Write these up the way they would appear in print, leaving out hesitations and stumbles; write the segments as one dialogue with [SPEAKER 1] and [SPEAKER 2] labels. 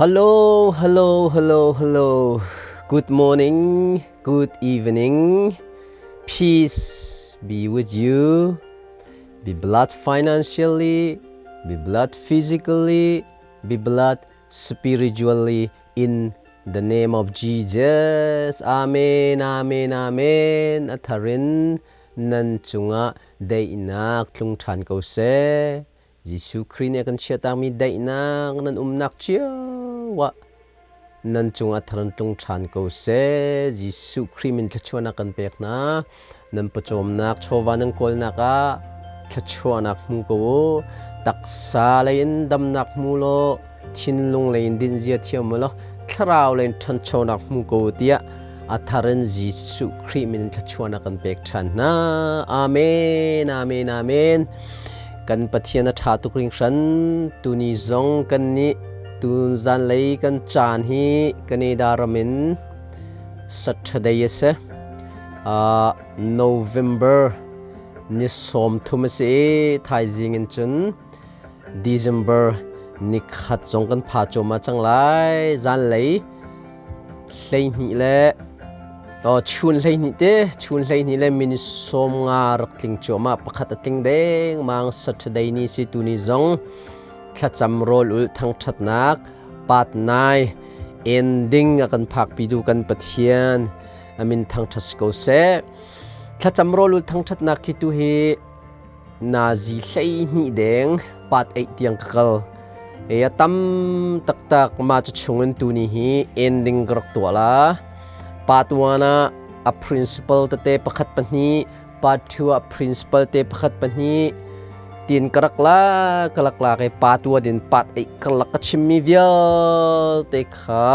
[SPEAKER 1] Hello, hello, hello, hello. Good morning, good evening. Peace be with you. Be blessed financially, be blessed physically, be blessed spiritually in the name of Jesus. Amen, amen, amen. A tharin nan cungah daihnak tlung ṭhan ko seh. Jesuh Khrih nih a kan chiahtakmi daihnak nan umnak cio ah nan cungah tharan tlung ṭhan ko seh. Jesuh Khrih min thluachuahnak kan pek hna. Nan pawcawmnak chawva nan kawlnak ah thluachuahnak hmu ko u. Taksa lei in damnak hmu law thinlung lei in dinzia thiam u law thlarau lei in ṭhanchonak hmu ko u tiah a thar in Jesuh Khrih min in thluachuahnak kan pek ṭhan hna. Amen, amen, amen. Kan Pathian a ṭha tuk hringhran. Tuni zong kan nih tu zanlei kan caan hi Canada ram in Saturday a si. November ni 30 a si i thaizing in cun December ni khat zong kan pha cuahmah cang lai. Zanlei 12 le chun 12 te chun 12 le min 50 rak tling cuahmah pakhat a tling dengmang. Saturday ni si tu ni zong thlacam rawl ul thangṭhatnak part 9 ending a kan phakpi du kan Pathian amin thangṭhat si ko seh. Thlacam rawl ul thangṭhatnak khi tu hi nazi 12 deng part 8 tiang ka kal e a tam taktak. Ma cu chungin tu ni hi ending ka rak tuah la. Part 1 ah a principle tete pakhat pahnih, part 2 ah principle te pakhat pahnih tin ka rak la ka lak la ke part 1 din part 8 ka lak ka chimmi vialte kha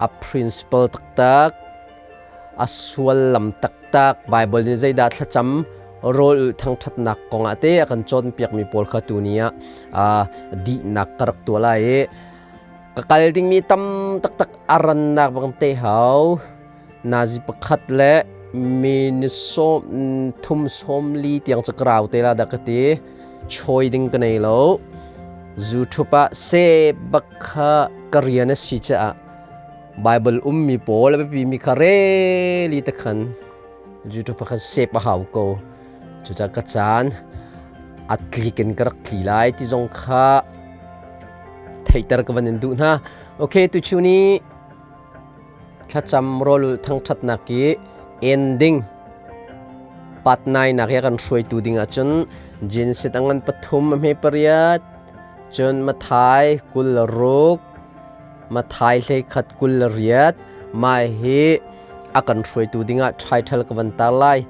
[SPEAKER 1] a principle taktak, a suallam taktak, Bible nih zeidah thlacam rawl thangṭhatnak kongah te a kan cawnpiakmi pawl kha tuni ah dihnak ka rak tuah lai i ka kal dingmi tam taktak a rannak bang te hau. Nazi pakhat le mi sawm thum 40 tiang cu ka rau te la dah ka ti. Choi ding ka nei lo. YouTube ah se bak kha ka rian a si caah Bible ummi pawl a biapi mi kha reli te khan YouTube ah khan save a hau ko. Cucaah ka caan a tlik in ka rak tli lai ti zong kha theihter ka van in duh hna. Okay, tuchun ni thlacam rawlulh thangṭhatnak i ending part 9 nak hi a kan hruaitu ding ahcun Genesis a ngan pathum a hme pariat, cun Matthai 26, Matthai 11:28 mah hi a kan hruaitu dingah title ka van tar lai.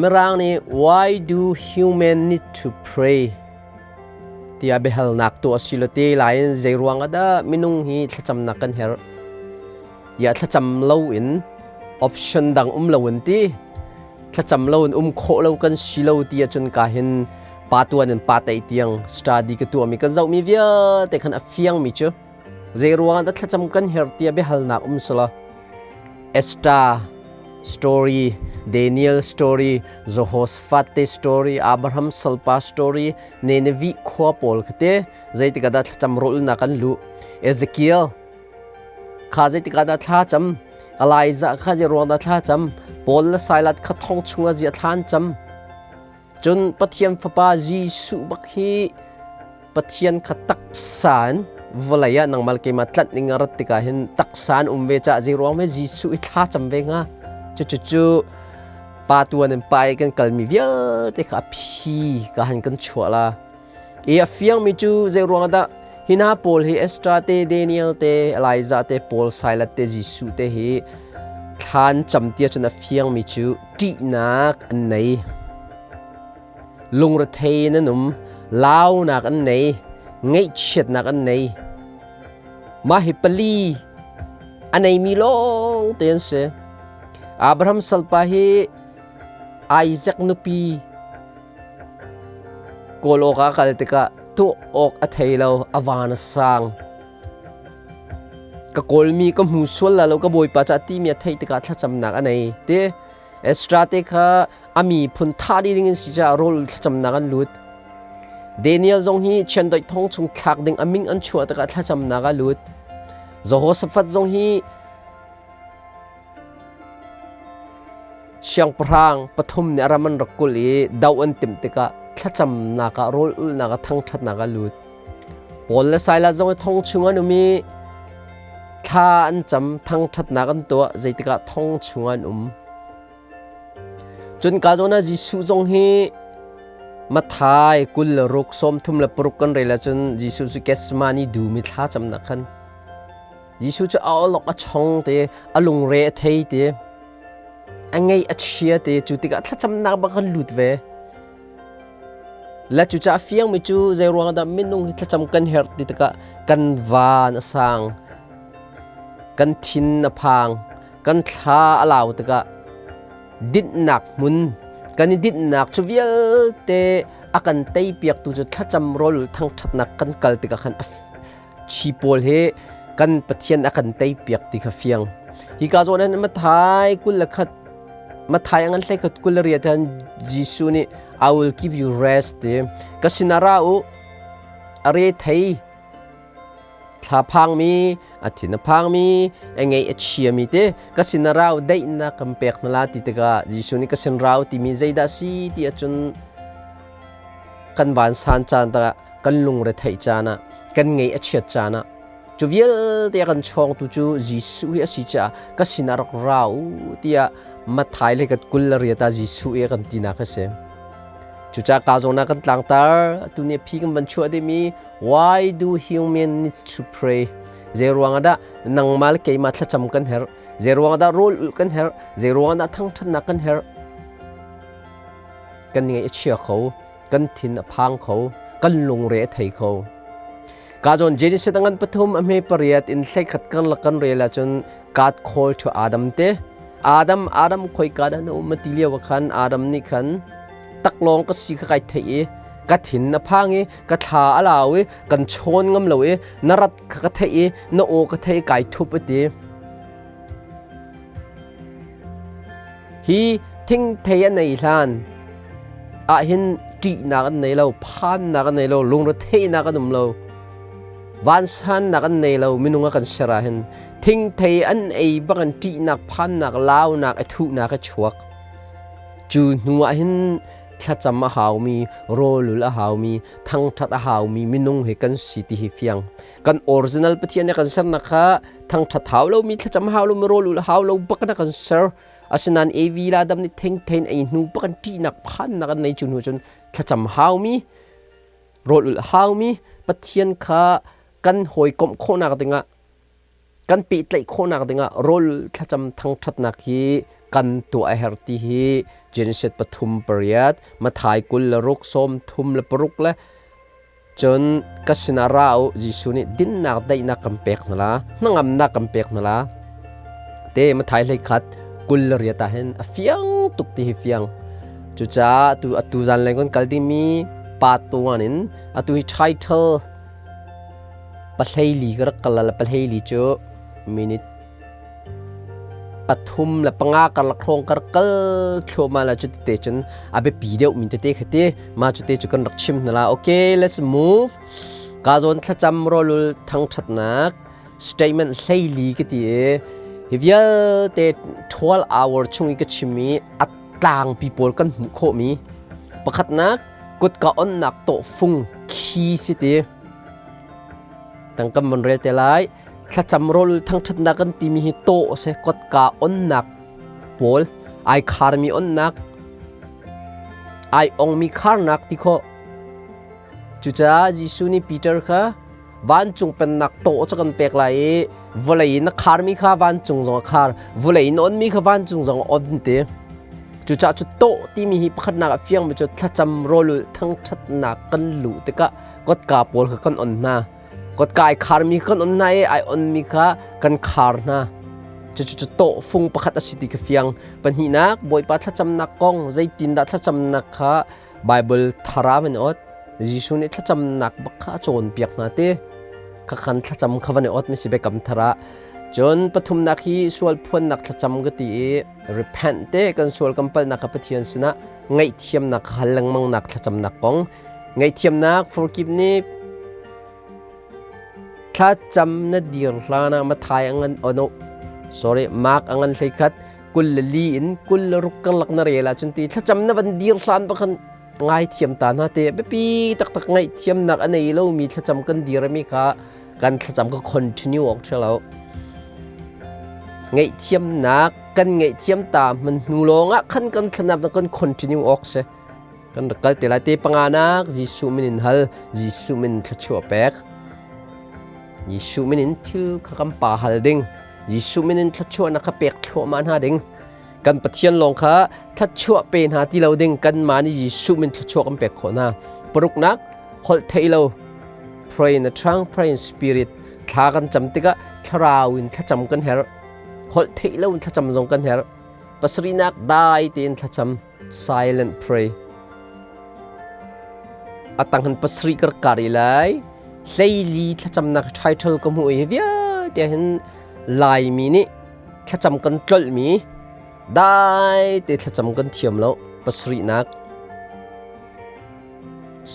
[SPEAKER 1] Mirang nih "Why do human need to pray?" tiah biahalnak tuah si lo te lai in zei ruang ah dah minung hi thlacamnak kan herh ya, thlacam lo in option dang um lo in ti, thlacam lo in um khawh lo kan si lo ti ahcun ka hin pa tuan in pa tei tiang study ka tuah mi kan zoh mi vialte khan a fiang mi cu zei ruang ah dah thlacam kan herh tiah biahalnak um sala Esther story, Daniel story, Jehoshaphat te story, Abraham salpa story, Nineveh khua pawl khate zeitik ah dah thlacam rawlnak an luh, Ezekiel kha zeitik ah dah thla cam, Elijah kha zei ruang dah thla cam, Paul le Silas kha thong chungah zia thla an cam. Cun Pathian Fapa Jesuh bak hi Pathian kha taksa in vawlei ah nangmah le keimah tlanh ding a rat tikah hin taksa in um ve caah zei ruang hme Jesuh i thla cam ve hnga? Cucu pa tuan in pa i kan kalmi vialte kha a phi ka han kan chuah la. I a fiangmi cu zei ruang dah hi hna pawl hi, Esther te, Daniel te, Elijah te, Paul, Silas te, Jesuh te hi thlan cam tia cun a fiangmi cu ṭihnak an nei, lungrethei in an um, launak an nei, ngaihchiatnak an nei. Mah hi pali a neimi lawng te an si. Abraham salpa hi Isaac nupi kawl awk ah kal tikah tuah awk a thei lo, a van a sang. Ka kawlmi ka hmu sual la lo ka bawipa ca timi a theih tikah thlacamnak a nei. Te Ezra te kha a miphun thah dih ding in si caah rawl thlacamnak an lut. Daniel zong hi chiandoih thong chung thlak ding a min an chuah tikah thlacamnak ah lut. Jehoshaphat zong hi siangpahrang pathum nih a ram an rak kulh i do an timh tikah thlacamnak ah rawl ulhnak ah thangṭhatnak ah lut. Paul le Silas zong hi thong chung an um i thla an cam thangṭhatnak an tuah zeitikah thong chung an um. Cun ka zawn ah Jesuh zong hi Matthai 26 36 kan rel ahcun Jesuh cu Gethsemane dum i thla camnak khan Jesuh cu a awlok a chong te, a lungre a thei te, a ngeih a chia te, cu tikah thlacamnak bak kan lut ve. Le cucaah fiangmi cu zei ruang dah minung hi thlacam kan herh ti tikah kan van a sang, kan thin a phang, kan thla a lau tikah dinhnak hmun kan i dinhnak cu vialte a kan teipiaktu cu thlacam rawl thangṭhatnak kan kal tikah khan chi pawl he kan Pathian a kan teipiak ti kha fiang. Hi ka zawn in Mathai 21 Mathai a ngan hlei khat 28 han Jesuh nih I will give you rest ti ka sinah ra u a re thei thla phangmi a thin a phangmi a ngei a chiami te ka sin a rau daihnak kan pek hna la ti tikah Jesuh nih ka sin rau timi zeidah si ti ahcun kan vansan caan takah kan lungre theih caan ah kan ngei a chiat caan ah cu vialte a kan chawngtu cu Jesuh hi a si caah ka sinah rak ra u tiah Matthai le kat 28 ah Jesuh i a kan tinak a si. Cucaah ka zawn ah kan tlangtar atu ni phi kan van chuah dimi why do human need to pray? Zei ruang ah dah nangmah le keimah thlacam kan herh? Zei ruang ah dah rawl ulh kan herh? Zei ruang ah dah thangṭhatnak kan herh? Kan ngaih a chia kho. Kan thin a phang kho. Kan lungre a thei kho. Ka zawn Genesis a ngan pathum a hme pariat in hleikhat karlak kan rel ahcun God call to Adam te. Adam Adam khoika dah na um ti lio ah khan Adam nih khan taklawng ka si kha kai theih i ka thin a phang i ka thla a lau i kan chawn ngam lo i na rat kha ka theih i na aw ka theih kai thup a ti. Hi thingthei a nei hlan ahhin ṭihnak an nei lo, phannak an nei lo, lungretheihnak an um lo, vansannak an nei lo minung a kan ser ahhin thingthei an ei bak in ṭihnak, phannak, launak, a thuhnak a chuak. Cu hnu ahhin thlacam a haumi, rawlul a haumi, thangṭhat a haumi minung hi kan si ti hi fiang. Kan original Pathian nih kan sernak kha thangṭhat hau lomi, thlacam hau lomi, rawlul hau lo bak in a kan ser. Asinain Evi le Adam nih thengthein ei hnu bak in ṭihnak phannak an nei cu hnu cun thlacam haumi, rawlulh haumi Pathian kha kan hawikomh khawhnak dingah kan pehtlaih khawhnak dingah rawl thlacam thangṭhatnak hi kan tuah a herh ti hi Genesis pathum pariat Matthai 26 36 le cun ka sinah ra u Jesuh nih dinnak daihnak kan pek hna la hnangamnak kan pek hna la te Matthai 21 28 ah hin a fiang tuk ti hi fiang cucaah tu atu zan leng kan kal dingmi part 1 in atu hi title Pahleili ka rak kal la pahleili cu minute pathum le panga karlak hrawng ka rak kal thluahmah la cu tete cun a biapi deuh mi tete kha ti ma cu te cu kan rak chim hna la. Okay, let's move. Ka zawn thlacam rawlul thangṭhatnak statement hleili ka ti i hi vialte 12 hour chung i ka chim i a tlangpi pawl kan hmuh khawhmi pakhatnak kutka onnak tawhfung khi si ti Tangkam van rel te lai. Thlacam rawl thangṭhatnak kan timi hi tawh a si. Kotka onnak pawl, ai kharmi onnak, ai ongmi kharnak ti khawh. Cucaah Jesuh nih Peter kha vancung pennak tawh cu kan pek lai i vawlei in a kharmi kha vancung zong a khar, vawlei in onmi kha vancung zong a on ti. Cucaah cu tawh timi hi pakhatnak ah fiangmi cu thlacam rawl thangṭhatnak kan luh tikah kotka pawl kha kan on hna. Kotka ai kharmi kan on hna i ai onmi kha kan khar hna. Cucu tawhfung pakhat a si ti ka fiang. Pahnihnak, Bawipa thlacamnak kong zeitindah thlacamnak kha Bible thara van i ot. Jesuh nih thlacamnak bak kha a cawnpiak hna ti. Khakhan thlacam kha van i ot mi si biakam thar ah. Cun pathumnak hi sual phuannak thlacam ka ti i repent te kan sual kan palhnak kha Pathian sinah ngaihthiamnak hal lengmangnak thlacamnak kong. Ngaihthiamnak forgiveness Thlacam na dir hlan ah Matthai a ngan oh no sorry Mark a ngan 11 24 in 26 karlak na rel ahcun ti thlacam na van dir hlan bakhan ngaithiam ta hna te biapi taktak ngaihthiamnak a nei lomi thlacam kan dirmi kha kan thlacam ka continue awk ṭheo lo. Ngaihthiamnak kan ngaihthiam ta hman hnu lawng ah khan kan thlacam kan continue awk si. Kan rak kal te lai te panganak Jesuh min in hal Jesuh min thluachuah pek. Jesuh min in thil kha kan pa hal ding. Jesuh min in thluachuahnak kha pek thluahmah hna ding. Kan Pathian lawng kha thluachuah pe hna ti lo ding kanmah nih Jesuh min thluachuah kan pek khawh hna. Paruknak holh theih lo pray in a tongue pray in spirit thla kan cam tikah thlarau in thlacam kan herh holh theih lo in thlacam zong kan herh pasarihnak dai tein thlacam silent pray atang han pasarih kar kari lai hleili thlacamnak title ka hmuh hi vialte hin Laimi nih thlacam kan tlolhmi dai te thlacam kan thiam lo pasarihnak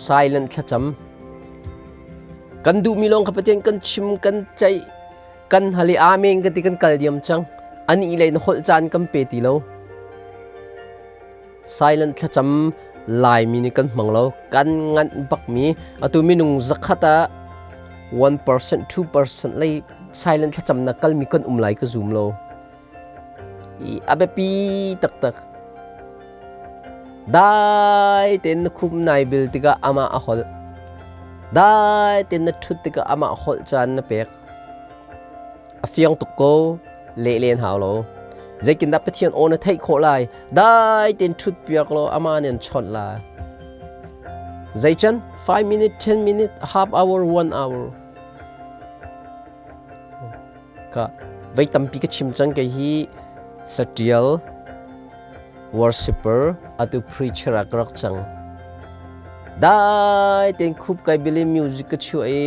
[SPEAKER 1] silent thlacam kan duhmi lawng kha Pathian kan chim kan ceih kan hal i amen kan ti kan kal diam cang ani lei na holh caan kan pe ti lo silent thlacam Laimi nih kan hmang lo kan nganh bakmi atu minung zakhat ah 1% 2% lei silent thlacam na kalmi kan um lai ka zum lo i a biapi taktak dai tein na khum nai bil tikah amah a holh dai tein na ṭhut tikah amah holh caan na pek a fiang tuk ko leh len hau lo zeitindah Pathian aw na theih khawh lai dai tein ṭhut piak law amah nih an chawnh lai zeican 5 minute 10 minute half hour 1 hour Ka voi tampi ka chim cang kei hi hlatial worshipper atu preacher ah ka rak cang. Dai tein khup kai bili music ka chuah i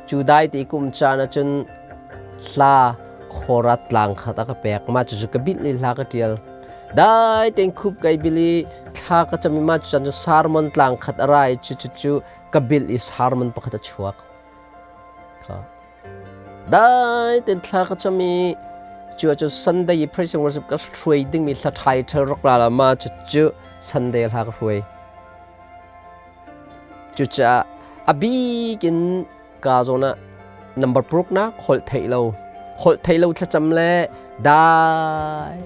[SPEAKER 1] cu dai te kum caan ahcun hla khorat tlang khat a ka pek ma cu ka bilh i hla ka tial. Dai tein khup kai bili thla ka cam i ma cu caan cu sermon tlang khat a ra i cu cu cu ka bilh i sermon pakhat a chuak. Kha Dai tein thla ka cam i cu ahcun Sunday i praise and worship ka hruai dingmi hla title rak ra la ma cucu Sunday hla ka hruai. Cucaah a bik in ka zawn ah number paruk nak holh theih lo holh theih lo thlacam le dai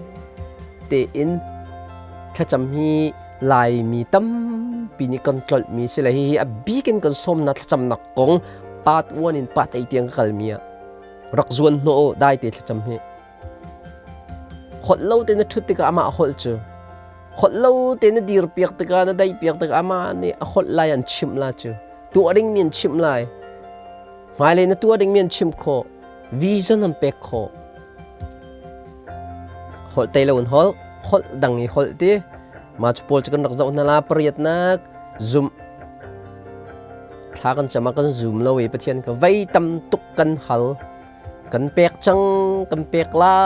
[SPEAKER 1] tein thlacam hi Laimi tampi nih kan tlolhmi si le hihi a bik in kan sawmnak thlacamnak kong part 1 in part 8 tiang ka kalmi ah rak zuan hnawh u dai te thlacam hi holh lo te na ṭhut tikah amah a holh cu holh lo te na dir piak tikah na dai piak tikah amah nih a holh lai an chimh la cu tuah dingmi an chimh lai hmailei na tuah dingmi an chimh khawh vision an pek khawh holh te lo in holh holh dang i holh ti ma cu pawl cu kan rak zoh hna la pariatnak zumh thla kan cam ah kan zum lo i Pathian ka vei tam tuk kan hal kan pek cang kan pek la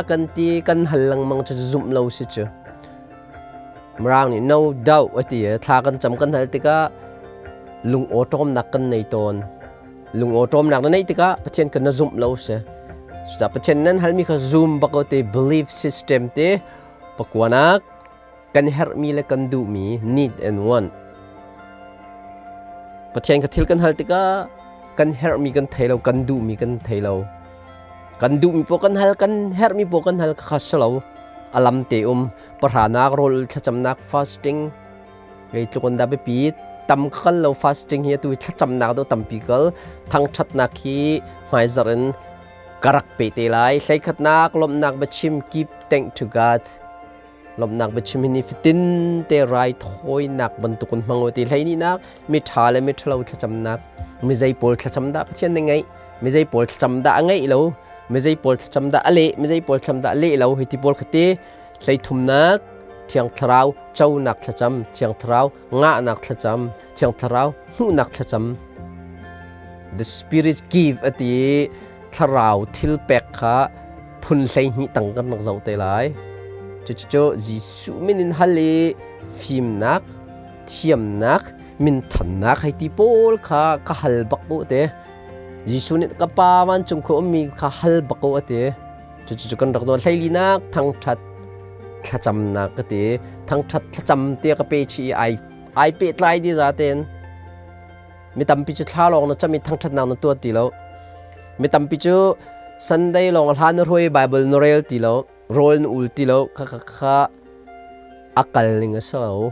[SPEAKER 1] kan ti kan hal lengmang cu zumh lo si cu Mirang nih no doubt a ti i thla kan cam kan hal tikah lung awṭawmnak kan nei tawn lung awṭawmnak na neih tikah Pathian kan na zumh lo si cucaah Pathian nan halmi kha zum bak o ti belief system te pakuanak kan herhmi le kan duhmi need and want Pathian kha thil kan hal tikah kan herhmi kan thei lo kan duhmi kan thei lo kan duhmi paoh kan hal kan herhmi paoh kan hal kha si lo a lam te um pahranak rawl thlacamnak fasting Zeitluk in dah biapi tam kal lo fasting hi atu thlacamnak do tampi kal thangṭhatnak hi hmaizarh in ka rak pe te lai hleikhatnak lawmhnak biachim keep thank to God lawmhnak biachim hi nifatin te rai thawinak bantukin hmang u ti hleihnih mi ṭha le mi ṭhalo thlacamnak mi zei pawl thlacam dah Pathian nih ngeih mi zei pawl thlacam dah a ngeih lo mi zei pawl thlacam dah a leh mi zei pawl thlacam dah a leh lo hi ti pawl kha ti Hleithumnak Thiang Thlarau conak thlacam, Thiang Thlarau ngahnak thlacam, Thiang Thlarau hmuhnak thlacam. The Spirit give a ti thlarau thil pek kha phun 12 tang kan rak zoh te lai. Cucu Jesuh min in hal i fimnak, thiamnak, Minthannak hei ti pawl kha ka hal bak u te. Jesuh nih ka Pa vancung khua ummi kha hal bak u a ti. Cucu kan rak zawn hleilinak thangṭhat thlacamnak ka ti. Thangṭhat thlacam te ka pe chih i ai ai pehtlai di za tein. Mi tampi cu thla lawng na cam i thangṭhatnak na tuah ti lo. Mi tampi cu Sunday lawng hla na hruai Bible na rel ti lo, rawl na ul ti lo, kha kha kha a kal ning a si lo.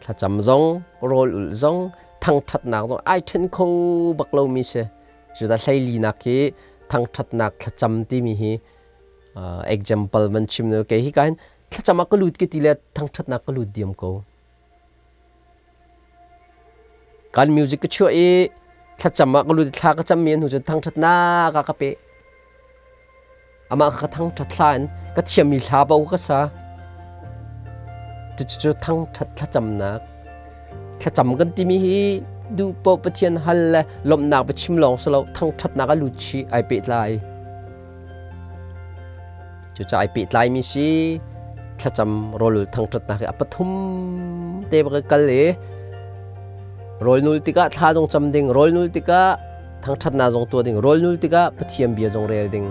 [SPEAKER 1] Thlacam zong, rawl ulh zong, thangṭhatnak zong ai ṭhen kho bak lomi si. Cuta hleilinak hi thangṭhatnak thlacam timi hi example van chim na kei hi ka hin thlacam ah ka lut ka ti le thangṭhatnak ka lut diam ko. Kan music ka chuah i thlacam ah ka lut i thla ka cammi an hnu cun thangṭhatnak ah ka peh. Amah kha ka thangṭhat hla in ka thiammi hla paoh ka sa. Cucu thangṭhat thlacamnak. Thlacam kan timi hi duh paoh Pathian hal le lawmhnak biachim lawng si lo thangṭhatnak a lut chih ai pehtlai. Cucaah ai pehtlaimi si thlacam rawlul thangṭhatnak hi a pathum te bak kal i rawl nul tikah thla zong cam ding, rawl nul tikah thangṭhatnak zong tuah ding, rawl nul tikah Pathian bia zong rel ding.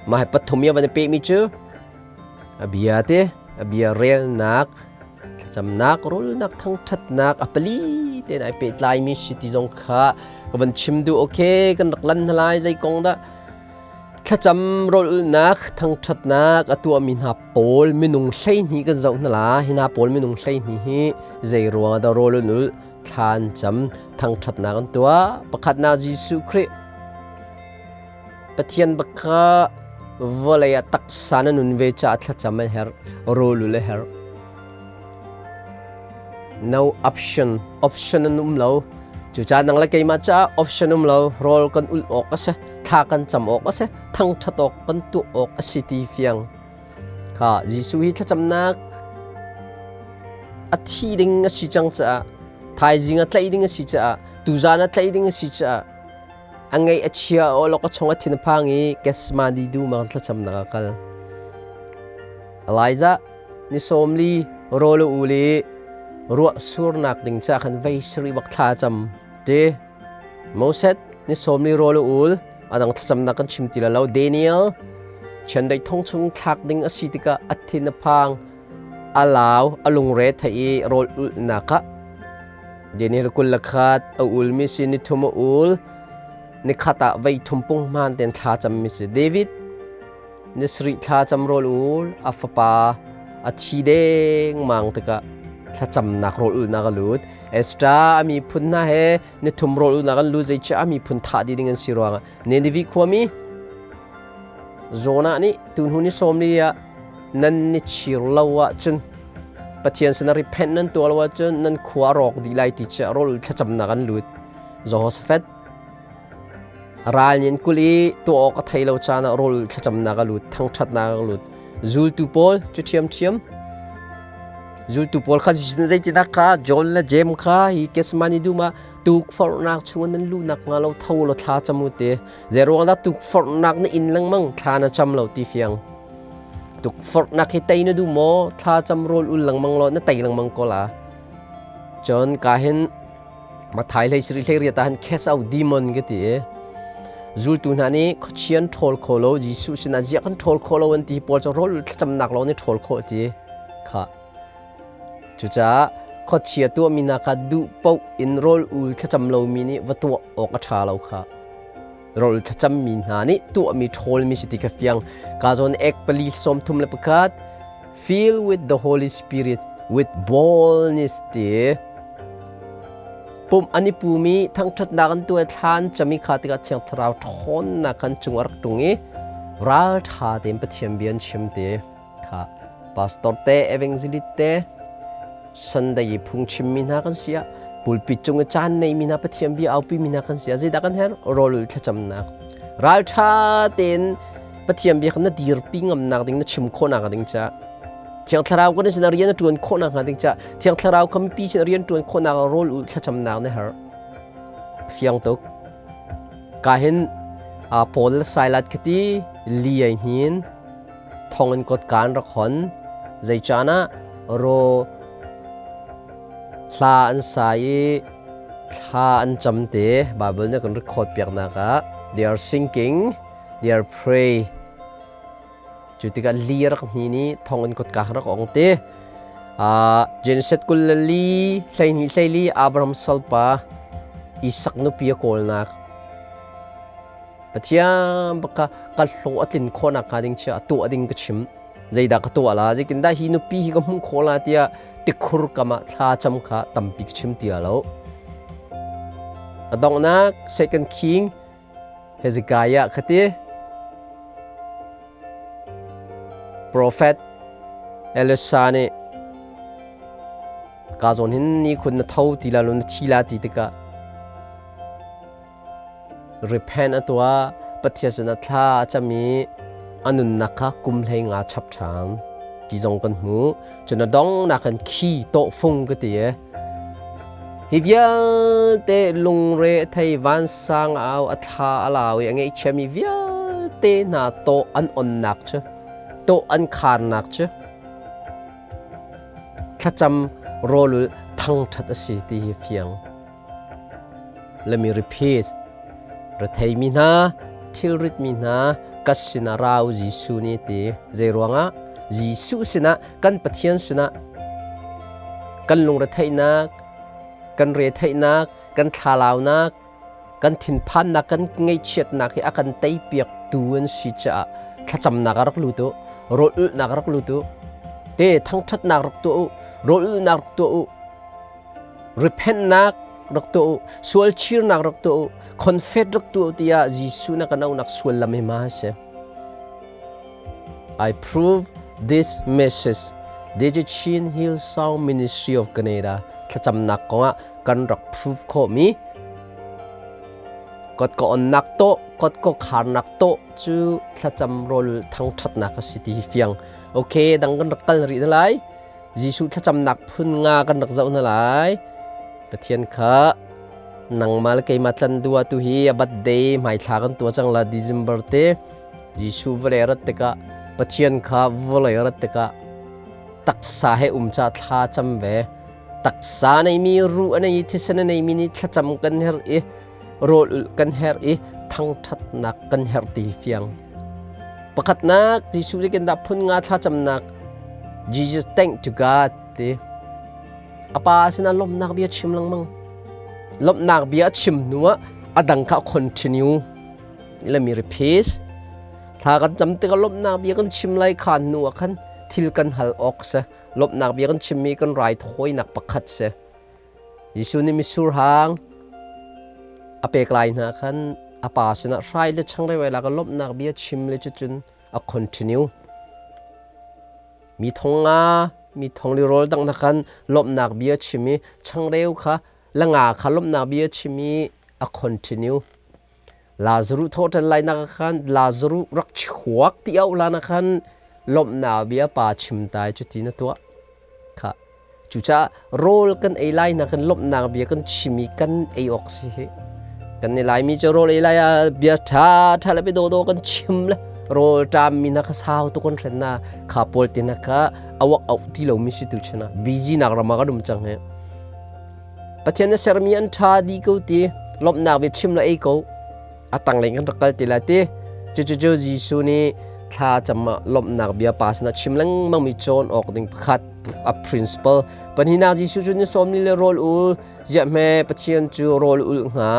[SPEAKER 1] Mah hi pathum i a van i pehmi cu a bia te, a bia relnak, thlacamnak, rawlnak, thangṭhatnak a pali tein ai pehtlaimi si ti zong kha ka van chim duh. Okay, kan rak lan hna lai zei kong dah Thlacam rawlulhnak thangṭhatnak a tuahmi hna pawl minung 12 kan zoh hna la. Hi hna pawl minung 12 hi zei ruangah dah rawl an ulh, thla an cam, thangṭhatnak an tuah. Pakhatnak Jesuh Khrih Pathian bak kha vawlei ah taksa na nun ve caah thlacam a herh, rawl ul a herh. No option, option an um lo. Cucaah nang le keimah caah option um lo, rawl kan ulh awk a si, thla kan cam awk a si, thangṭhat awk kan tuah awk a si ti fiang. Kha Jesuh hi thlacamnak a thi ding a si cang caah, thaizing a tlaih ding a si caah, tuzan a tlaih ding a si caah, a ngaih a chia awlok a chung a thin a phang i Gethsemane dum ah thlacamnak a kal. Elijah ni 40 rawl a ul i ruah surnak ding caah khan vei sarih bak thla a cam ti. Moses ni 40 rawl a ul a dang thlacamnak kan chim ti lo. Daniel chiandeih thong chung thlak ding a si tikah a thin a phang a lau a lungre thei i rawl ulhnak ah Daniel 21 a ulmi si ni thum a ul nikhat ah vei thum pung hmaan ten thla cammi si David ni sarih thla cam rawl ul a fapa a thi dengmang tikah thlacamnak rawl ulnak a lut Esther a miphun hna he ni thum rawl ulnak an lut zeicah a miphun thah dih ding an si ruangah Nineveh khuami Jonah nih tuhnu ni 40 ah nan ni chir lo ahcun Pathian sinah repent nan tuah lo ahcun nan khua a rawk dih lai ti chiah rawl thlacamnak an lut. Jehoshaphat ral nih an kulh i tuah awk a thei lo caan ah rawl thlacamnak a lut, thangṭhatnak a lut. Zultu pawl cu ṭhiamṭhiam. Zultu pawl kha Jesuh nih zeitindah kha John le Jeim kha hi Gethsemane dum ah tukforhnak chungah nan luh nakhnga lo tho law thla cam u ti. Zeiruang dah tukforhnak na in lengmang thla na cam lo ti fiang. Tukforhnak hi tei na duh maw? Thla cam rawl ul lengmang law na tei lengmang ko la. Cun ka hin Mathai hlei siri hlei riat ah hin cast out demon ka ti i zultu hna nih khuachian ṭhawl kho lo Jesuh sinah ziah kan ṭhawl khawh lo an ti pawl cu rawl thlacamnak lawng nih ṭhawl khawh ti kha cucaah khuachia tuahmi hna kha duh paoh in rawl ul thlacam lomi nih va tuah awk a ṭha lo kha rawl thlacammi hna nih tuahmi ṭhawlmi si ti kha fiang. Ka zawn ek 4 31 Fill with the Holy Spirit with boldness ti pum an i pumi thangṭhatnak an tuah thlan cami kha tikah Thiang Thlarau ṭhawnnak khan cung a rak ṭung i ralṭha tein Pathian bia an chim ti kha pastor te evangelist te Sunday i phungchimmi hna kan si ah pulpit cung i caan neimi hna Pathian bia aupimi hna kan si ah zeidah kan herh rawlul thlacamnak ralṭha tein Pathian bia kha na dirpi ngamnak ding na chim khawhnak ding ca Thiang Thlarau kan sin rian na ṭuan khawhnak hnga ding ca Thiang Thlarau kha mipi sin rian ṭuan khawhnak rawl ul thlacamnak na herh fiang tuk ka hin Paul le Silas khati li ai hnin thonginn kawtka an rak hon. Zei caan ah raw Hla an sa i thla an cam te. Bible nih kan record piaknak ah they are singing, they are pray. Cu tikah li rak hni ni thong in kutka rak ong te. Genesis 22 hleihnih hleili Abraham salpa Isak nupi a kawlnak Pathian baka ka hlawh a tlin khawhnak hnga ding chia tuah ding ka chim. Zeidah ka tuah la zeitindah hi nupi hi ka hmuh khawh la tiah tikhur kam ah thla cam kha tampi ka chim ti lo. A donghnak Second King Hezekiah kha ti Profet Elisha nih ka zawn hin ni khun na tho ti la lo na thi la ti tikah repent a tuah Pathian sinah thla a cam i a nunnak kha kum hlei nga chap ṭhan ti zong kan hmu. Cun a dongnak kan khi tawhfung ka ti e. Hi vialte lungre thei vansang au a thla a lau i a ngeihchiami vialte hna tawh an onnak cu tawh an kharnak cu thlacam rawlul thangṭhat a si ti hi fiang. Let me repeat. Retheimi hna, thilritmi hna, ka sinah ra u Jesuh nih ti. Zei ruangah? Jesuh sinah, kan Pathian sinah kan lungretheihnak, kan retheihnak, kan thlalaunak, kan thinphannak, kan ngaihchiatnak hi a kan teipiaktu an si caah thlacamnak a rak lut u, rawl ulhnak a rak lut u, te thangṭhatnak rak tuah u, rawl ulhnak rak tuah u, repentnak rak tuah u, sual chirnak rak tuah u, confess rak tuah u tiah Jesuh na kan auhnak sual lam hi ma a si. I prove this message. Deje Chin Hillsong Ministry of Canada thlacamnak kongah kan rak prove khawhmi kot ka onnak to kot ko kharnak to cu thlacam rawl thangṭhatnak a si ti hi fiang. Okay, dang kan rak kal rih na lai. Jesuh thlacamnak phun nga kan rak zoh hna lai. Pathian kha nangmah le keimah tlan dua tu hi a birthday hmaithla kan tua cang la December te Jesuh vawlei rat tikah Pathian kha vawlei rat tikah taksa he um ca thla cam ve taksa neimi ruh a nei thisen a neimi nih thlacam kan herh i rawl ulh kan herh i thangṭhatnak kan herh ti fiang. Pakhatnak Jesuh nih dah phun nga thlacamnak Jesus thank to God ti. A pa sinah lawmhnak bia chim lengmang. Lawmhnak bia a chim hnuah a dang kha continue. Let me repeat. Thla kan cam tikah lawmhnak bia kan chim lai kha hnu ah khan thil kan hal awk si. Lawmhnak bia kan chimmi kan raithawinak pakhat si. Jesuh nih mitsur hang a pek lai hna khan a pa sinah hrai le changreu ai lak i lawmhnak bia chim le cucun a continue. Mi thong nga, mi thong li rawl dang khan lawmhnak bia chim i changreu kha la nga kha lawmhnak bia chim i a continue. Lazaruh thawhṭan lainak ah khan Lazaruh rak chuak ti auh hlan ah khan lawmhnak bia pa chim tai cuti na tuah. Kha cucaah rawl kan ei lai nak kan lawmhnak bia kan chim i kan ei awk si hi. Kan i Laimi cu rawl ei lai ah bia ṭha ṭha le bia dawdawh kan chim le rawl ṭam mi na kha sau tuk kan hren na kha pawl te na kha awak auh ti lomi si tu chana busy nak ram ah kan um cang hi. Pathian na sermi an ṭha dih ko ti lawmhnak bia chim la ei ko a tanglei kan rak kal ti la ti cucu Jesuh nih thla cam ah lawmhnak bia pa sinah chim lengmang mi cawn awk ding pakhat a principle pahnihnak Jesuh cu ni sawmli le rawl ul ziah hme Pathian cu rawl ul hnga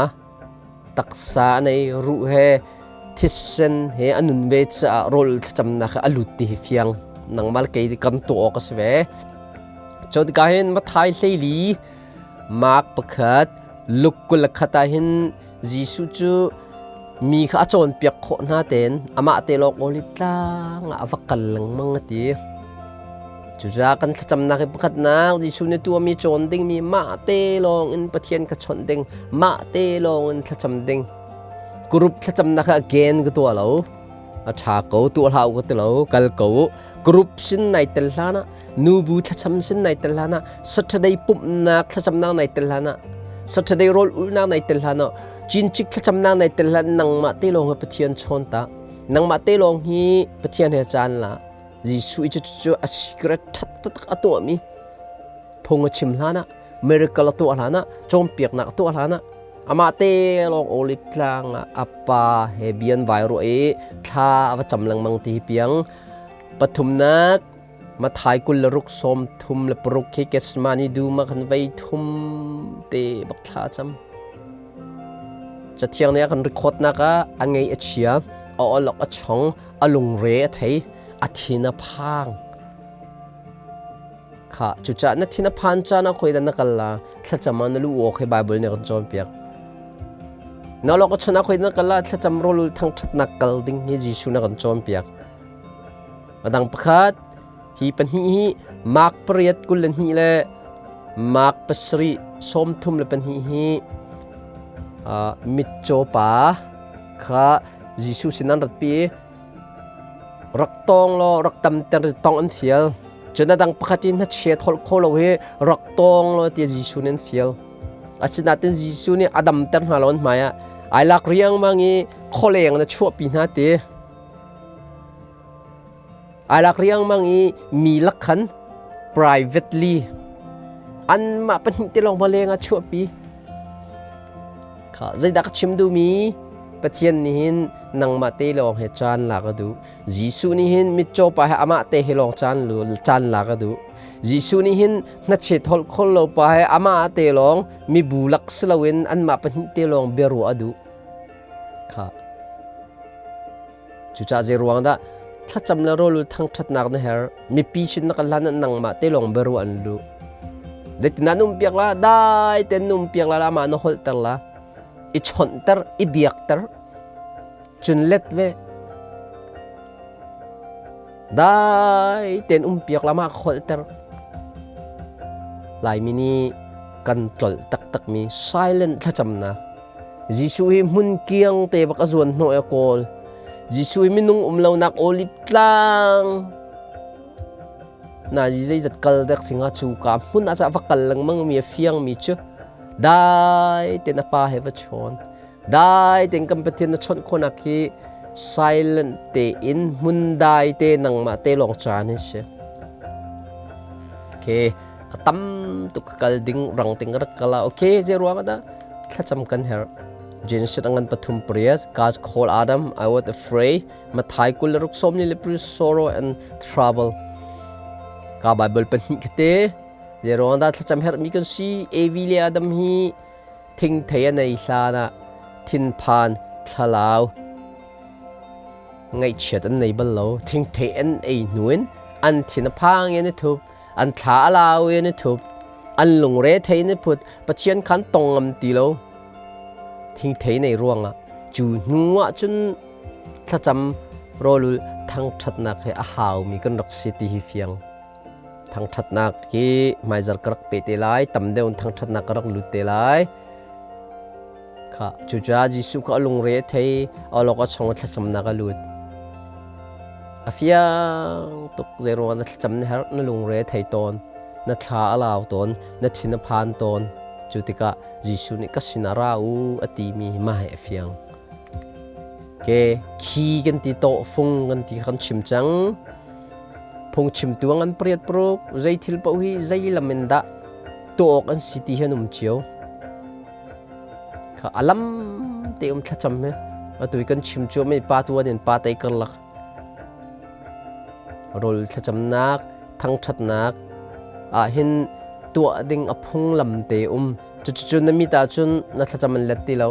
[SPEAKER 1] taksa a nei ruh he thisen he a nun ve caah rawl thlacamnak a lut ti hi fiang nangmal kei kan tuah awk a si ve Cun ka hin Matthai 14 Mark 1 Luke 21 ah hin Jesuh cu mi kha a cawnpiak khawh hna tein amah te lawng Oliv tlang ah a va kal lengmang a ti. Cucaah kan thlacamnak hi pakhatnak Jesuh nih tuahmi cawn dingmi mah te lawng in Pathian kha chawnh ding, mah te lawng in thlacam ding. Group thlacamnak kha again ka tuah lo. A ṭha ko tuah hlah u ka ti lo, kal ko u. Group sin nai tel hlan ah nubu thlacam sin nai tel hlan ah Saturday pumhnak thlacamnak nai tel hlan ah Saturday rawl ulhnak nai tel hlan ah cincik thlacamnak nai tel hlan nangmah te lawng hi Pathian chawn ta nangmah te lawng hi Pathian he caan la Jesuh i cucu a secret ṭhat taktak a tuahmi phung a chim hlan ah. Miracle a tuah hlan ah, cawnpiaknak a tuah hlan ah, amah te lawng Olive tlang ah a pa he bian vai ruah i thla a va cam lengmang ti hi piang. Pathumnak, Mathai 26 36 khi Gethsemane dum ah khan vei thum te bak thla a cam. Cathiang nih a kan record nak ah a ngei a chia, a awlok a chong, a lungre a thei, a thin a phang. Kha cucaah na thin a phan caan ah khoi dah na kal la thlacam ah na lu awk he Bible nih a kan cawnpiak. Na awlok a chon ah khoi na kal la thlacam rawlul thangṭhatnak kal ding hi Jesuh na kan cawnpiak. A dang pakhat hi pahnih hi Mark pariat 22 le Mark pasarih 32 hi mitcaw pa kha Jesuh sin an ratpi i rak tawng law rak tamter tong an fial. Cun a dang pakhat in hnachia tholh kho lo hi rak tawng law tiah Jesuh nih an fial. Asinain Jesuh nih a damter hna lo an hmai ah ai lak riangmang i khualeng na chuahpi hna ti. Ai lak riangmang i mi lak khan privately anmah pahnih te lawng leng ah chuahpi. Kha zeidah ka chim duhmi Pathian nih hin nangmah te lawng he caan lak a duh. Jesuh nih hin mitcaw pa he amah te he lawng caan lu caan lak a duh. Jesuh nih hin hnachet holh khol lo pa he amah te lawng mibu lak si loin anmah pahnih te lawng biaruah a duh. Kha Cucaah zei ruang dah thlacam le rawlul thangṭhatnak na herh? Mipi sin na kal hlan ah nangmah te lawng biaruah an luh. Zeitindah na um piak la? Dai tein na um piak la, amah na holhter la. I chawnhter, i biakter. Cun let ve. Dai tein um piak la, amah holhter. Laimi nih kan tlolh taktakmi silent thlacamnak Jesuh hi hmun kiang te bak a zuan hnawh i a kawl. Jesuh hi minung um lonak Olive tlang na zeizat kal dek singa cu ka hmun ah va kal lengmang mi a fiang mi cu dai ten a pa he va chawn dai ten kan Pathian na chawnh khonak hi silent te in hmun dai te nangmah te lawng caan hi si okay a tam tuk kal ding rang ting rak kala okay zei ruang dah Thlacam kan herh. Genesis a ngan pathum pariat God called Adam, I was afraid. Mathai 26 sawm ni le sorrow and trouble. Ka Bible pahnih kate. Zeruang dah thlacam herh mi kan si. Evi le Adam hi thing thei a nei hlan ah thinphan thlalau ngaihchiat an nei bal lo. Thing thei an ei hnu in an thin a phang in a thup. An thla a lau i an i thup. An lungre thei in i phut. Pathian khan tong ngam ti lo. Thingthei nei ruangah cu hnu ah cun thlacam rawlul thangṭhatnak he a haumi kan rak si ti hi fiang. Thangṭhatnak hi hmaizar ka rak pe te lai, tam deuh in thangṭhatnak ka rak lut te lai. Kha cucaah Jesuh kha a lungre a thei, awlok a chong i thlacamnak a lut. A fiang tuk zeiruangah na thlacam na herh, na lungre a thei tawn, na thla a lau tawn, na thin a phan tawn. Cu tikah Jesuh nih ka sinah ra u a timi hi mah hi a fiang. Ke khi kan ti tawhfung kan ti kan chim cang. Phungchimtu an pariat paruk zei thil paoh hi zei lam in dah tuah awk an si ti hi an um cio. Kha a lam te um thlacam he atu i kan chim cu mi pa tuan in pa tei karlak rawl thlacamnak thangṭhatnak ah hin tuah ding a phunglam te um cucu na mit ahcun na thlacam an let ti lo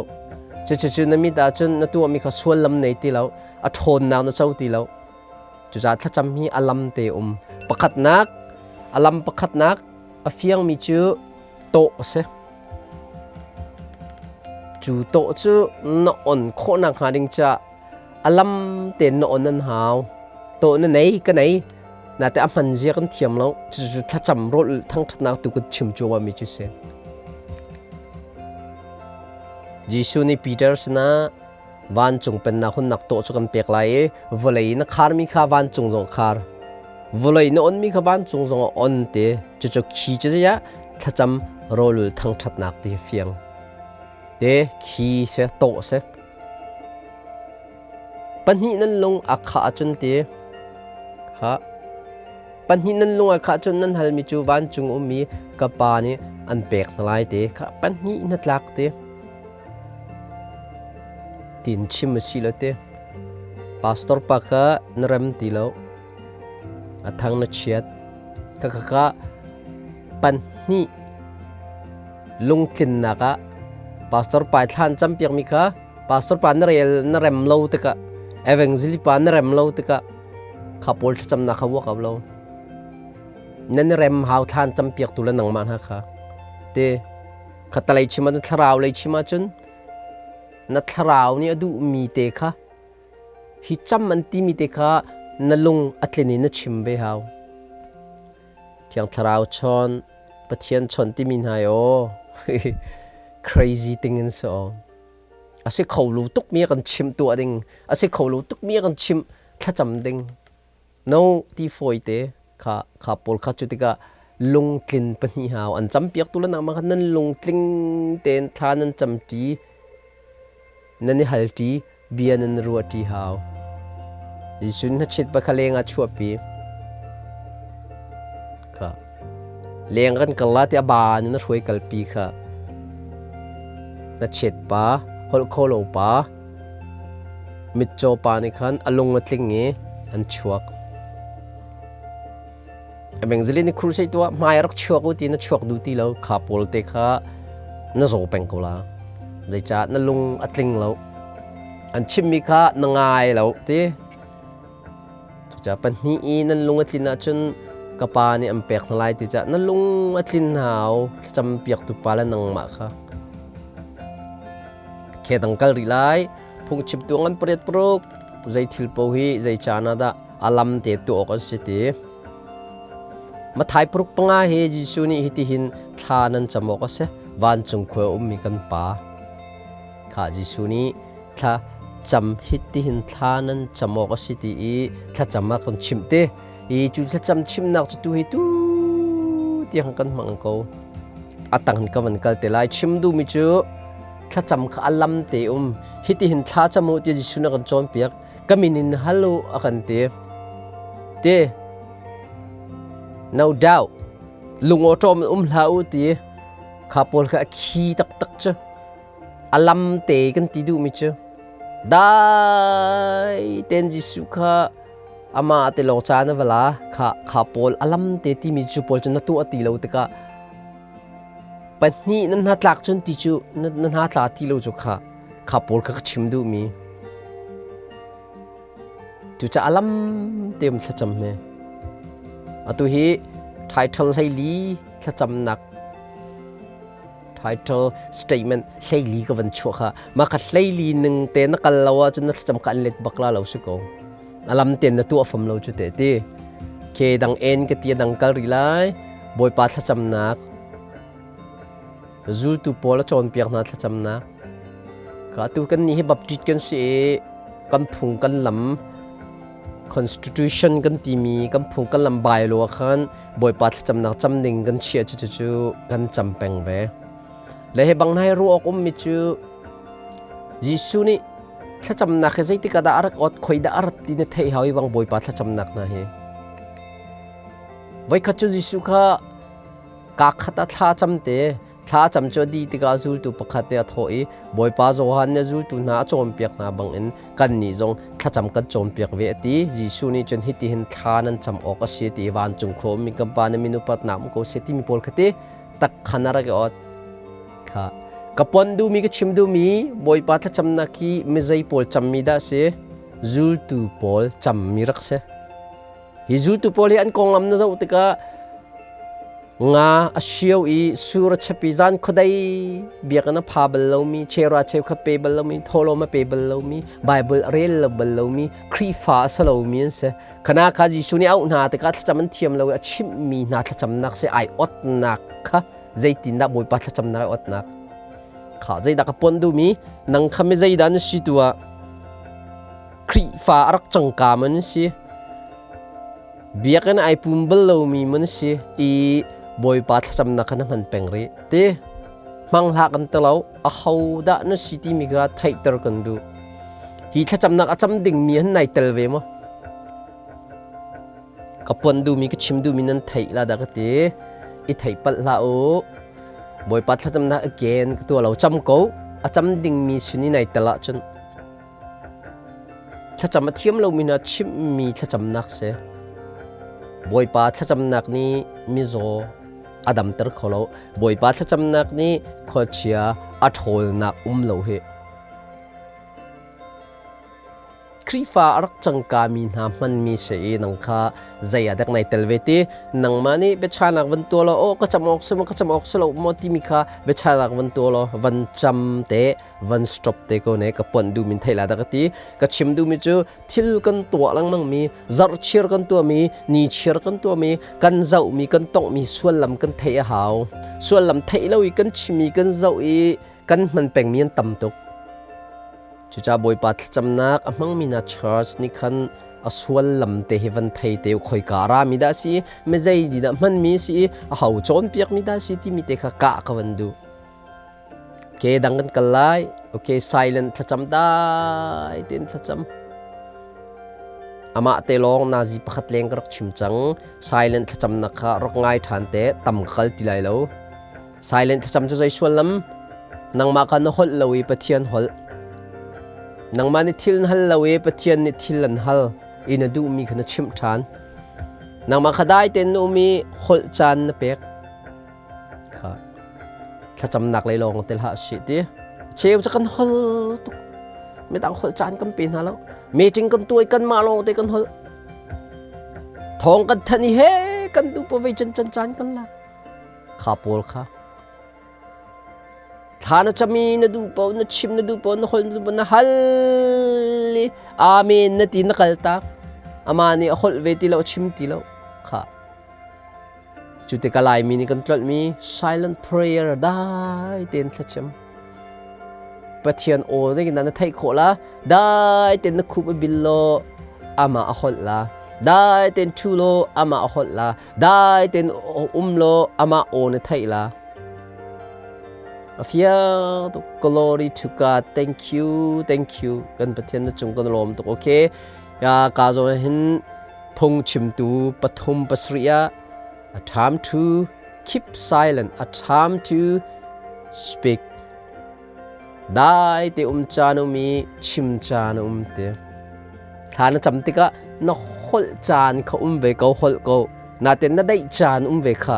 [SPEAKER 1] cucu na mit ahcun na tuahmi kha suallam nei ti lo a ṭhawnnak na co ti lo cucaah thlacam hi a lam te um pakhatnak a lam pakhatnak a fiangmi cu tawh a si. Cu tawh cu na on khawhnak hnga ding caah a lam tein na on an hau. Tawh na nei ka nei nate a hman zia kan thiam lo. Cucu thlacam rawl thangṭhatnak tu kan chim cuahmah mi cu si. Jesuh nih Peter sinah vancung pennak hunnak tawh cu kan pek lai i vawlei na kharmi kha vancung zong khar vawlei na onmi kha vancung zong a on te cucu khi cu zeiah thlacam rawlul thangṭhatnak ti fiang te khi se tawh se pahnih nan lung a khah ahcun ti kha pahnih nan lung a khah cun nan halmi cu vancung ummi ka pa nih an pek hna lai te kha pahnih na tlak te tin chim a si lo te. Pastor pa kha na rem ti lo. A thang na chiat. Kha kha kha pahnih lungtlinnak ah pastor pa thlan campiak mi kha pastor pa na rel na rem lo tikah evangeli pa na rem lo tikah kha pawl thlacamnak kha wuak lo. Nan rem hau thlan campiak tu le nangmah hna kha te khatalei chim ahcun thlarau lei chim ahcun na thlarau nih a duhmi te kha hi cam an timi te kha na lung a tlin in na chim ve hau. Thiang thlarau chawn Pathian chawn timi hna aw crazy thing in so a si kho lo tuk mi a kan chimh tuah ding a si kho lo tuk mi a kan chimh thlacam ding No ti fawite kha kha pawl kha cu tikah lungtlin pahnih hau an campiak tu le nangmah kha nan lungtling tein thla nan camṭi nan i halṭi bia nan ruahṭi hau. Jesuh nih hnachet pa kha leng ah chuahpi. Kha leng kan kal la tiah ba in na hruai kalpi kha hnachet pa holh kho lo pa Mitcaw pa nih khan a lung a tling i an chuak. Evangelist nih crusade tuah hmai rak chuak u ti na chuak duh ti lo kha pawl te kha na zaw peng ko la. Zeicah na lung a tling lo. An chimmi kha na ngai lo ti. Cucaah pahnih i nan lung a tlin ahcun ka pa nih an pek hna lai ti cah na lung a tlin hau thlacam piaktu pa le nangmah kha. Khe dang kal rih lai phungchimtu ngan pariat paruk zei thil paoh hi zei caan ah dah a lam te tuah awk an si ti. Mathai paruk panga hi Jesuh nih hitihin thla nan cam awk a si vancung khua a ummi kan Pa. Kha Jesuh nih thla cam hitihin thla nan cam awk a si ti i thlacam a kan chimh te. I cu thlacam chimnak cu tu hi tu tiang kan hmang ko. A tang ka van kal te lai. Chim duhmi cu thlacam kha a lam te um. Hitihin thla cam u ti Jesuh nih a kan cawnpiak. Ka min in hal u a kan ti. Ti no doubt lung awṭawm in um hlah u ti kha pawl kha a khi taktak cu. A lam te kan ti duhmi cu dai ten Jesuh kha amah te lawng caan a va la kha kha pawl a lam te timi cu pawl cu na tuah ti lo tikah pahnih nan hna tlak cun ti cu na hna tla ti lo cu kha kha pawl kha ka chim duhmi cucaah a lam te um thlacam he atu hi title hleili thlacamnak Title statement hleili ka van chuah kha mah kha hleili ning te na kal lo ahcun na thlacam kha an let bak la lo si ko. A lam ten na tuah fam lo cu te ti. Ke dang en ka ti dang kal rih lai. Bawipa thlacamnak zultu pawl a cawnpiak hna thlacamnak. Ka tu kan nih hi Baptist kan si i kan phung kan lam Constitution kan timi kan phung kan lam bylaw ah khan Bawipa thlacamnak cam ding kan chiah cu cu kan cam peng ve. Le hi bang hna hi ruah awk ummi cu Jesuh nih thlacamnak hi zeitik ah dah a rak ot khoi dah a rat ti na theih hau i bang Bawipa thlacamnak hna hi. Voikhat cu Jesuh kha kaa khat ah thla cam te Thla a cam cu a dih tikah zultu pakhat nih a thawh i Bawipa Johan nih a zultu hna a cawnpiak hna bangin kannih zong thlacam kan cawnpiak ve a ti. Jesuh nih cun hitihin thla nan cam awk a si ti i vancung khua ummi kan Pa na min upatnak um ko seh timi pawl kha ti tak khan a rak i ot. Kha ka pon duhmi ka chim duhmi Bawipa thlacamnak hi mizei pawl cammi dah si? Zultu pawl cammi rak si. Hi zultu pawl hi an konglam na zoh tikah nga a sio i sur a chep i zan khuadei biakinn a pha bal lomi chera cheukhat pe bal lomi thawhlawm a pe bal lomi Bible a rel lo bal lomi Khrihfa a si lomi an si khana kha Jesuh nih auh hna tikah thlacam an thiam lo i a chimhmi hna thlacamnak si ai otnak kha zeitindah Bawipa thlacamnak ai otnak kha zeidah ka pon duhmi nang kha mi zeidah na si tu ah Khrihfa a rak cangka man si Biakinn ai pum bal lomi mun si i Bawipa thlacamnak kha na hman peng rih. Ti hmang hlah kan ti lo. Aho dah na si timi kha theihter kan duh. Hi thlacamnak a cam dingmi han nai tel ve maw? Ka pon duhmi ka chim duhmi nan theih la dah ka ti. I theih palh hlah u. Bawipa thlacamnak again ka tuah lo cam ko a cam dingmi sin i nai tel ahcun thlacam a thiam lomi hna chimhmi thlacamnak si. Bawipa thlacamnak nih mizaw a damter kho lo. Bawipa thlacamnak nih khuachia a ṭhawlnak um lo hi. Khrihfa a rak cangkami hna hmanmi si i nang kha zei ah dek nai tel ve ti nangmah nih biachanak van tuah law aw ka cam awk si maw ka cam awk si lo maw timi kha biachanak van tuah law van cam te van stop te ko ne ka ponh duhmi theih la dah ka ti ka chim duhmi cu thil kan tuah lengmang mi zarhchir kan tuahmi nichir kan tuahmi kan zohmi kan tonghmi suallam kan theih a hau suallam theih lo i kan chimmi kan zoh i kan hman pengmi an tam tuk Cucaah Bawipa thlacamnak a hmangmi hna church nih khan a suallam te hi van thei te khoika a rami dah si mizei di dah hmanmi si i a ho cawnpiakmi dah si timi te kha kah ka van duh. Okay, dang kan kal lai. Okay, silent thlacam dai tein thlacam. Amah te lawng nazi pakhat leng ka rak chim cang. Silent thlacamnak kha rak ngai ṭhan te tam ka kal ti lai lo. Silent thlacam cu zei sullam? Nangmah kha na holh lo i Pathian holh. Nangmah nih thil na hal lo i Pathian nih thil an hal i na duhmi kha na chimh ṭhan. Nangmah kha dai tein na um i holh caan na pek. Kha thlacamnak lei lawng tel hlah sih ti. Cheu cu kan hol tuk. Midang holh caan kan pe hna lo. Meeting kan tuai kanmah lawng te kan holh. Thawng kan thanh i he kan duh po vei can can caan kan la. Kha pawl kha thla na cam i na duh paoh na chim na duh paoh na holh na duh paoh na hal i amen na ti na kal tak amah nih a holh ve ti lo a chim ti lo kha cu tikah Laimi nih kan tlolhmi silent prayer dai tein thlacam Pathian aw zeitindah na theih khawh la dai tein na khup a bil law amah a holh la dai tein ṭhu law amah a holh la dai tein um law amah aw na theih la a fiang tuk glory to God thank you thank you kan Pathian na cung kan lawm tuk okay ya ka zawn hin phung chimtu pathum pasarih ah a time to keep silent a time to speak Dai te um caan um i chim caan a um te. Thla na cam tikah na holh caan kha um ve ko holh ko. Natin na daih caan um ve kha.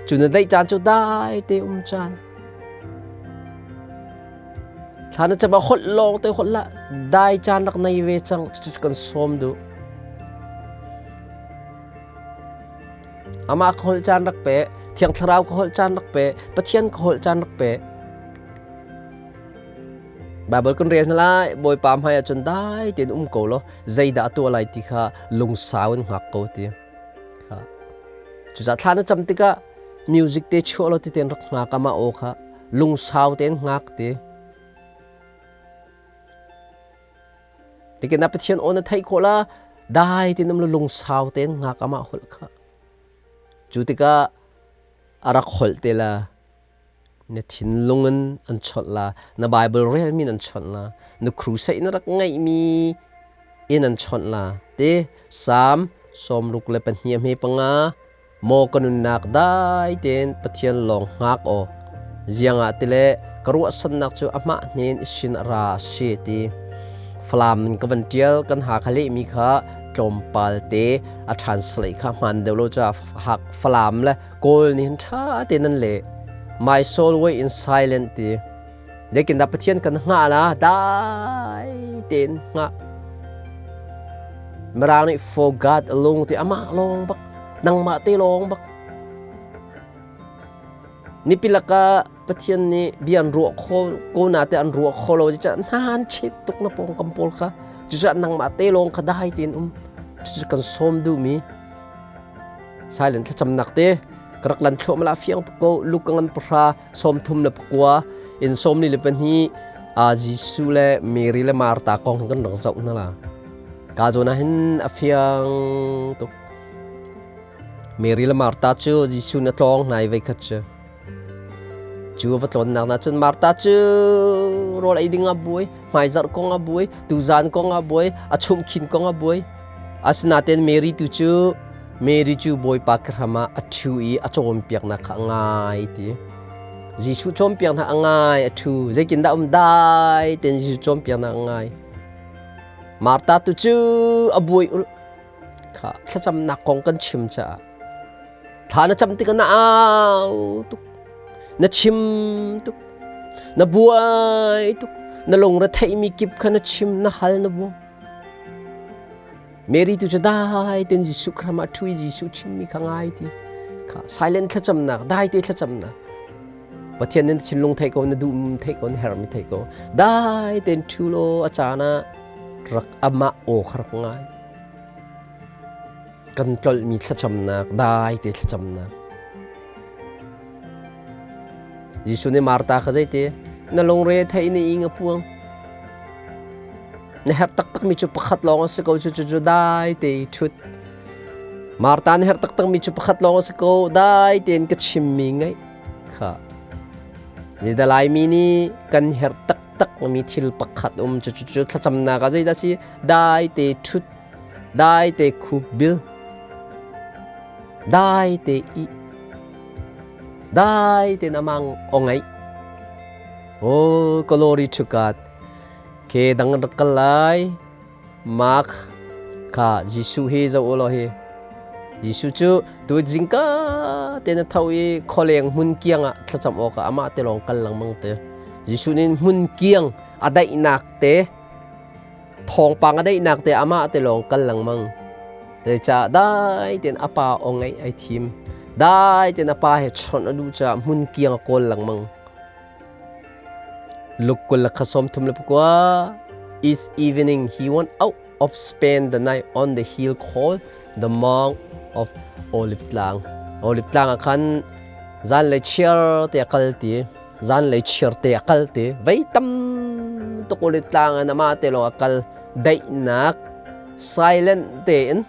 [SPEAKER 1] Cu na daih caan cu dai te um caan. Thla na cam ah holh lawng te holh lah dai caan rak nei ve cang cu kan sawm duh. Amah ka holh caan rak pe, Thiang Thlarau ka holh caan rak pe, Pathian ka holh caan rak pe. Baibal kan rel hna lai, Bawipa hmai ah cun dai tein um ko law zeidah a tuah lai ti kha lungsau in hngak ko ti. Kha. Cucaah thla na cam tikah music te chuah law ti tein rak hngak amah aw kha lungsau tein hngak ti. Tikin na Pathian aw na theih khawh la dai tein um lungsau tein ngak amah holh kha. Cu tikah a rak holh te la na thinlung in an chawnh la na Bible relmi in an chawnh la na crusade na rak ngeihmi in an chawnh la te Psalm 62 hme panga Maw ka nunnak dai tein Pathian lawng hngak aw. Ziangah tile ka ruahsannak cu amah hnen i sin a ra a si ti. Falam in ka van ṭial kan ha kha lehmi kha tlawmpal te a translate kha hmaan deuh lo caah Falam le Kawl nih hin ṭha tein an leh. My soul wait in silent ti. Zeitindah Pathian kan hngah la dai tein hngah. Mirang nih for God alone ti amah lawng bak nangmah te lawng bak. Nipi laka Pathian nih bia an ruah kho ko na te an ruah kho lo cu nan chet tuk na pawng kam pawl kha cucaah nangmah te lawng kha dai tein um cucu kan sawm duhmi silent thlacamnak te ka rak lan thluahmah la fiang tuk ko luk ka ngan pahra 34 in 42 Jesuh le Mary le Martha kong kan rak zoh hna la. Ka zawn ah hin a fiang tuk. Mary le Martha cu Jesuh na tlawng hna i voikhat cu. Cu va tlawnnak na cun Martha cu rawl ei ding a buai, hmaizarh kong a buai, tuzan kong a buai, a chumkhin kong a buai. Asinain Mary tu cu Mary cu Bawipa ka hram ah a ṭhu i a cawnpiaknak kha a ngai ti. Jesuh cawnpiak hna a ngai a ṭhu. Zeitindah um dai tein Jesuh cawnpiak hna a ngai. Martha tu cu a buai ul. Kha thlacamnak kong kan chim caah thla na cam tikah na au tuk. Na chim tuk. Na buai tuk. Na lungre theihmi kip kha na chim, na hal, na buang. Mary tu cu dai tein Jesuh Khrih ah ṭhu i Jesuh chimmi kha ngai ti. Kha silent thlacamnak, dai te thlacamnak. Pathian nih na thinlung theih ko, na duh theih ko, na herhmi theih ko. Dai tein ṭhu law a caan ah rak amah aw kha rak ngai. Kan tlolhmi thlacamnak, dai te thlacamnak. Jesuh nih Martha kha zeiti na lungre theih na ing a puang. Na herh taktakmi cu pakhat lawng a si ko cu cu dai te i ṭhut. Martha na herh taktakmi cu pakhat lawng a si ko dai tein ka chimmi ngaih kha. Mi Laimi nih kan herh taktakmi thil pakhat um cu cu thlacamnak ah zeidah si dai te ṭhut dai te khup bil dai te ih dai tein amang o ngaih oh glory to God ke dang rak kal lai Mark kha Jesuh hi zoh u law hi Jesuh cu tu zingka te na tho i khualeng hmun kiang ah thlacam awkah amah te lawng kal lengmang te Jesuh nih hmun kiang a daihnak te thawngpang a daihnak te amah te lawng kal lengmang zeicah dai tein a pa aw ngaih ai thim dai tein a pa he chawnh a duh caah hmun kiang a kawl lengmang Luke 23 Each evening he went out of spend the night on the hill called the Mount of Olive Tlang. Olive Tlang ah khan zanlei chiar te a kal ti. Zanlei chiar te a kal ti. Vei tam tuk Olive Tlang in amah te lawng a kal. Daihnak silent tein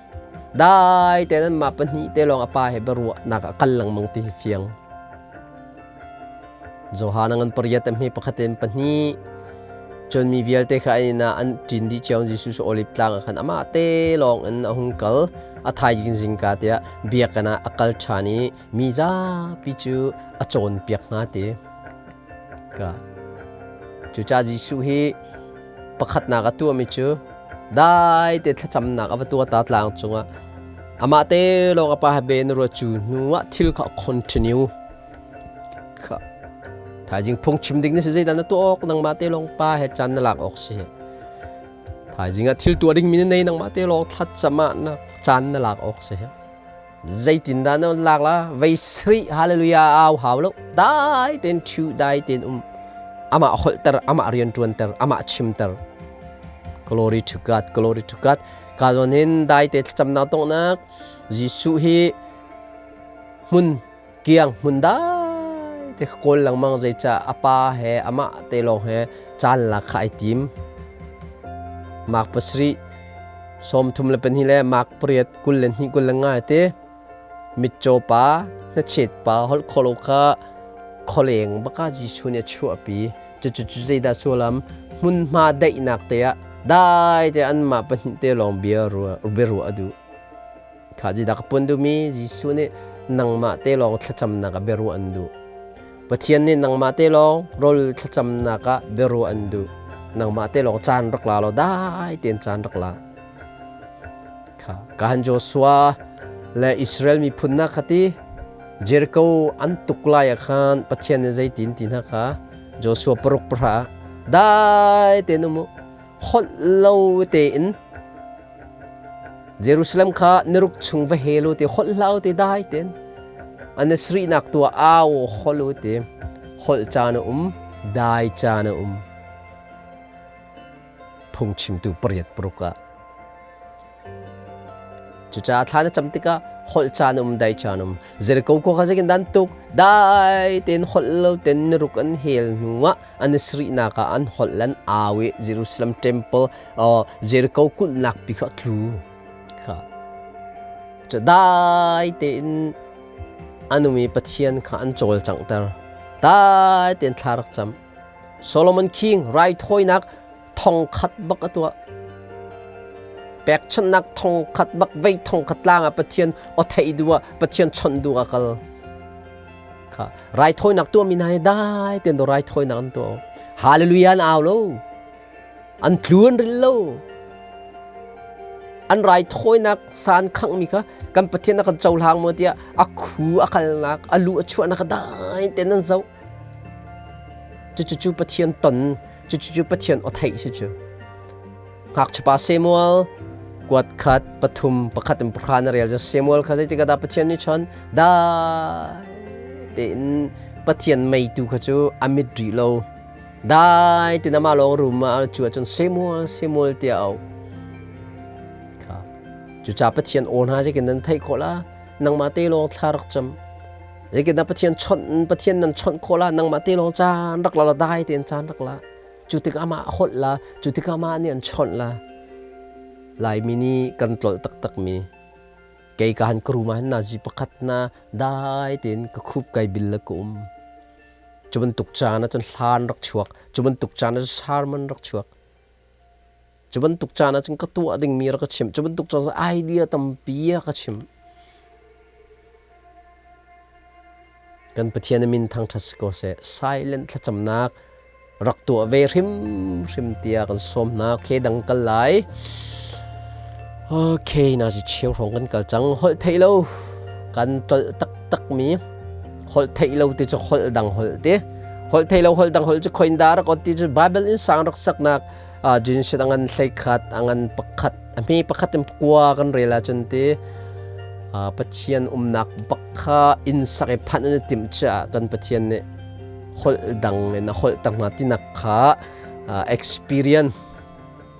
[SPEAKER 1] dai tein anmah pahnih te lawng a pa he biaruahnak ah kal lengmang ti hi fiang. Johan a ngan pariat a hme pakhat in pahnih. Cun mi vialte kha an inn ah an ṭin dih cio. Jesuh cu Oliv tlang ah khan amah te lawng in a hung kal. A thaizing zingka tiah biakinn ah a kal ṭhan i mi zapi cu a cawnpiak hna ti. Ka. Cucaah Jesuh hi pakhatnak a tuahmi cu dai te thlacamnak a va tuah ta tlang cungah amah te lawng a pa he be na ruat cu hnu ah thil kha a continue. Kha. Thaizing phungchim ding na si zeidah na tuah awk nangmah te lawng pa he caan na lak awk si. Thaizing ah thil tuah ding mi na nei nangmah te lawng thlacam ah na caan na lak awk si. Zeitindah na lak la vei sri hallelujah au hau lo dai ten thu dai ten um amah holhter amah rian tuanter amah chimter glory to God glory to God ka zawn hin dai te thlacamnak tongnak Jesuh hi hmun kiang hmun dai te kawl lengmang zeicah a pa he amah te lawng he caan lak kha ai tim Mark pasarih 32 le Mark pariat 22 25 te mitcaw pa hnachet pa holh kholo kha khualeng baka Jesuh nih a chuahpi cucu cu zeidah sullam hmunhma daihnak te ah dai te anmah pahnih te lawng bia ruah a duh Kha zeidah ka pun duhmi Jesuh nih nangmah te lawng thlacamnak ah biaruah an duh. Pathian nih nangmah te lawng rawl thlacamnak ah biaruah an duh. Nangmah te lawng caan rak la law dai tein caan rak la. Kha kahan Joshua le Israel miphun hna kha ti Jericho an tuk lai ah khan Pathian nih zeitin ti hna kha Joshua paruk pahra dai tein um u holh lo tein Jerusalem kha niruk chung va hel u ti holh hlah u ti dai tein an i sarihnak tu ah au holh u ti holh caan a um dai caan a um phungchimtu pariat paruk ah cucaah thla na cam tikah holh caan um dai caan um Jericho khua kha zeitin dan tuk dai tein holh lo tein niruk an hel hnu ah an i sarihnak ah an holh le an au i Jerusalem temple Jericho kulhnak pi kha a tlu kha cu dai tein an um i Pathian kha an cawlcanghter dai tein thla rak cam Solomon King raithawinak thong khat bak a tuah pekchanhnak thong khat bak vei thong khat tlang ah Pathian aw theih duh ah Pathian chawnh duh ah kal. Kha raithawinak tuahmi hna hi dai tein do raithawinak an tuah. Hallelujah an au lo. An tlu an ril lo. An raithawinak san khanghmi kha kan Pathian a kan cohlang maw tiah a khu a kalnak a lu a chuahnak kha dai tein an zoh. Cucu Pathian ton, cucu Pathian aw theih si cu. Ngakchiapa Samuel kuat khat pathum pakhat in pahra na rel cu Samuel kha zeitik ah dah Pathian nih chon dai tein Pathian meitu kha cu a mit rih lo dai tein amah lawng room ah cu ahcun Samuel Samuel tiah a auh kha cucaah Pathian aw hna zeikin nan theih khawh la nangmah te lawng thla rak cam zeikin dah Pathian chawnh Pathian nan chawnh khawh la nangmah te lawng caan rak la la dai tein caan rak la Cu tikah mah a holh la, cu tikah mah nih an chawnh la. Laimi nih kan tlolh taktakmi kei ka han ka room ah hin nazi pakhat na dai tein ka khup kai bil le ka um. Cu bantuk caan ahcun hlan rak chuak, cu bantuk caan ahcun sermon rak chuak. Cu bantuk caan ahcun ka tuah dingmi rak ka chimh. Cu bantuk caan ahcun idea tampi a ka chimh. Kan Pathian a min thangṭhat si ko seh. Silent thlacamnak rak tuah ve hrimhrim tiah kan sawm hna. Okay, dang kal lai. Okay, na si cheu hrawng kan kal cang. Holh theih lo kan tolh taktak mi holh theih lo ti cu holh dang holh ti. Holh theih lo holh dang holh cu khoin da rak ti cu Bible in sang rak saknak jinsit angan hlei khat angan pakhat a hme pakhat in kua kan rel ahcun ti Pathian umnak bak kha inn sak i phanh an i timh caah kan Pathian nih holh dang in a holh ter hna tinak kha experience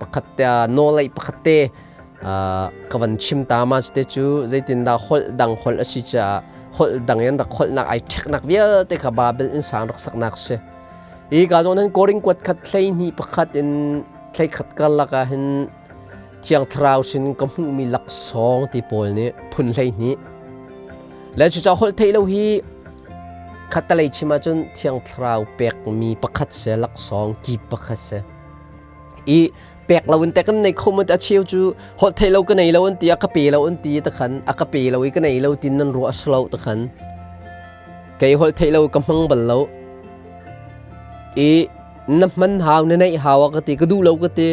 [SPEAKER 1] pakhat te nawlei pakhat te ka van chim ta ma te cu zeitindah holh dang holh a si caah holh dang in rak holhnak ai ṭheknak vialte kha Babel inn sang rak saknak si. Hi ka zawn hin Korin kuat khat hlei hnih pakhat in thlei khat karlak ah hin Thiang Thlarau sin ka hmuhmi laksawng ti pawl nih phun 12. Le cucaah holh theih lo hi khattalei chim ahcun Thiang Thlarau pekmi pakhat si, laksawng ki pakhat si. I pek lo in te kan nei kho a cheu cu holh theih lo ka nei lo an ti a ka pe lo an ti takhan a ka pe lo i ka nei lo tin nan ruah a si lo takhan kei holh theih lo ka hmang bal lo i na hman hau na neih hau a ka ti ka duh lo ka ti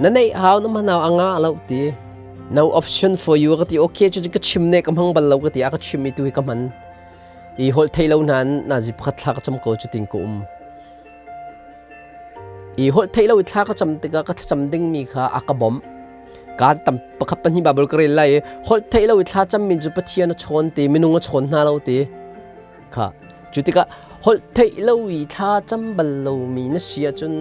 [SPEAKER 1] na neih hau na hman hau a ngah lo ti no option for you ka ti okay cu ka chim ne ka hmang bal lo ka ti a ka chim i tu hi ka hman i holh thei lo nan na zi pakhat thla ka cam ko cu tin ka um i holh thei lo i thla ka cam tikah ka thlacam dingmi kha a ka bawmh kaan tam pakhat pahnih Bible ka rel lai i holh theih lo i thla cammi cu Pathian a chawn ti minung a chawn hna lo ti kha cu tikah holh theih lo i thla cam bal lomi na si ahcun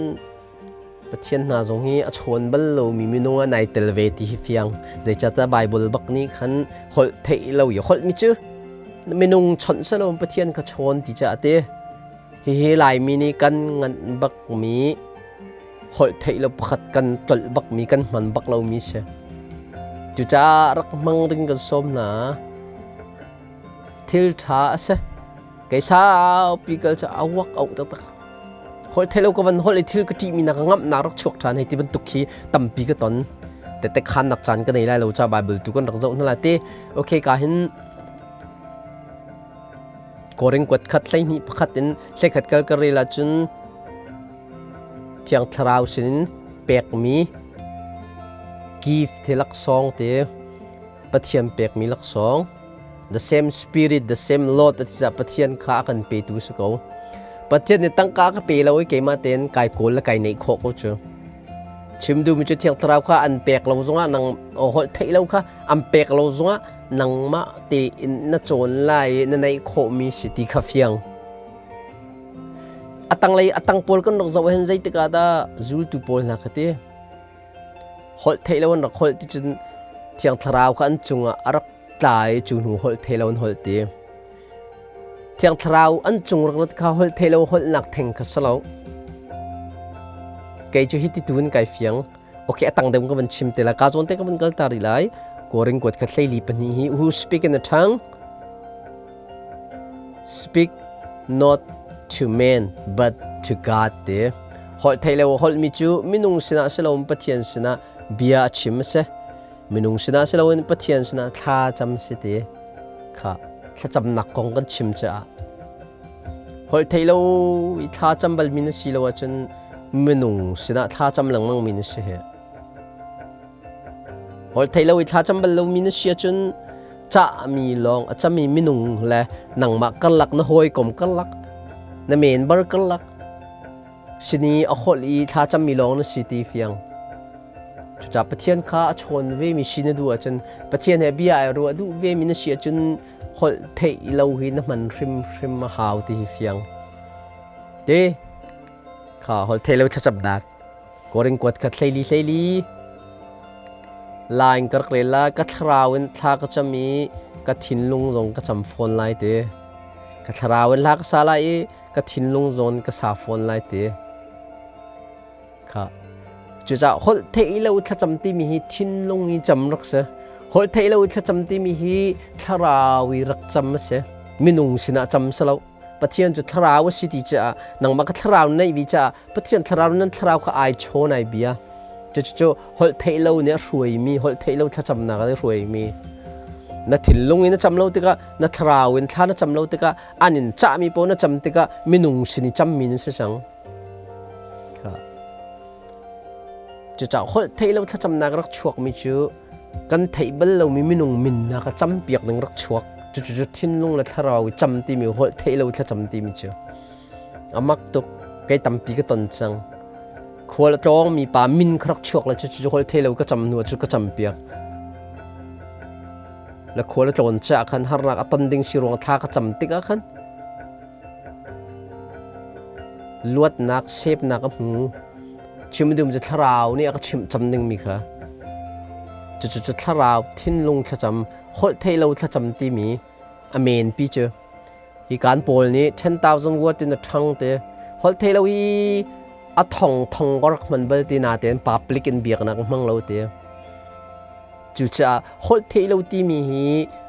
[SPEAKER 1] Pathian hna zong hi a chawn bal lomi minung ah nai tel ve ti hi fiang zeicahtiah Bible bak nih khan holh theih lo i holh mi cu minung chawnh selo Pathian kha chawn ti caah ti hihi Laimi nih kan nganh bakmi holh theih lo pakhat kan tlolh bakmi kan hman bak lomi si cucaah rak hmang ding kan sawm hna thil ṭha a si kei saupi kal cu a uak auh taktak holh theih lo ka van holh i thil ka ṭihmi nak ka ngamhnak rak chuak ṭhan hei ti bantuk khi tampi ka ton tete khan nak caan ka nei lai lo ca Bible tu kan rak zoh hna la te okay ka hin Korin kuat khat 12 pakhat in 11 kal ka rel ahcun Thiang Thlarau sinin pekmi gift te laksawng te Pathian pekmi laksawng the same spirit the same Lord a ti caah Pathian kha a kan petu si ko. Pathian nih tangka ka pe lo i keimah tein kai kawl le kai neih khawh ko cu. Chim duhmi cu Thiang Thlarau kha an pek lo zongah nang holh theih lo kha an pek lo zongah nangmah tein na cawn lai i na neih khawhmi si ti kha fiang. A tanglei a tang pawl kan rak zoh hin zeitik ah dah zultu pawl hna kha ti holh theih lo an rak holh ti cun Thiang Thlarau kha an cungah a rak tla i cu hnu holh thei lo an holh ti. Thiang Thlarau an cung rak rat kha holh thei lo holhnak theng kha si lo. Kei cu hi ti tu in kai fiang. Okay, a tang deuh ka van chim te lai. Ka zawn te ka van kal ta rih lai. Koring kuat kha 14 hi who speak in a tongue speak not to men but to God ti. Holh thei lo holh mi cu minung sinah si loin Pathian sinah bia a chim a si. Minung sinah si loin Pathian sinah thla cam si ti. Kha thlacamnak kong kan chim caah. Holh thei lo i thla cam balmi na si lo ahcun minung sinah thla cam lengmang mi na si hi. Holh thei lo i thla cam bal lomi na si ahcun cahmi lawng a cami minung le nangmah karlak na hawikom karlak na member karlak sini a holh i thla cammi lawng na si ti fiang. Cucaah Pathian kha a chawn vemi si na duh ahcun Pathian he bia ai ruah duh vemi na si ahcun holh theih lo hi na hman hrimhrim a hau ti hi fiang. Te kha holh theih lo thlacamnak Korin kuat khat hleili hleili lain ka rak rel la ka thlarau in thla ka cam i ka thinlung zong ka cam fawn lai te ka thlarau in hla ka sa lai i ka thinlung zong ka sa fawn lai te Kha. Cucaah holh theih lo thlacam timi hi thinlung i cam rak si. Holh theih lo thlacam timi hi thlarau i rak cam a si. Minung sinah cam si lo. Pathian cu thlarau a si ti caah nangmah ka thlarau na neih vi caah Pathian thlarau nan thlarau kha ai chawn ai bia. Cucu holh theih lo nih a hruaimi, holh theih lo thlacamnak nih a hruaimi. Na thinlung in na cam lo tikah, na thlarau in thla na cam lo tikah, an in cahmi paoh na cam tikah minung sin i cammi nan si cang. Cucaah holh theih lo thlacamnak rak chuakmi cu kan theih bal lomi minung minnak a campiak ding rak chuak. Cucu thinlung le thlarau i cam timi holh theih lo thlacam timi cu a mak tuk. Kei tampi ka ton cang. Khual a tlawngmi pa min kha rak chuak le cucu holh theih lo ka cam hnu ah cu ka campiak. Le khual a tlawn caah khan harnak a ton ding si ruang thla ka cam tikah khan Luatnak sepnak a hmu. Chim dum cu thlarau nih a ka chimh cam dingmi kha. Cucu cu thlarau thinlung thlacam, holh theih lo thlacam timi a men pi cu. Hi kan pawl nih 10,000 word in a ṭhang te. Holh theih lo hi a thong thong ka rak hman bal ti natein public in biaknak hmang lo ti. Cucaah holh theih lo timi hi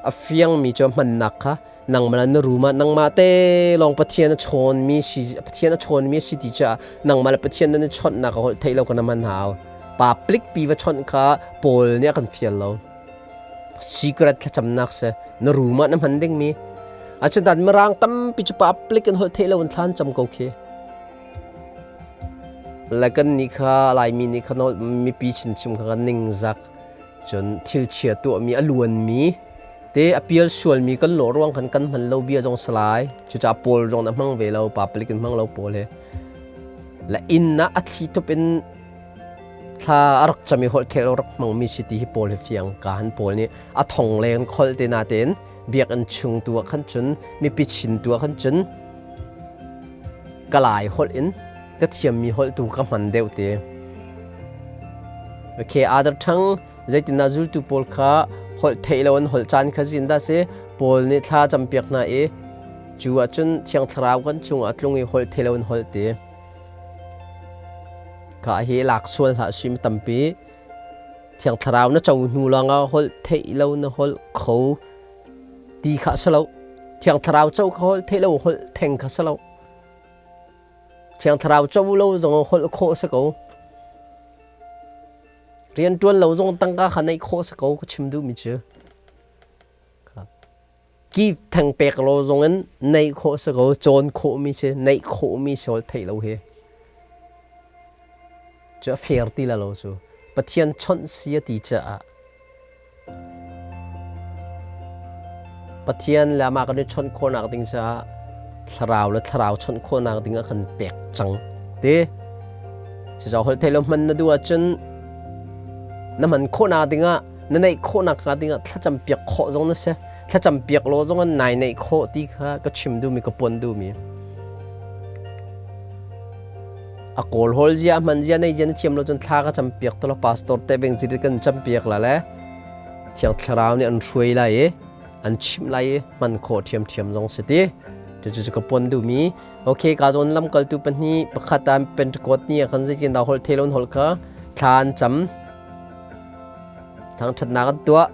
[SPEAKER 1] a fiangmi cu hmannak kha nangmah na room ah nangmah te lawng Pathian a chawnmi si Pathian a chawnmi si ti caah nangmah le Pathian nan i chawnhnak a holh theih lo kana man hau public pi va chawnh kha Paul nih a kan fial lo secret thlacamnak si na room ah na hman dingmi Asinain mirang tampi cu public in holh theih lo in thlan cam ko khi le kan nih kha Laimi nih kha mipi chinchin kha kan ningzak cun thil chia tuahmi a luanmi te a pial sualmi kan lawh ruang khan kan hman lo bia zong salai cucaah Paul zong na hmang ve lo public in hmang lo Paul he la inn ah a thli tup in thla a rak cami holh thel rak hmangmi si ti hi Paul hi fiang ka han Paul nih a thong leng khol te na tein biakinn chung tu ah khan cun mipi chin tu ah khan cun kalai holh in ka thiammi holh tu ka hman deuh te okay other tongue Zeitindah zultu pawl kha holh theih lo an holh caan kha zin dah si? Paul nih thla campiak hna i cu ahcun Thiang Thlarau kan cungah a tlung i holh thei lo in holh ti. Ka hi lak sual hlah sim tampi. Thiang Thlarau na co hnu lawngah holh theih lo na holh kho ti kha si lo. Thiang Thlarau co kha holh theih lo holh theng kha si lo. Thiang Thlarau co lo zong holh khawh si ko. Rianṭuan lo zong tangka kha neih khawh si ko ka chim duhmi cu. Ki theng pek lo zong in neih khawh si ko, cawn khawhmi si, neih khawhmi si hol theih lo hi. Cu a fair ti la lo cu. Pathian chawnh si a ti caah Pathian le amah kan i chawnh khawhnak ding caah thlarau le thlarau chawnh khawhnak ding a kan pek cang ti. Cucaah holh theih lo hman na duh ahcun na hman khawhnak dingah na neih khawhnak hnga dingah thlacam piak khawh zong na si. Thlacam piak law zong in nai neih khawh ti kha ka chim duhmi ka puan duhmi. A kawl hawl zia a hman zia nei zia na thiam lo cun thla ka cam piak to la pastor te beng zit kan cam piak la le Thiang Thlarau nih an hruai lai i an chimh lai i hman khawh ṭhiamṭhiam zong si ti. Cucu ka pon duhmi. Okay, ka zawn lamkaltu pahnih pakhat ah Pentecost ni ah khan zeitin dah holh thei lo holh kha thla an cam. Thangṭhatnak an tuah.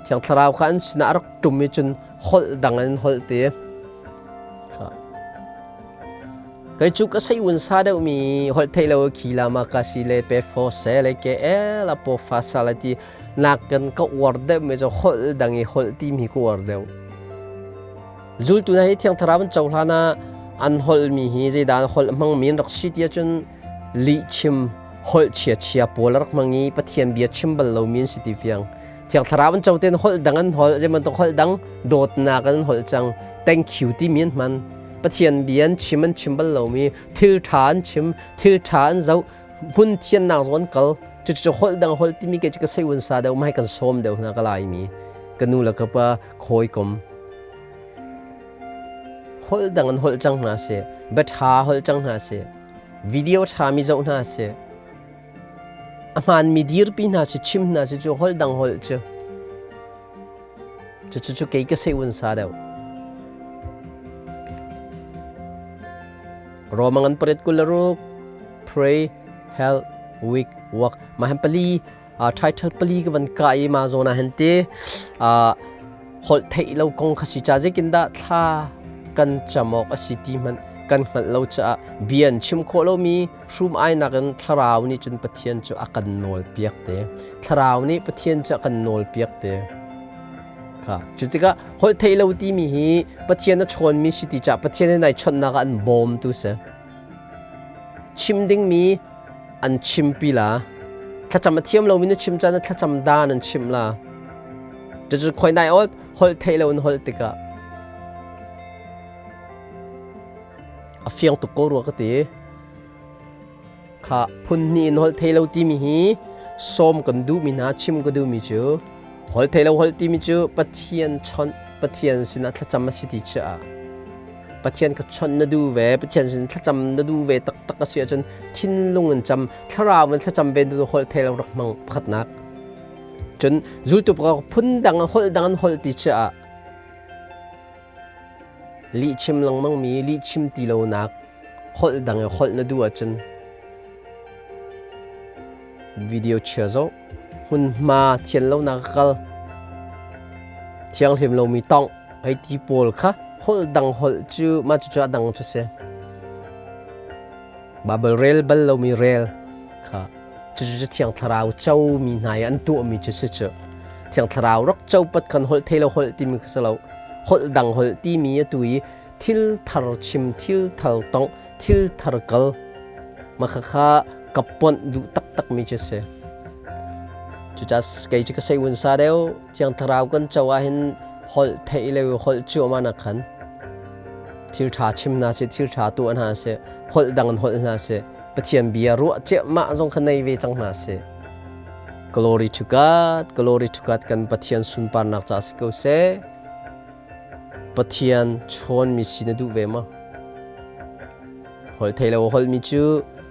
[SPEAKER 1] Thiang Thlarau kha an sinah a rak ṭum i cun holh dang in holh ti. Kei cu ka sei un sa deuhmi holh theih lo khi la ma ka si le pe fo se le ke e la po fa sa le ti nak kan ka uar deuh mi cu holh dang i holh ti mi ka uar deuh. Zultu hna hi thiang thlarau an cohlan ah An holhmi hi zeidah holh hmangmi an rak si ti ahcun lihchim holh chia-chia pawl a rak hmang i Pathian bia chim bal lomi an si ti fiang. Thiang Thlarau an co tein holh dang an holh, zei bantuk holh dang dawtnak an holh cang, thank you timi an hman. Pathian bia an chim an chim bal lomi, thil ṭha an chim, thil ṭha an zoh, hmun thiannak zong an kal. Cucu holh dang holh timi ke cu ka sei un sa deuh mai kan sawm deuh hna ka laimi. Ka nu le ka pa khawi kom. Holh dang an holh cang hna seh, bia ṭha holh cang hna seh, video ṭhami zoh hna seh, a hmaanmi dirpi hna si chim hna si cu holh dang holh cu. Cucu cu kei ka sei un sa deuh. Roma ngan paret 26 pray health week work mah han pali title pali ka van ka i ma zawn ah hin ti holh theih lo kong kha si ca zeitindah thla kan cam awk a si ti hmanh kan hngalh lo caah bia an chim khawh lomi hrum ainak in thlarau nih cun Pathian cu a kan nawl piak te thlarau nih Pathian cu a kan nawl piak te kha cu tikah holh theih lo timi hi Pathian a chawnmi si ti caah Pathian he nai chawnhnak ah an bawmtu si chim dingmi an chimpi la thlacam a thiam lomi na chim caan thlacam dan an chimh la cucu khoi nai ol holh theih lo in holh tikah a fiang tuk ko rua ka ti kha phun hnih in holh thei lo timi hi sawm kan duhmi hna chim ka duhmi cu holh thei lo holh timi cu Pathian chawnh Pathian sinah thlacam a si ti caah Pathian kha chawnh na duh ve, Pathian sin thlacam na duh ve taktak a si ahcun thinlung in cam, thlarau in thlacam ve na holh thei lo rak hmang pakhatnak. Cun zultu pakhat phun dang holh dang an holh ti caah lihchim lengmang mi lihchim ti lonak holh dang i holh na duh ahcun video chia zoh hmunhma thian lonak kal thianghlim lomi tongh hei ti pawl kha holh dang holh cu mah cucu a dang cu si Bible rel bal lomi rel kha cucu cu Thiang Thlarau comi hna i an tuahmi cu si cu Thiang Thlarau rak co pat khan holh thei lo holh timi kha si lo holh dang holh timi atu i thil thar chim thil thar tongh thil thar kal mah khakha ka ponh duh taktakmi cu si cucaah kei cu ka sei un sa deuh Thiang Thlarau kan co ahhin holh theih le holh cuahmah nak khan thil ṭha chim hna seh thil ṭha tuah hna seh holh dang in holh hna seh Pathian bia ruah ciahmah zong kha nei ve cang hna seh Glory to God glory to God kan Pathian sunparnak ca si ko seh Pathian chawnmi si na duh ve maw holh thei lo holhmi cu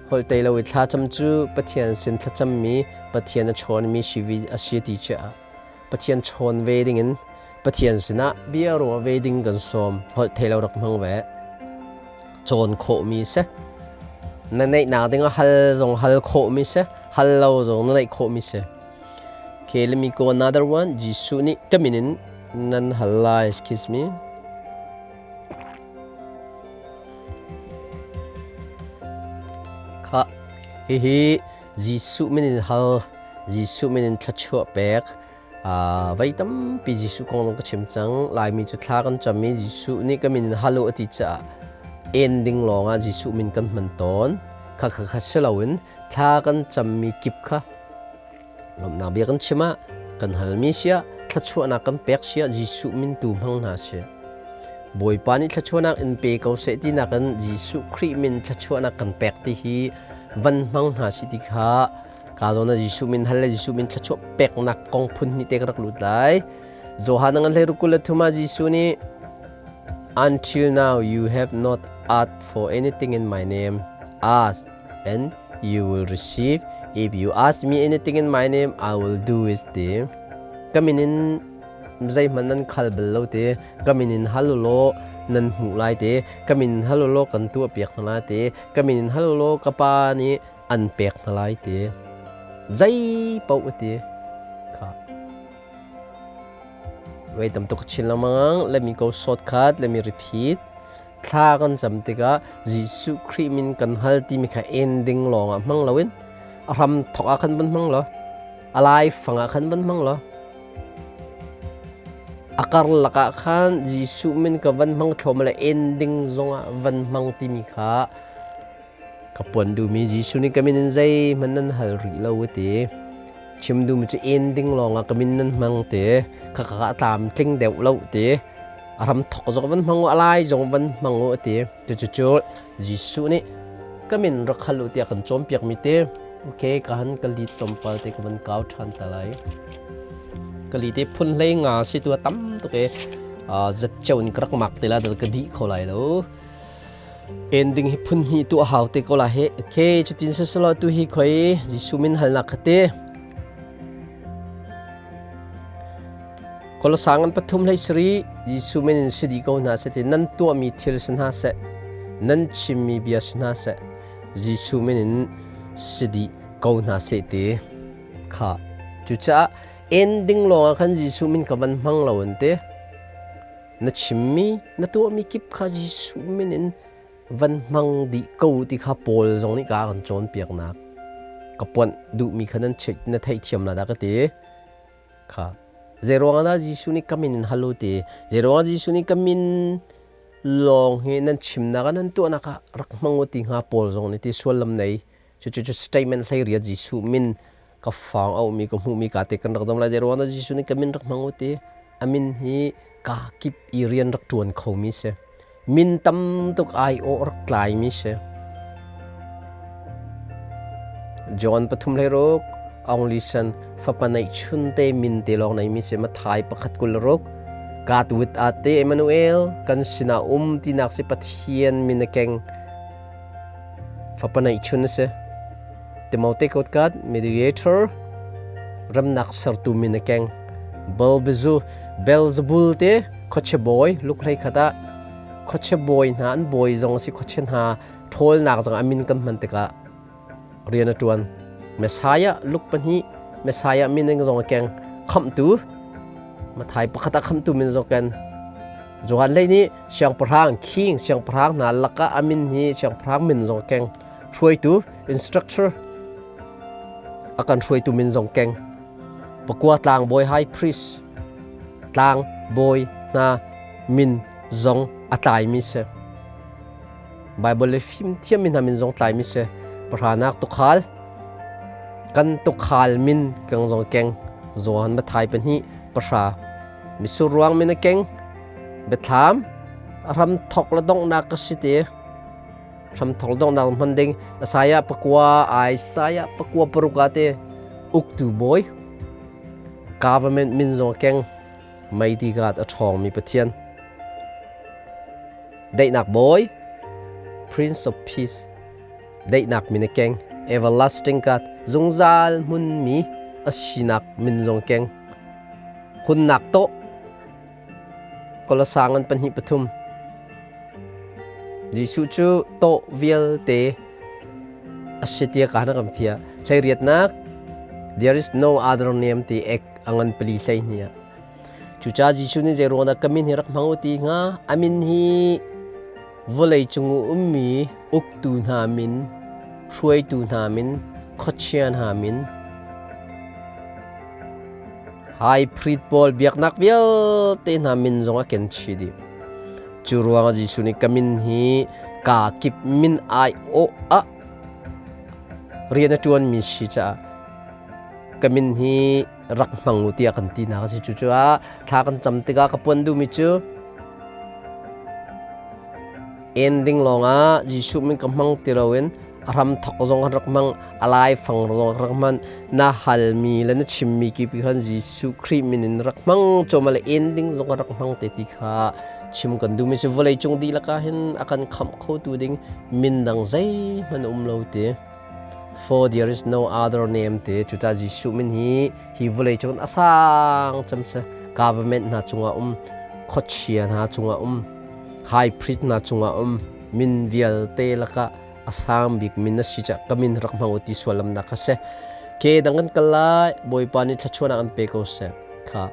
[SPEAKER 1] holh thei lo i thlacam cu Pathian sin thlacammi Pathian a chawnmi si a si ti caah Pathian chawn ve dingin Pathian sinah bia ruah ve ding kan sawm holh thei lo rak hmang ve cawn khawhmi si na neihnak ding ah hal zong hal khawhmi si hal lo zong na neih khawhmi si Okay, let me go another one. Jesuh nih ka min in nan hal lai. Excuse me. Kha hihi Jesuh min in hal Jesuh min in thluachuah pek. Voi tampi Jesuh kong zong ka chim cang. Laimi cu thla kan cam i Jesuh nih ka min in hal u a ti caah ending lawngah Jesuh min kan hman tawn. Kha kha kha si loin thla kan cammi kip kha lawmhnak bia kan chim ah kan halmi siah thluachuahnak kan pek siah Jesuh min tu hmang hna sih. Bawipa nih thluachuahnak in pe ko seh tinak in Jesuh Khrih min thluachuahnak kan pek ti hi van hmang hna si ti kha Ka zawn ah Jesuh min hal le Jesuh min thluachuah peknak kong phun hnih te ka rak lut lai. Johan ngan hlei rukul le thum ah Jesuh nih Until now you have not asked for anything in my name. Ask and you will receive. If you ask me anything in my name, I will do it ti. Ka min in zeihmanh nan khal bal lo ti. Ka min in hal u law nan hmuh lai ti. Ka min in hal u law kan tuah piak hna lai ti. Ka min in hal u law ka pa nih an pek hna lai ti zei paoh a ti kha wei tam tuk chin lengmang let me go shortcut let me repeat thla kan cam tikah Jesuh Khrih min kan hal timi kha ending lawng ah hmang loin a hram thok ah khan van hmang lo a lai fang ah khan van hmang lo. A karlak ah khan Jesuh min ka van hmang thluam le ending zongah van hmang timi kha ka puan duhmi Jesuh nih ka min in zeihmanh nan hal rih lo a ti. Chim duhmi cu ending lawngah ka min nan hmang ti. Khakha a tlam tling deuh lo ti. A ram thok zong van hmang u, a lai zong van hmang u a ti. Cucu Jesuh nih ka min rak hal u tiah kan cawnpiakmi ti. Okay, ka han ka lit tlawmpal te ka van kau ṭhan ta lai. Ka li te phun hlei nga si tu a tam tuk e. Zatcheu in ka rak mak te la dal ka dih kho lai lo. Ending hi phun hnih tu a hau te ko la he. Okay, cutin siselaw tu hi khoi Jesuh min halnak kha te. Kolosang an pathum hlei sari Jesuh min in si dih ko hna seh ti nan tuahmi thil si hna seh, nan chimmi bia si hna seh, Jesuh min in si dih ko hna seh ti kha. Cucaah ending lawngah khan Jesuh min ka van hmang lo an ti. Na chimmi, na tuahmi kip kha Jesuh min in van hmang dih ko ti kha Paul zong nih ka kan cawnpiaknak. Ka puanh duhmi kha nan check na theihthiam la dah ka ti. Kha zeiruang ah dah Jesuh nih ka min in hal u ti? Zeiruang ah Jesuh nih ka min lawng hi nan chimnak ah nan tuahnak ah rak hmang u ti hnga Paul zong nih ti suallam nei. Cucu cu statement hlei riat Jesuh min ka fang a ummi ka hmuhmi ka te kan rak zom lai. Zeiruang dah Jesuh nih ka min rak hmang u ti? A min hi ka kip i rian rak ṭuan khomi si. Min tam tuk aiawh rak tlaimi si. John pathum hlei ruk, Aung Li San fapa neihchun te min te lawng neimi si Mathai pakhat 26 God with us te Emmanuel kan sinah um tinak si Pathian min a keng fapa neihchun a si. Timote Kotkat mediator remnak sertu min a keng. Belbezu Beelzebul te khuachia bawi lukhlei khat ah khuachia bawi hna an bawi zong a si khuachia hna ṭhawlnak zong a min kan hman tikah rian a ṭuan Messiah luk pahnih Messiah min in zong a keng khamhtu Mathai pakhat ah khamhtu min zong ken Johan lei nih siangpahrang king siangpahrang hna lakah a min hi siangpahrang min zong a keng hruaitu instructor a kan hruaitu min zong keng Pakua tlangbawi high priest tlangbawi hna min zong a tlaimi si. Bible le fimthiammi hna min zong tlaimi si. Pahranak tukhal kan tukhal min keng zong keng Johan Mathai pahnih pahra misur ruang min a keng biathlam a hram thok le donghnak ka si ti hramthok donghnak hman ding Isaiah pakua Isaiah pakua paruk ah te uktu bawi government min zong keng meiti gat a ṭhawngmi Pathian daihnak bawi Prince of Peace daihnak min a keng everlasting God zungzal hmunmi a sinak min zong keng hunnak tawh Kolosang an pahnih pathum. Jesuh cu tawh vialte a si tiah ka kan fiah. Hleiriatnak There is no other name ti ek a ngan pali hlei hni ah. Cucaah Jesuh nih zei ruang dah ka min hi rak hmang u ti hnga? A min hi vawlei cung ummi uktu hna min, hruaitu hna min, khuachia hna min, High priest pawl biaknak vialte hna min zong a ken chih dih. Cu ruangah Jesuh nih ka min hi kaa kip min aiawh ah rian a ṭuanmi si caah ka min hi rak hmang u tiah kan tinak a si. Cucaah thla kan cam tikah ka puan duhmi cu ending lawngah Jesuh min ka hmang ti loin a hram thok zong kan rak hmang a laifang zong kan rak hman na halmi le na chimmi kip khan Jesuh Khrih min in rak hmang choma le ending zong kan rak hmang te ti kha chim kan duhmi si vawlei cung dihlak ah hin a kan khamh khotu ding min dang zeihmanh um lo ti for there is no other name te cucaah Jesuh min hi hi vawlei cung a sang cem si government hna cungah um khuachia hna cungah um high priest hna cungah um min vialte lakah a sang bik min na si cah ka min rak hmang u ti suallamnak kha si ke dang kan kal lai bawipa nih thluachuahnak an pe ko seh kha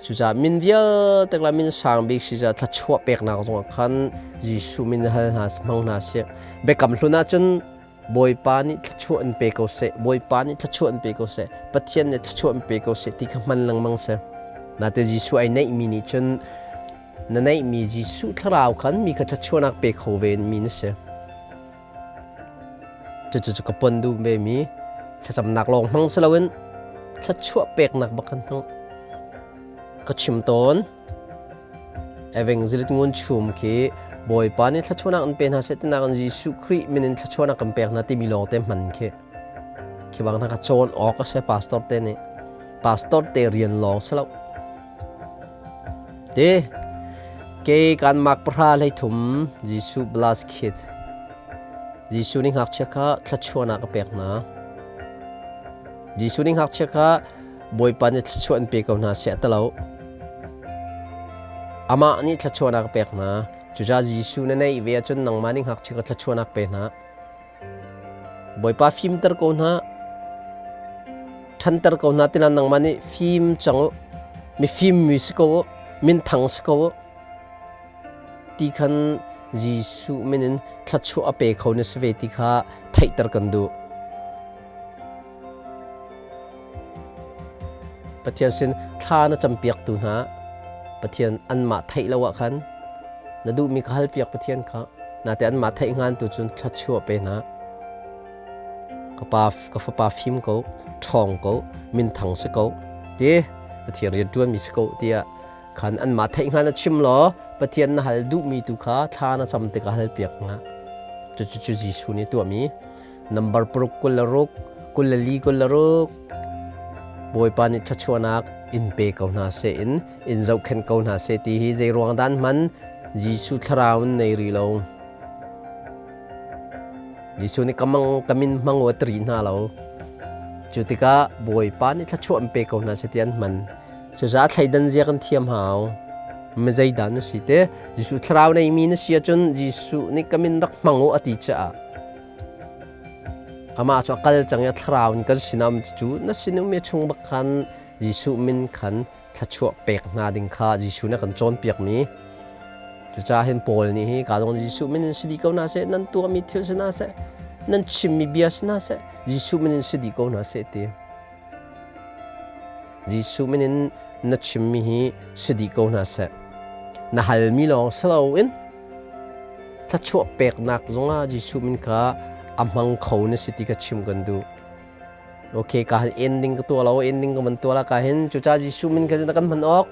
[SPEAKER 1] cucaah min vialte la min sang bik si cah thluachuah peknak zongah khan Jesuh min hal hna hmang hna sih biakam hlun ahcun Bawipa nih thluachuah an pe ko seh Bawipa nih thluachuah an pe ko seh Pathian nih thluachuah an pe ko seh ti kha hman lengmang seh. Nate Jesuh ai neihmi nih cun na neihmi Jesuh thlarau khan mi kha thluachuahnak pe kho ve mi na si. Cucu cu ka pon duh ve mi thlacamnak lawng hmang si loin thluachuah peknak bak kan hmang. Ka chim tawn. Evangelist Ngun Chum khi Bawipa nih thluachuahnak an pe hna seh tinak in Jesuh Khrih min in thluachuahnak kan pek hna timi lawng te hman khi. Khi bang hna ka cawn awk a si pastor te nih. Pastor te rian lawng si lo. Te ke kan mak pahra hlei thum Jesuh bless kid. Jesuh nih ngakchia kha thluachuahnak a pek hna. Jesuh nih ngakchia kha Bawipa nih thluachuah an pe ko hna seh ti lo. Amah nih thluachuahnak a pek hna. Cucaah Jesuh na neih ve ahcun nangmah nih ngakchia kha thluachuahnak pe hna. Bawipa fimter ko hna. Ṭhanter ko hna tilah nangmah nih fim cang u. Mifim mi si ko u. Minthang si ko u. Ti khan Jesuh min in thluachuah a pe kho na si ve ti kha theihter kan duh. Pathian sin thla na campiaktu hna Pathian anmah theih lo ah khan na duhmi kha halpiak Pathian kha nate anmah theih hngan tu cun thluachuah pe hna. Ka pa ka fapa fim ko, ṭhawng ko, minthang si ko ti Pathian rian ṭuanmi si ko tiah khan anmah theih hngan a chim law Pathian na hal duhmi tu kha thla na cam tikah halpiak hna. Cucu cu Jesuh nih tuahmi Number paruk 26 24 26 Bawipa nih thluachuahnak in pe ko hna seh in in zohkhenh ko hna seh ti hi zei ruang dan hman Jesuh thlarau in nei rih lo. Jesuh nih ka mang ka min hmang u a ti rih hna lo. Cu tikah Bawipa nih thluachuah in pe ko hna seh ti an hman. Cucaah thleidan zia kan thiam hau. Mi zeidah na si te? Jesuh thlarau neimi na si ahcun Jesuh nih ka min rak hmang u a ti caah Amah cu a kal cang i a thlarau in kan sinah um cu na sinum i chung bak khan Jesuh min khan thluachuah pek hna ding kha Jesuh nih a kan cawnpiakmi. Cucaah hin Paul nih hi ka zong Jesuh min in si dih ko hna seh, nan tuahmi thil si hna seh, nan chimmi bia si hna seh, Jesuh min in si dih ko hna seh ti. Jesuh min in na chimmi hi si dih ko hna seh. Na halmi lawng si loin thluachuah peknak zongah Jesuh min kha a hmang kho na si ti kha chim kan duh. Okay, ka han ending ka tuah lo, ending ka van tuah la ka hin cucaah Jesuh min kha na kan hman awk.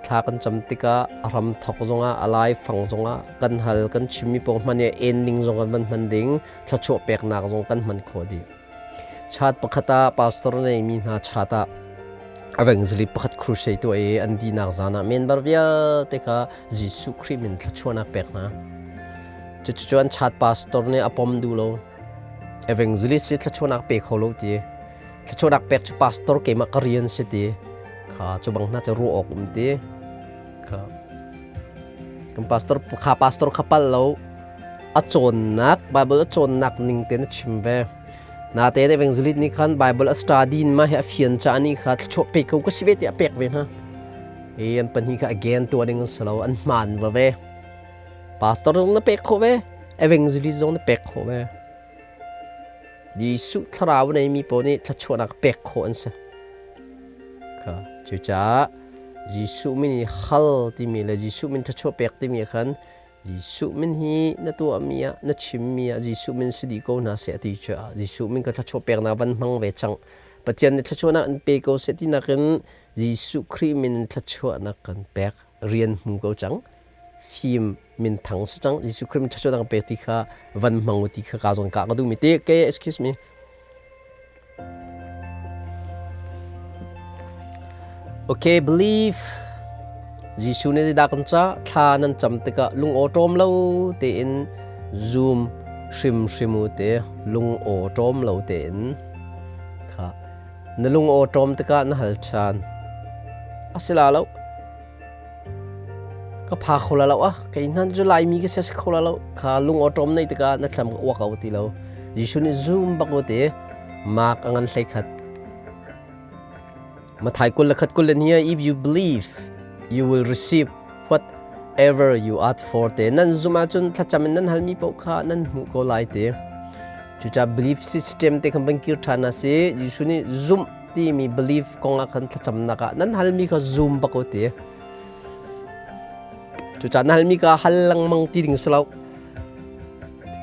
[SPEAKER 1] Thla kan cam tikah a ram thok zongah a lai fang zongah kan hal kan chimmi paoh hman i ending zong kan van hman ding, thluachuah peknak zong kan hman khawh dih. Chat pakhat ah pastor neimi hna chat ah evangelist pakhat crusade tuah i an dinak zan ah member vialte kha Jesuh Khrih min thluachuahnak pek hna. Cucu an chat pastor nih a pom duh lo. Evangelist hi thluachuahnak pe kho lo ti. Thluachuahnak pek cu pastor keimah ka rian si ti. Kha cu bang hna cu ruah awk um ti. Kha kan pastor kha pastor kha pal lo. A cawnnak Bible a cawnnak ning tein a chim ve. Natein evangelist nih khan Bible a study ma hi a fian ca nih kha thluachuah pe ko ka si ve tiah a pek ve hna. E an pahnih kha again tuah ding an si lo an hmaan va ve. Pastor zong na pek khawh ve, evangelist zong na pek khawh ve. Jesuh thlarau neimi pawl nih thluachuahnak pek khawh an si. Kha cucaah Jesuh min i hal timi le Jesuh min thluachuah pek timi khan Jesuh min hi na tuahmi ah na chimmi ah Jesuh min si dih ko hna seh ti caah Jesuh min ka thluachuah peknak van hmang ve cang. Pathian nih thluachuahnak an pe ko seh ti nakin Jesuh Khrih min in thluachuahnak kan pek rian hmu ko cang. Fim min thang si cang Jesuh Khrih min thluachuahnak kan pek ti kha van hmang u ti kha ka zawn ka ka duhmi te ke excuse me Okay, believe. Jesuh nih zeidah kan ca? Thla nan cam tikah lungawṭawm lo tein zum hrimhrim u te lungawṭawm lo tein kha na lungawṭawm tikah na hal ṭhan. A si la lo. Ka pha kho la lo ah kei hnan cu Laimi ka si kho la lo kha lung awṭawm nei tikah na thlam ka uak ko ti lo. Jesuh nih zum bak u ti mak a ngan hlei khat. Mathai 21 20 if you believe you will receive whatever you ask for te nan zum ahcun thlacam in nan halmi paoh kha nan hmuh ko lai te. Cucaah belief system te khan van kir ṭhan a si. Jesuh nih zumh. timi belief kong ah khan thlacamnak ah nan halmi kha zum bak u ti. Cucaah na halmi kha hal lengmang ti ding si lo.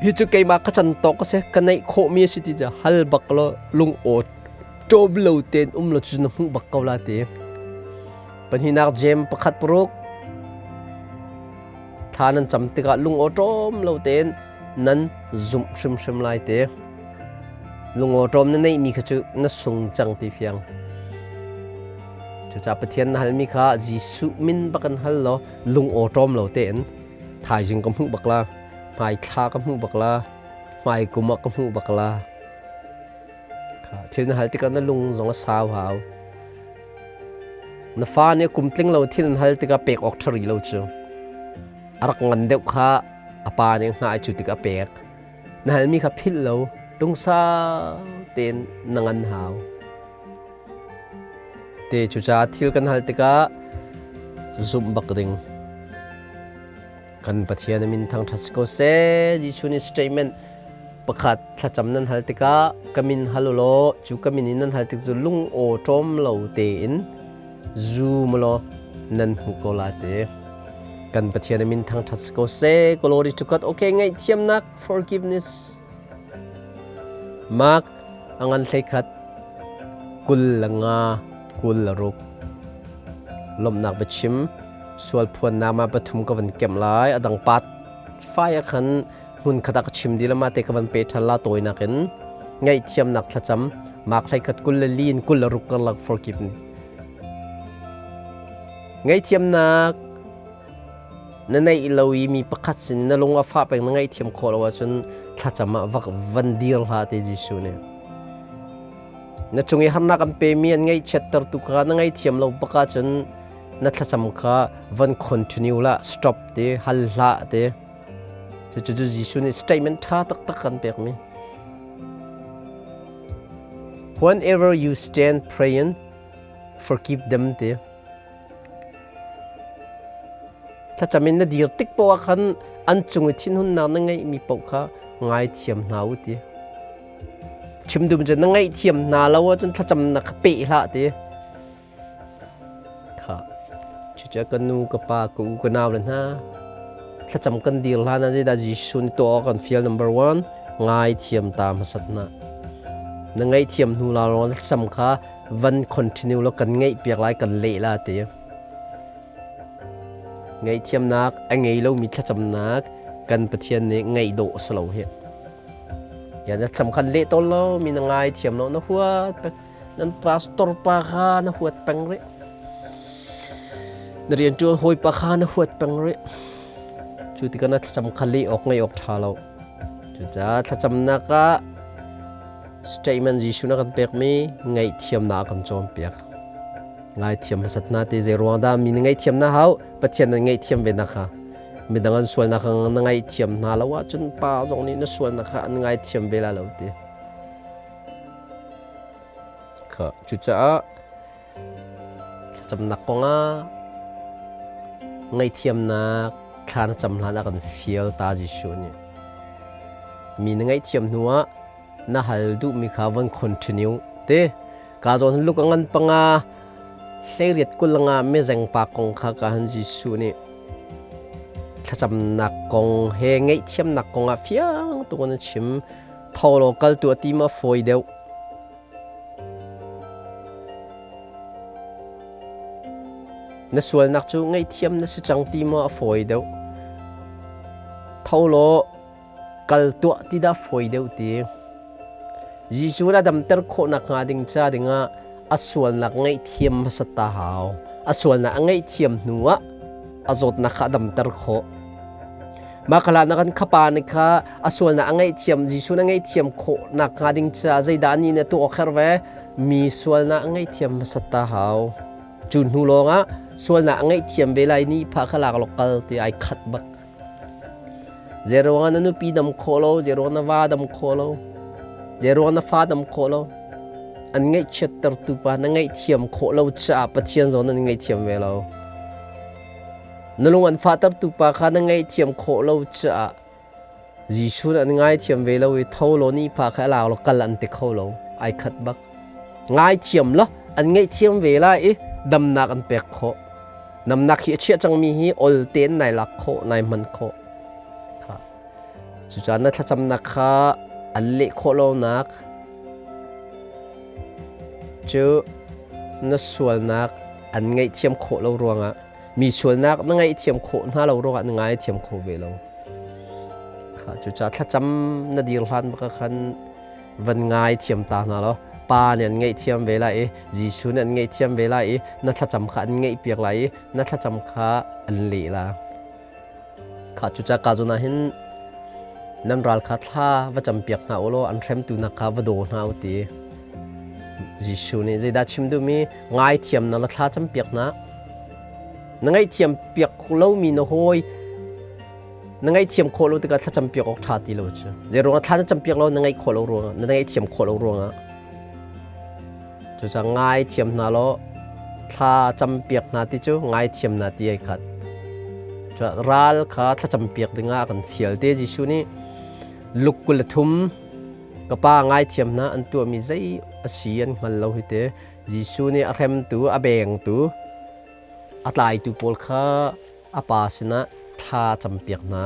[SPEAKER 1] Hi cu keimah ka can tawk a si, ka neih khawhmi a si ti cu hal bak law lung aw ṭawm lo tein um law cu na hmuh bak ko la ti. Pahnihnak Jeim pakhat paruk thla nan cam tikah lung aw ṭawm lo tein nan zumh hrimhrim lai ti. Lung aw ṭawm na neihmi kha cu na sung cang ti fiang. Cucaah Pathian na halmi kha Jesuh min bak in hal law lung aw ṭawm lo tein thaizing ka hmuh bak la, hmai thla ka hmuh bak la, hmai kum ah ka hmuh bak la. Thil na hal tikah na lung zong a sau hau. Na fa nih kum tling lo thil an hal tikah pek awk ṭha rih lo cu. A rak ngan deuh kha a pa nih hngah i cu tikah a pek. Na halmi kha philh lo, lungsau tein na ngan hau. Te cucaah thil kan hal tikah zumh bak ding. Kan Pathian a min thangṭhat si ko seh. Jesuh nih statement pakhat thlacam nan hal tikah ka min hal u law cu ka min in nan hal tik cu lung aw ṭawm lo tein zum u law nan hmuh ko la ti. Kan Pathian a min thangṭhat si ko seh. Glory to God. Okay, ngaihthiamnak forgiveness. Mark a ngan hleikhat 25 26 lawmhnak biachim sual phuannak ma pathum ka van kemh lai a dang pat fai ah khan hmun khat ah ka chim dih ma te ka van pe ṭhan la tawinak in ngaihthiamnak thlacam mak hleikhat 24 in 26 karlak forgive ngaihthiamnak na neih lo i mi pakhat sin na lung a fah peng na ngaihthiam khawh lo ahcun thlacam ah vak van dir hlah te Jesuh nih na cung i harnak an pemi an ngaihchiattertu kha na ngaihthiam lo bak ahcun na thlacam kha van continue la stop te hal hlah te cucu Jesuh nih statement ṭha taktak kan pekmi whenever you stand praying forgive them te Thlacam in na dir tik paoh ah khan an cung i thinhunnak na ngeihmi paoh kha ngaithiam hna u ti. Chim duhmi cu na ngaihthiam hna lo ahcun thlacamnak kha peh hlah ti. Kha. Cucu ka nu, ka pa, ka u, ka nau le hna thlacam kan dir hlan ah zeidah Jesuh nih tuah awk kan fial number one ngaithiam ta hmasat hna. Na ngaihthiam hnu la lawng thlacam kha van continue law kan ngeih piak lai kan leh la ti. Ngaihthiamnak a ngei lomi thlacamnak kan Pathian nih ngaih dawh a si lo hi. Ya na thlacam khan leh tawn lo mi na ngai thiam lo na huat peng nan pastor pa kha na huat peng rih. Na rianṭuan hawi pa kha na huat peng rih. Cu tikah na thlacam kha leh awk ngaih awk ṭha lo. Cucaah thlacamnak ah statement Jesuh na kan pekmi ngaihthiamnak a kan cawnpiak. Ngaithiam hmasat hna ti zei ruang dah mi na ngaihthiam na hau Pathian nan ngaihthiam ve na kha midang an sualnak kha na ngaihthiam hna lo ahcun pa zong nih na sualnak kha an ngaithiam ve la lo ti. Kha cucaah thlacamnak kongah ngaihthiamnak thla na cam hlan ah kan fial ta Jesuh nih. Mi na ngaihthiam hnu ah na hal duhmi kha van continue te ka zawn luk a ngan panga hleiriat kul nga mezeng pa kong kha ka han Jesuh nih thlacamnak kong he ngaihthiamnak kong ah fiang tuk in a chim tho law kal tu a ti ma fawi deuh na sualnak cu ngaihthiam na si cang ti maw a fawi deuh tho law kal tuah ti dah fawi deuh ti. Jesuh na damter khawhnak hnga ding ca dingah a sualnak ngaihthiam hmasat ta hau. A sualnak a ngaihthiam hnu ah a zawtnak kha a damter khawh. Mah khala na kan khapa nih kha a sualnak a ngaihthiam Jesuh na ngaihthiam khawhnak hnga ding ca zeidah ni na tuah kher ve mi sualnak a ngaihthiam hmasat ta hau. Cu hnu lawngah sualnak a ngaihthiam ve lai ni pha kha lak lok kal ti ai khat bak. Zeiruangah na nupi dam khawh lo, zeiruangah na va dam khawh lo, zeiruangah na fa dam khawh lo. An ngaihchiattertu pa na ngaihthiam khawh lo caah Pathian zong nan ngaihthiam ve lo. Na lung an fahtertu pa kha na ngaihthiam khawh lo caah Jesuh nih an ngaithiam ve lo i tho law ni pha kha a lak law kal an ti kho lo. Ai khat bak. Ngaithiam law an ngaihthiam ve lai i damnak an pek khawh. Namnak hi a chiah cangmi hi ol tein nai lak khawh, nai hman khawh. Kha. Cucaah na thlacamnak kha an leh khawh lonak cu na sualnak an ngaihthiam khawh lo ruangah mi sualnak na ngaihthiam khawh hna lo ruangah na ngaithiam kho ve lo. Kha cucaah thlacam na dir hlan baka khan van ngaithiam ta hna law pa nih an ngaihthiam ve lai i Jesuh nih an ngaihthiam ve lai i na thlacam kha an ngaihpiak lai i na thlacam kha an leh la. Kha cucaah ka zawn ah hin nan ral kha thla va campiak hna u law an hremtu hna kha va daw hna u ti. Jesuh nih zeidah chim duhmi ngaithiam na la thla campiak hna. Na ngaihthiam piak lomi na hawi na ngaihthiam khawh lo tikah thlacam piak awk ṭha ti lo cu. Zei ruangah thla na campiak lo na ngaih khawh lo ruangah na ngaihthiam khawh lo ruangah. Cucaah ngaithiam hna law thla campiak hna ti cu ngaithiam hna ti ai khat. Ral kha thlacam piak dingah a kan fial te Jesuh nih Luke 23 ka pa ngaithiam hna an tuahmi zei a si an hngal lo hi te Jesuh nih a hremtu a bengtu a tlaitu pawl kha a pa sinah thla campiak hna.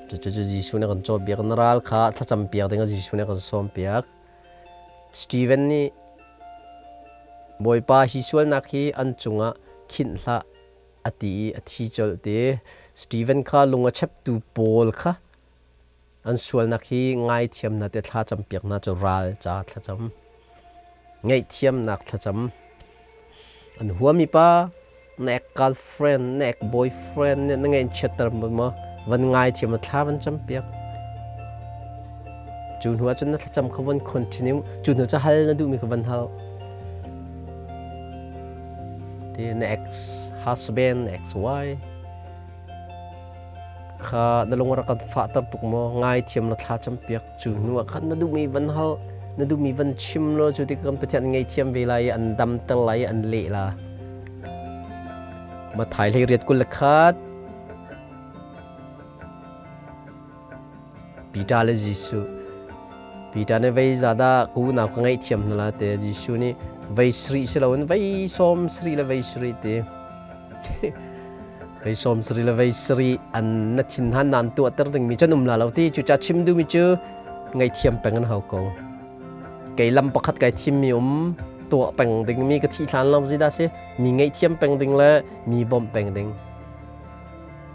[SPEAKER 1] Cucu Jesuh nih a kan cawnpiak. Na ral kha thlacam piak dingah Jesuh nih a kan sawmpiak. Steven nih Bawipa hi sualnak hi an cungah khinh hlah a ti i a thi colh ti. Steven kha lung a cheptu pawl kha an sualnak hi ngaithiam hna te thla campiak hna cu ral ca thlacam. Ngaihthiamnak thlacam. An huami pa na ek girlfriend na ek boyfriend nih na ngeih chiatter maw van ngaithiam thla van campiak. Cu hnu ahcun na thlacam kha van continue cu hnu cu hal na duhmi kha van hal. Ti na ex husband na ex wife Kha na lung a rak kan fahter tuk maw? Ngaithiam na thla campiak. Cu hnu ah khan na duhmi van hal, na duhmi van chim law cu tikah kan Pathian an ngaihthiam ve lai i an damter lai i an leh la. Matthai hlei riat 21 Peter le Jesuh. Peter nih vei zadah ka unau ka ngaihthiam hna la te Jesuh nih vei sarih si loin vei sawm sarih le vei sarih ti. Vei sawm sarih le vei sarih an na thin han nan tuahter dingmi cu an um la lo ti. Cucaah chim duhmi cu ngaihthiam peng an hau ko. Kei lam pakhat kai thimmi um tuah peng dingmi ka thih hlan lo zeidah si mi ngaihthiam peng ding le mi bawmh peng ding.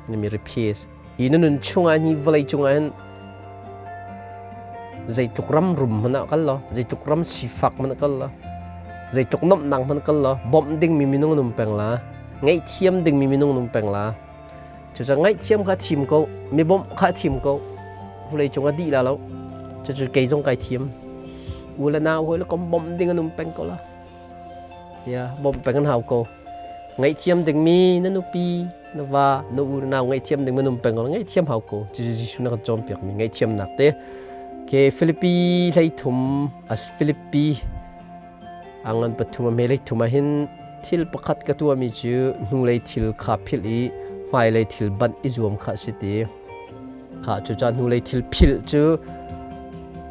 [SPEAKER 1] Mi repeat. Hi na nun chungah hi vawlei cungah hin zeitluk ram rum hmanh ah kal law zeitluk ram sifak hmanh ah kal law zeitluk nomhnak hmanh kal law bawmh dingmi minung an um peng la ngaihthiam dingmi minung an um peng la cucaah ngaihthiam kha thim ko mi bawmh kha thim ko vawlei cung ah dih la lo cucu kei zong kai thiam u le nau hawi le kom bawmh ding an um peng ko la Ya, bawmh peng an hau ko. Ngaihthiam dingmi na nupi, na va, na u, na nau ngaihthiam ding minung peng ko ngaihthiam hau ko. Cucu Jesuh na kan cawnpiakmi ngaihthiamnak te. Ke Filipi 13 Filipi angan pathum a hme 33 ah hin thil pakhat ka tuahmi cu hnulei thil kha philh i hmailei thil banh i zuam kha a si ti. Kha cucaah hnulei thil philh cu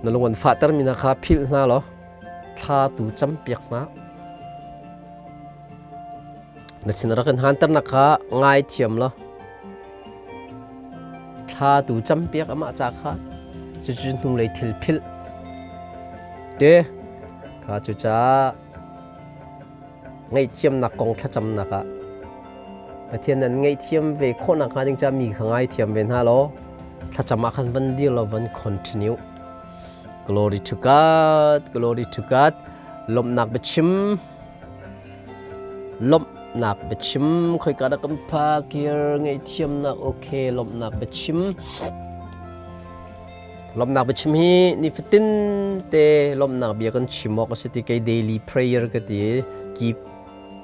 [SPEAKER 1] na lung an fahtermi hna kha philh hna law thla tu campiak hna. Na thin rak in hanternak kha ngaithiam law thla tu campiak amah ca kha cucu hnulei thil philh te kha cucaah ngaihthiamnak kong thlacamnak ah Pathian nan ngaihthiam ve khawhnak hnga ding caah mi kha ngaithiam ve hna law thlacam ah khan van dir law van continue Glory to God, glory to God. Lawmhnak biachim, lawmhnak biachim, khoika dah kan phak here, ngaihthiamnak okay, lawmhnak biachim. Lawmhnak biachim hi nifatin te lawmhnak bia kan chim awk a si ti kei daily prayer ka ti keep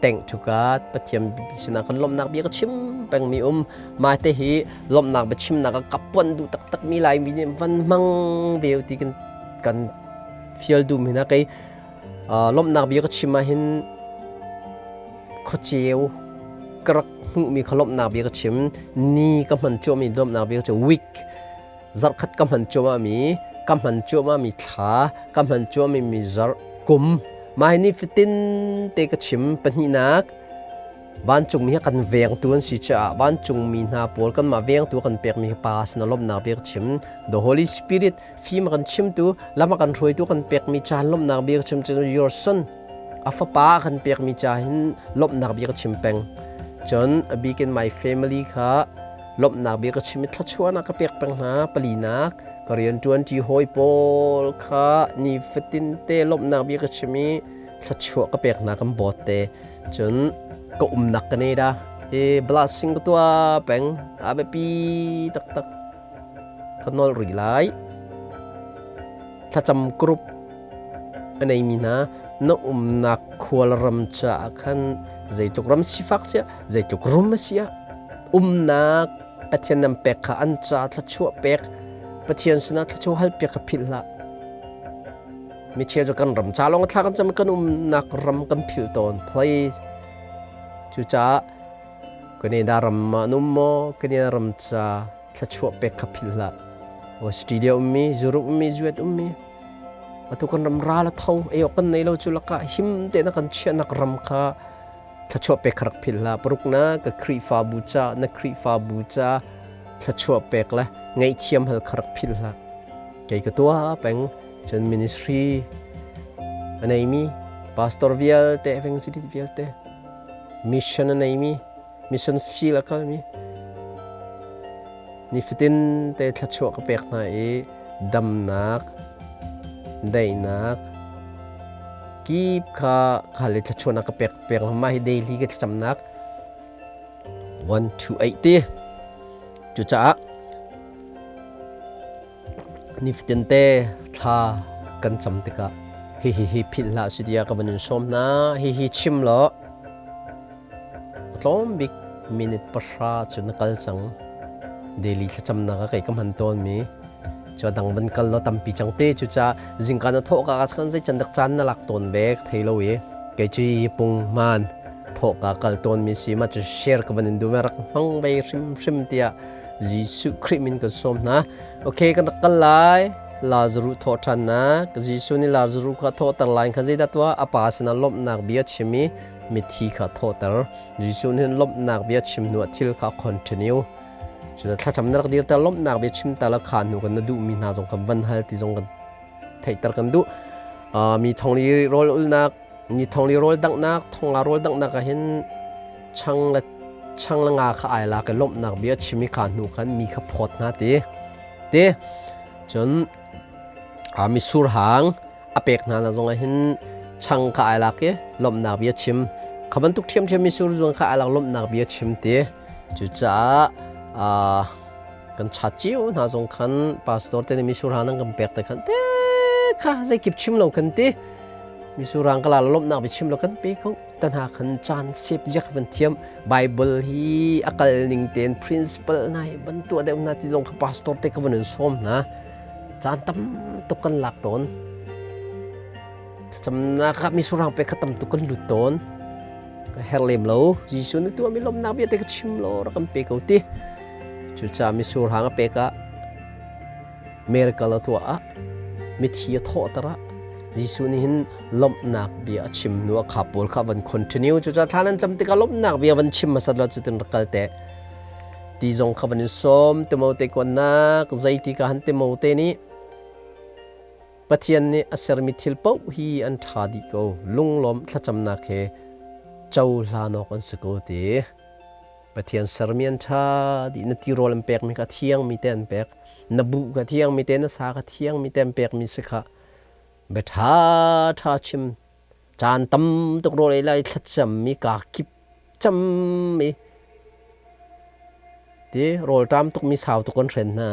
[SPEAKER 1] thank to God Pathian sinah kan lawmhnak bia ka chim pengmi um mah te hi lawmhnak biachimnak a kapuan duh taktak mi Laimi nih van hmang ve ti kan kan fial dum hina kei lawmhnak bia ka chim ah hin khuaceu ka rak hmuhmi kha lawmhnak bia ka chim ni ka hman cuahmi lawmhnak bia ka chim week zarhkhat ka hman cuahmah mi ka hman cuahmah mi thla ka hman cuahmah mi zarh kum. Mah hi nifatin te ka chim. Pahnihnak, vancungmi hi kan vengtu an si caah vancungmi hna pawl kanmah vengtu kan pekmi hi Pa sin a lawmhnak bia ka chim. The Holy Spirit fim a kan chimtu, lam a kan hruaitu kan pekmi ca hin lawmhnak bia ka chim. Cun your son a fapa a kan pekmi ca hin lawmhnak bia ka chim peng. Cun a bikin my family kha lawmhnak bia ka chim i thluachuahnak ka pek peng hna. Palinak, ka rianṭuanṭi hawi pawl kha nifatin te lawmhnak bia ka chim i thluachuah ka pek hna kan bawt te. Cun ka umnak ka nei da. Hi blessing ka tuah peng. A biapi taktak. Ka nolh rih lai. Thlacam group a neimi hna na umnak khualram caah khan zeitluk ram sifak siah zeitluk rum a si ah umnak Pathian nan pek kha an ca thluachuah pek Pathian sinah thluachuah hal piak kha philh hlah. Mi cheu cu kan ram ca lawng thla kan cam kan umnak ram kan philh tawn. Please. Cucaah Canada ram ah an um maw Canada ram ca thluachuah pek kha philh hlah. Australia ummi, Europe ummi, US ummi atu kan ram ral a tho ei awk kan nei lo cu lakah him tein a kan chiahnak ram kha thluachuah pek kha rak philh hlah. Paruknak ka Khrihfabu ca na Khrihfabu ca thluachuah pek le ngaihthiam hal kha rak philh hlah. Kei ka tuah peng cun ministry a neimi pastor vialte evangelist vialte mission a neimi mission field a kalmi nifatin te thluachuah ka pek hna i damnak daihnak kip kha kha le thluachuahnak ka pek pek mah hi daily ka thlacamnak 1 2 8 ti cucaah Nifatin te thla kan cam tikah hihi hi philh hlah si tiah ka van in sawm hna. Hihi chim law a tlawm bik minute 10 cu na kal cang. Daily thlacamnak ah kei ka hman tawnmi cu a dang van kal law tampi cang te. Cucaah zingka na thawh ka ah khan zei can dak caan na lak tawn ve ka thei lo i kei cu hi pung hmaan thawhka kal tawnmi si mah cu share ka van in duh rak hmang ve hrimhrim tiah Jesuh Khrih min kan sawm hna. Okay, kan rak kal lai. Lazaruh thawhṭhannak. Jesuh nih Lazaruh kha thawhter lai kha zeidah tuah? A pa sinah lawmhnak bia chim i mithi kha thawhter. Jesuh nih lawmhnak bia chim hnu ah thil kha continue. Cun thlacam na rak dirter lawmhnak bia chim ta la kha hnu kan na duhmi hna zong kan van hal ti zong kan theihter kan duh. Mi thongli rawl ulnak Ni thongli rawl danghnak, thonga rawl danghnak ah hin chang le chang le nga kha ai lak i lawmhnak bia chim i kha hnu khan mi kha phawt hna ti. Ti cun misur hang a pek hna na zong ah hin chang kha ai lak i lawmhnak bia chim. Kha bantuk ṭhiamṭhiam misur zong kha ai lak lawmhnak bia chim ti. Cucaah kan chat cio hna zong khan pastor te nih misur hang nan kan pek te khan te kha zeikip chim lo kan ti. Misurang ka la lawmhnak biachim lo kan pe ko tan ha khan caan sep ziak van thiam Bible hi a kal ning tein principle na hi van tuah deuh na ti zong kha pastor te ka van in sawm hna caan tam tuk kan lak tawn thlacamnak ah misurang pe kha tam tuk kan lut tawn ka her lem lo Jesuh na tuah mi lawmhnak bia te ka chim lo rak kan pe ko ti cucaah misur hang a pek ah Miracle a tuah ah mithi a thawhter ah Jesuh nih hin lawmhnak bia a chim hnu ah kha pawl kha van continue cucaah thla nan cam tikah lawmhnak bia van chim hmasat lo cutin rak kal te ti zong kha van in sawm Timote kuannak zeiti ka han Timote nih Pathian nih a sermi thil paoh hi an ṭha dih ko lunglawm thlacamnak he cohlan awk an si ko ti Pathian sermi an ṭha dih na tirawl an pekmi kha thiangmi te an pek na buh kha thiangmi te na sa kha thiangmi te an pekmi si kha bia ṭha ṭha chim caan tam tuk rawl ei lai thlacammi kaa kip cammi ti rawlṭam tukmi sau tuk kan hren hna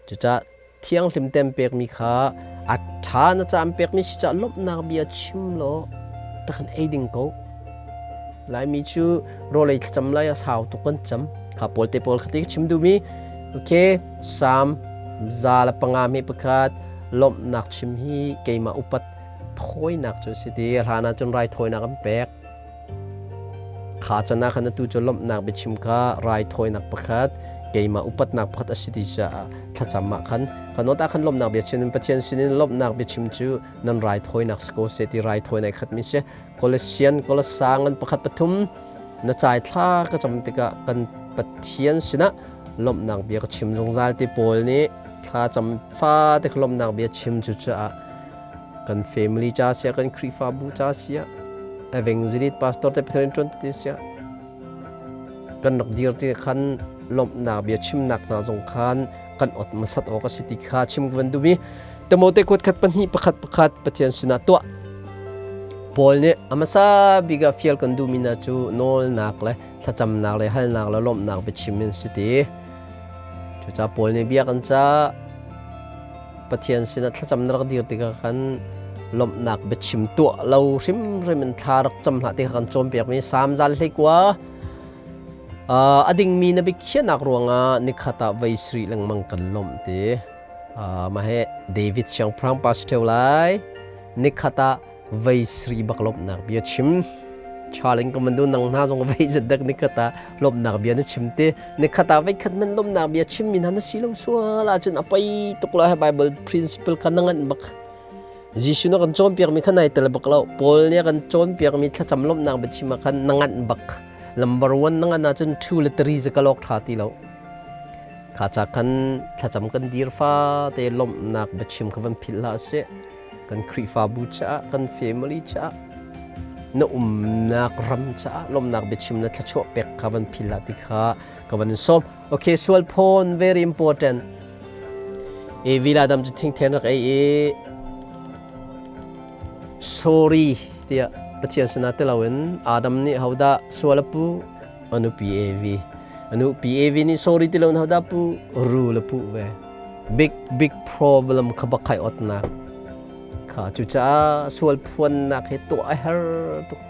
[SPEAKER 1] cucaah thianghlim te an pekmi kha a ṭha na ca an pekmi si caah lawmhnak bia chim law ta kan ei ding ko Laimi cu rawlei thlacam lai a sau tuk kan cam kha pawl te pawl kha ti ka chim duhmi okay Psalm 151 lawmhnak chim hi keimah upat thawinak cu si ti hlan ah cun raithawinak an pek Kha can ah khan atu cu lawmhnak biachim kha raithawinak pakhat Keimah upatnak pakhat a si ti caah thlacam ah khan kan awt ah khan lawmhnak bia chim in Pathian sinin lawmhnak biachim cu nan raithawinak si ko seh ti raithawinak khatmi si. Kolosian Kolosang an pakhat pathum na cai thla ka cam tikah kan Pathian sinah lawmhnak bia ka chim zungzal ti Paul nih thla cam fate ka lawmhnak bia chim cu caah kan family ca siah kan Khrihfabu ca siah evangelist pastor te Pathian ṭuan ti siah kan rak dir ti khan lawmhnak bia chimnak hna zong khan kan ot hmasat awk a si ti kha chim ka van duh mi Timote kuat khat pahnih pakhat pakhat Pathian sinah tuah Paul nih a hmasa bik ah fial kan duhmi hna cu nawlnak le thlacamnak le halnak le lawmhnak biachim in si ti. Cucaah Paul nih bia kan ca Pathian sinah thlacam na rak dir tikah khan lawmhnak biachim tuah lo hrimhrim in thla rak cam hlah ti kha kan cawnpiakmi Salm zal hleikua a dingmi na biakhiahnak ruangah nikhat ah voi sarih lengmang kan lawmh ti. Mah hi David siangpahrang pa si ṭheo lai. Nikhat ah vei sri bak lawmhnak bia chim. Chaling ka mandu nang hna zong vei zat dak nikhat ah lawmhnak bia na chim ti. Nikhat ah veikhat man lawmhnak bia chim mi hna na si lo sual ahcun a pei tuk la Bible principle kha na nganh bak. Jesuh na kan cawnpiak mi kha nai tel bak lo. Paul nih a kan cawnpiak mi thlacam lawmhnak biachim ah khan na nganh bak. Number one na ngan ahcun two le three za ka lawk ṭha ti lo. Kha ca khan thlacam kan dir fate lawmhnak biachim kha van philh hlah sih. Kan Khrihfabu caah, kan family caah, na umnak ram caah lawmhnak biachim na thluachuah pek kha van philh hlah ti kha ka van in sawm. Okay, sual phone very important. Evi la dam cu thingthen rak ei i sorry tiah Pathian sinah ti loin Adam nih hodah sual a pu anu PAV anu PAV nih sorry ti lo hodah pu ru le pu ve big big problem kha bak khai otnak kha cucaah sual phuannak hi tuah a her tuk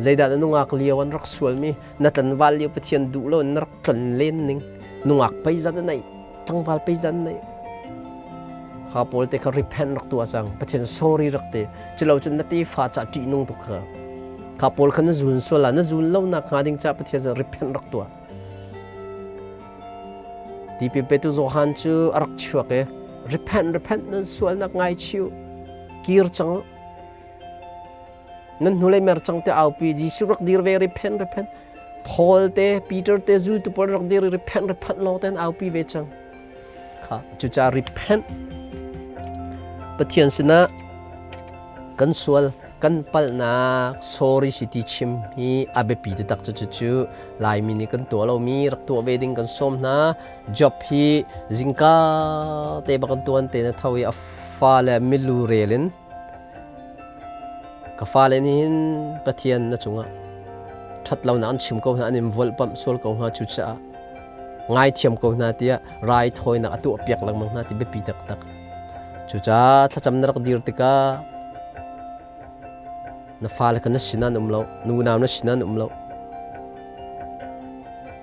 [SPEAKER 1] zeidah na nungak lio an rak sualmi na tlanval lio Pathian duh lo na rak tlon len ning nungak pei zan nei tlangval pei zan nei kha pawl te kha repent rak tuah cang Pathian sorry rak ti culo cun na tefa ca ṭih nung tuk kha kha pawl kha na zun sual la na zun lo nak hnga ding ca Pathian cun repent rak tuah tipil petu Johan cu a rak chuak i repent repent nan sualnak ngai chiu kir cang nan hnulei mer cang te aupi Jesuh rak dir ve repent repent Paul te Peter te zultu pawl rak dir i repent repent lawng ten aupi ve cang kha cucaah repent Pathian sinah kan sual kan palhnak sorry si ti chim hi a biapi taktak cu cucu Laimi nih kan tuah lomi rak tuah ve ding kan sawm hna job hi zingka te bak kan tuan te na tho i a fale milu rel in Ka fale nih hin Pathian na cungah ṭhatlonak an chim ko hna, an in volhpamh sual ko hnga cucaah ngaithiam ko hna tiah raithawinak a tuahpiak lengmang hna ti biapi taktak. Cucaah thlacam na rak dir tikah na fale kha na sinah an um lo, na unau na sinah an um lo.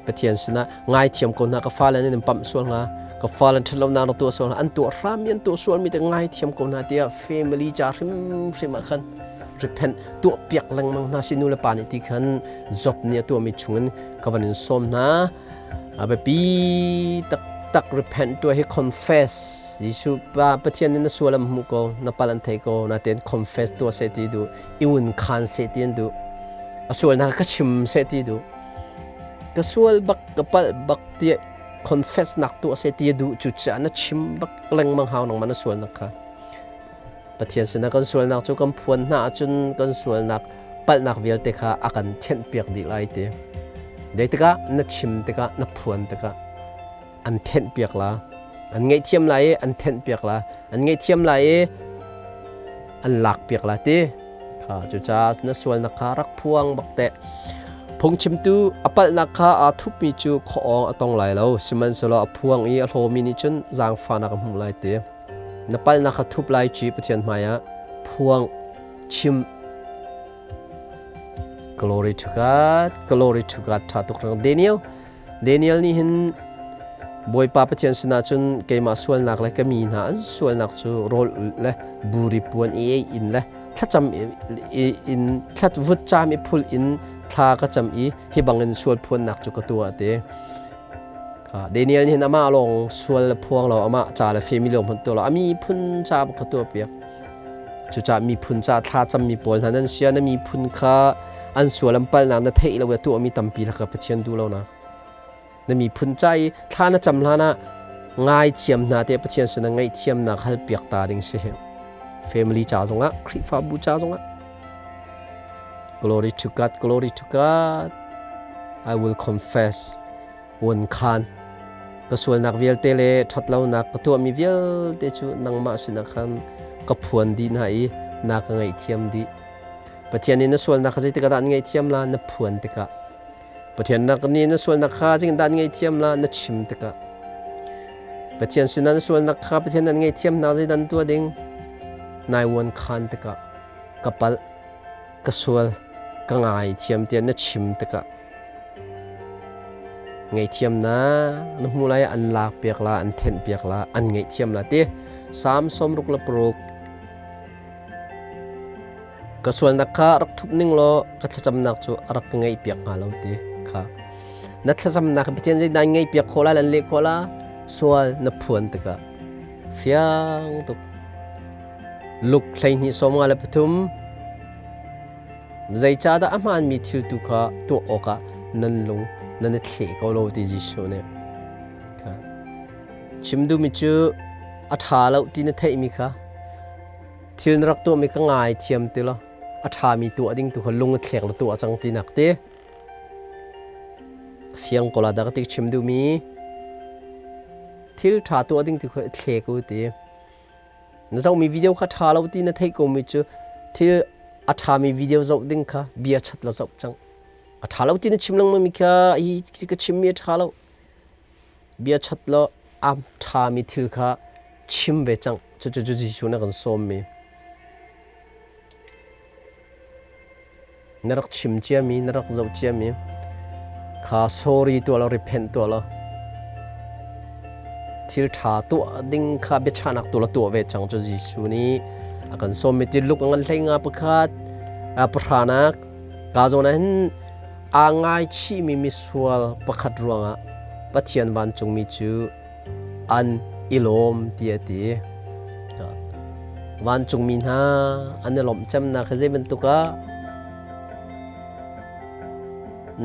[SPEAKER 1] Pathian sinah ngaithiam ko hna ka fale nan in pamh sual hnga ka fale ṭhatlonak na tuah sual hnga an tuah hrammi an tuah sualmi te ngaithiam ko hna tiah family ca hrimhrim ah khan repent tuah piak lengmang hna si nu le pa nih ti khan job nih a tuahmi chungin ka van in sawm hna a biapi taktak repent tuah hi confess Jesuh pa Pathian nih na sual an hmuh ko na pal an thei ko natein confess tuah seh ti duh i un khan seh ti an duh a sualnak ka chim seh ti duh ka sual bak ka palh bak tiah confess nak tuah seh ti duh cucaah na chim bak lengmang hau nangmah na sualnak kha Pathian sinah kan sualnak cu kan phuan hna ahcun kan sualnak palhnak vialte kha a kan thianhpiak dih lai ti dei tikah na chim tikah na phuan tikah an thenhpiak la an ngaihthiam lai i an thenhpiak la an ngaihthiam lai i an lakpiak la ti kha cucaah na sualnak kha rak phuang bak teh phungchimtu a palhnak kha aa thupmi cu khuaawng a tong lai lo sihmanhsehlaw a phuang i a hlawmi nih cun zaangfahnak a hmuh lai ti na palhnak kha thup lai ci Pathian hmaiah phuang chim glory to God glory to God tha tuk rang Daniel Daniel nih hin Bawipa Pathian sinah cun keimah sualnak le ka mi hna an sualnak cu rawl ulh le buri puan i ei in le thlacam in thlat vutcam i phul in thla ka cam i hi bangin sual phuannak cu ka tuah te. Kha Daniel nih hin amah lawng sual le phuang lo amah ca le family lawng hmanh tuah lo a miphun ca kha tuah piak. Cucaah miphun ca thla cammi pawl hna nan sia na miphun kha an sual an palnak na theih lo i tuahmi tampi lakah Pathian duh lonak. Na miphun ca i thla na cam hlan ah ngaithiam hna te Pathian sinah ngaihthiamnak hal piak ta ding si hi. Family ca zongah, Khrihfabu ca zongah. Glory to God, glory to God. I will confess. Wan khan ka sualnak vialte le ṭhatlonak ka tuahmi vialte cu nangmah sinah khan ka phuan dih hna i na ka ngaihthiam dih. Pathian nih na sualnak kha zeitik ah dah an ngaihthiam la? Na phuan tikah. Pathian nih na sualnak kha zeitindah an ngaihthiam la? Na chim tikah. Pathian sinah na sualnak kha Pathian an ngaihthiam hna zeidah an tuah ding? Nai wan khan tikah ka palh, ka sual, ka ngaithiam tiah na chim tikah ngaihthiam na na hmu lai an lak piak la an thenh piak la an ngaihthiam la ti Psalm 66 Ka sualnak kha rak thup ning law ka thlacamnak cu a rak ka ngaihpiak hnga lo ti kha. Na thlacamnak Pathian zeidah ngaihpiak khawh lai lan leh khawh la sual na phuan tikah fiang tuk. Luk 12:53 Zeicahdah a hmaanmi thil tu kha tuah awkah nan lung nan i thleh ko lo ti Jesuh nih. Chim duhmi cu a ṭha lo ti na theihmi kha Thil na rak tuahmi ka ngai thiam ti law a ṭhami tuah ding tu kha lung i thlek la tuah cang tinak ti. Fiang ko la dah ka ti chim duhmi thil ṭha tuah ding ti kha i thlek u ti. Na zohmi video kha ṭha lo ti na theih komi cu thil a ṭhami video zoh ding kha bia chat la zoh cang. A ṭha lo ti na chim lengmangmi kha hi ka chimmi a ṭha lo. Bia chat law a ṭhami thil kha chim ve cang. Cucu Jesuh nih a kan sawmmi. Na rak chim ciami, na rak zoh ciami kha sorry tuah law, repent tuah law, thil ṭha tuah ding kha biachahnak tu la tuah ve cang cu Jesuh nih a kan sawmmi ti luk a ngan hlei nga pakhat pahranak ka zawn ah hin aa ngaichihmi misual pakhat ruangah Pathian vancungmi cu an i lawm ti a ti. Vancungmi hna an i lawmh cemnak hi zei bantuk ah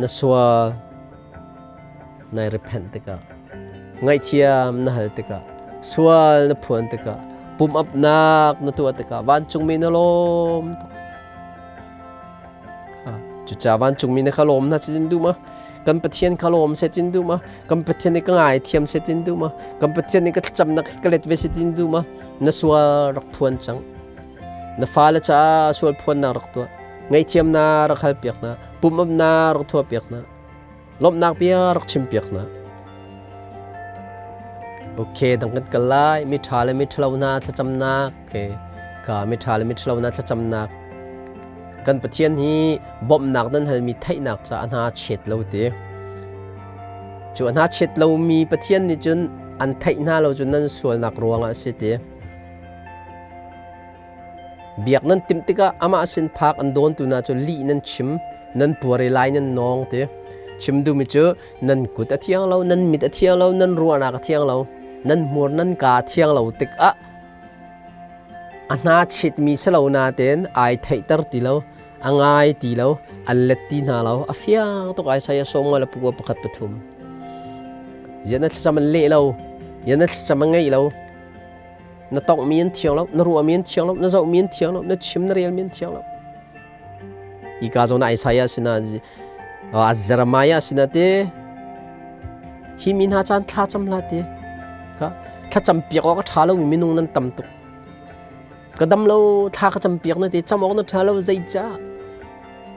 [SPEAKER 1] na sual nai repent tikah ngaihthiam na hal tikah sual na phuan tikah pum apnak na tuah tikah vancungmi na lawm tuk. Cucaah vancungmi na kha lawm hna cin duh ma? Kan Pathian kha lawm seh cin duh ma? Kan Pathian nih ka ngaithiam seh cin duh ma? Kan Pathian nih ka thlacamnak ka let ve seh cin duh ma? Na sual rak phuan cang. Na fale caah sual phuannak rak tuah. Ngaihthiamnak rak halpiak hna. Pumapnak rak thuahpiak hna. Lawmhnak bia rak chimpiak hna. Okay, dang kan kal lai. Mi ṭha le mi ṭhalo hna thlacamnak. Okay. Ka mi ṭha le mi ṭhalo hna thlacamnak. Kan Pathian hi bawmhnak nan halmi theihnak caah a hna chet lo ti. Cu a hna chet lomi Pathian nih cun an theih hna lo cu nan sualnak ruangah a si ti. Biak nan timh tikah amah sin phak an dawntu hna cu lih nan chim, nan puar i lai nan nawng ti. Chim duhmi cu nan kut a thiang lo, nan mit a thiang lo, nan ruahnak a thiang lo, nan hmur nan kaa a thiang lo tikah a hna chitmi si lo natein ai theihter ti lo, a ngai ti lo, an let ti hna lo. A fiang tuk Isaiah sawm nga le pakua pakhat pathum. Ziah na thlacam an leh lo, ziah na thlacam an ngeih lo. Na tonghmi an thiang lo, na ruahmi an thiang lo, na zohmi an thiang lo, na chim na relmi an thiang lo. Hika zawn ah Isaiah sinah Jeremiah sinah te hi mi hna caan thla cam hlah ti kha thlacam piak awk a ṭha lomi minung nan tam tuk. Ka dam lo thla ka cam piak na ti cam awk na ṭha lo zeicah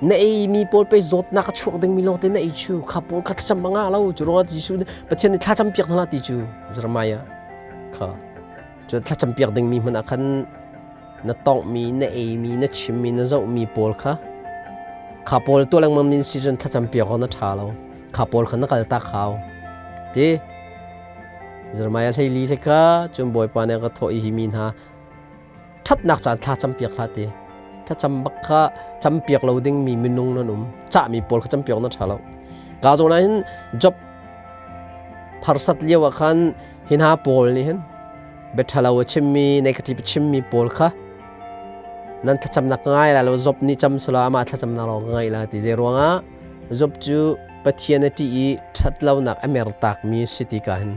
[SPEAKER 1] na ei mi pawl pei zawtnak a chuak dingmi lawng te na ei chu kha pawl kha thlacam a ngah lo cu ruangah Jesuh nih Pathian nih thlacam piak hna hlah ti cu Jeremiah kha cu thlacam piak dingmi hmanh ah khan na tonghmi na eimi na chimmi na zohmi pawl kha kha pawl tuah lengmang min si cun thlacam piak awk na ṭha lo kha pawl kha na kal tak hau ti Jeremiah hleili hlei kha cun Bawipa nih a ka thawh i hi mi hna ṭhatnak caan thla campiak hlah ti thlacam bak kha campiak lo dingmi minung nan um cahmi pawl kha campiak na ṭha lo ka zawn ah hin job Pharsat lio ah khan hi hna pawl nih hin bia ṭhalo a chimmi negative a chimmi pawl kha nan thlacamnak ka ngai lai lo Job nih cam sula amah thlacamnak lawng ka ngaih la ti zei ruangah Job cu Pathian a ṭih i ṭhatlonak a mertakmi si ti ka hin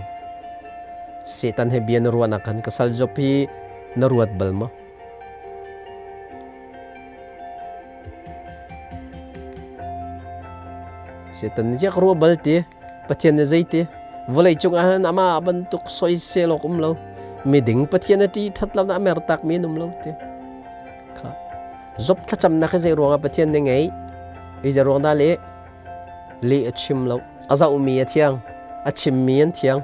[SPEAKER 1] Satan he bia na ruahnak khan ka sal Job hi na ruat bal maw? Satan nih ka ruah bal ti Pathian nih zei ti vawlei cung ah hin amah bantuk soisel awk um lo miding Pathian a ṭih ṭhat lo na a mertak mi an um lo ti kha Job thlacamnak hi zei ruangah Pathian nih ngei i zei ruang dah leh leh a chim lo a zohmi a thiang a chimmi an thiang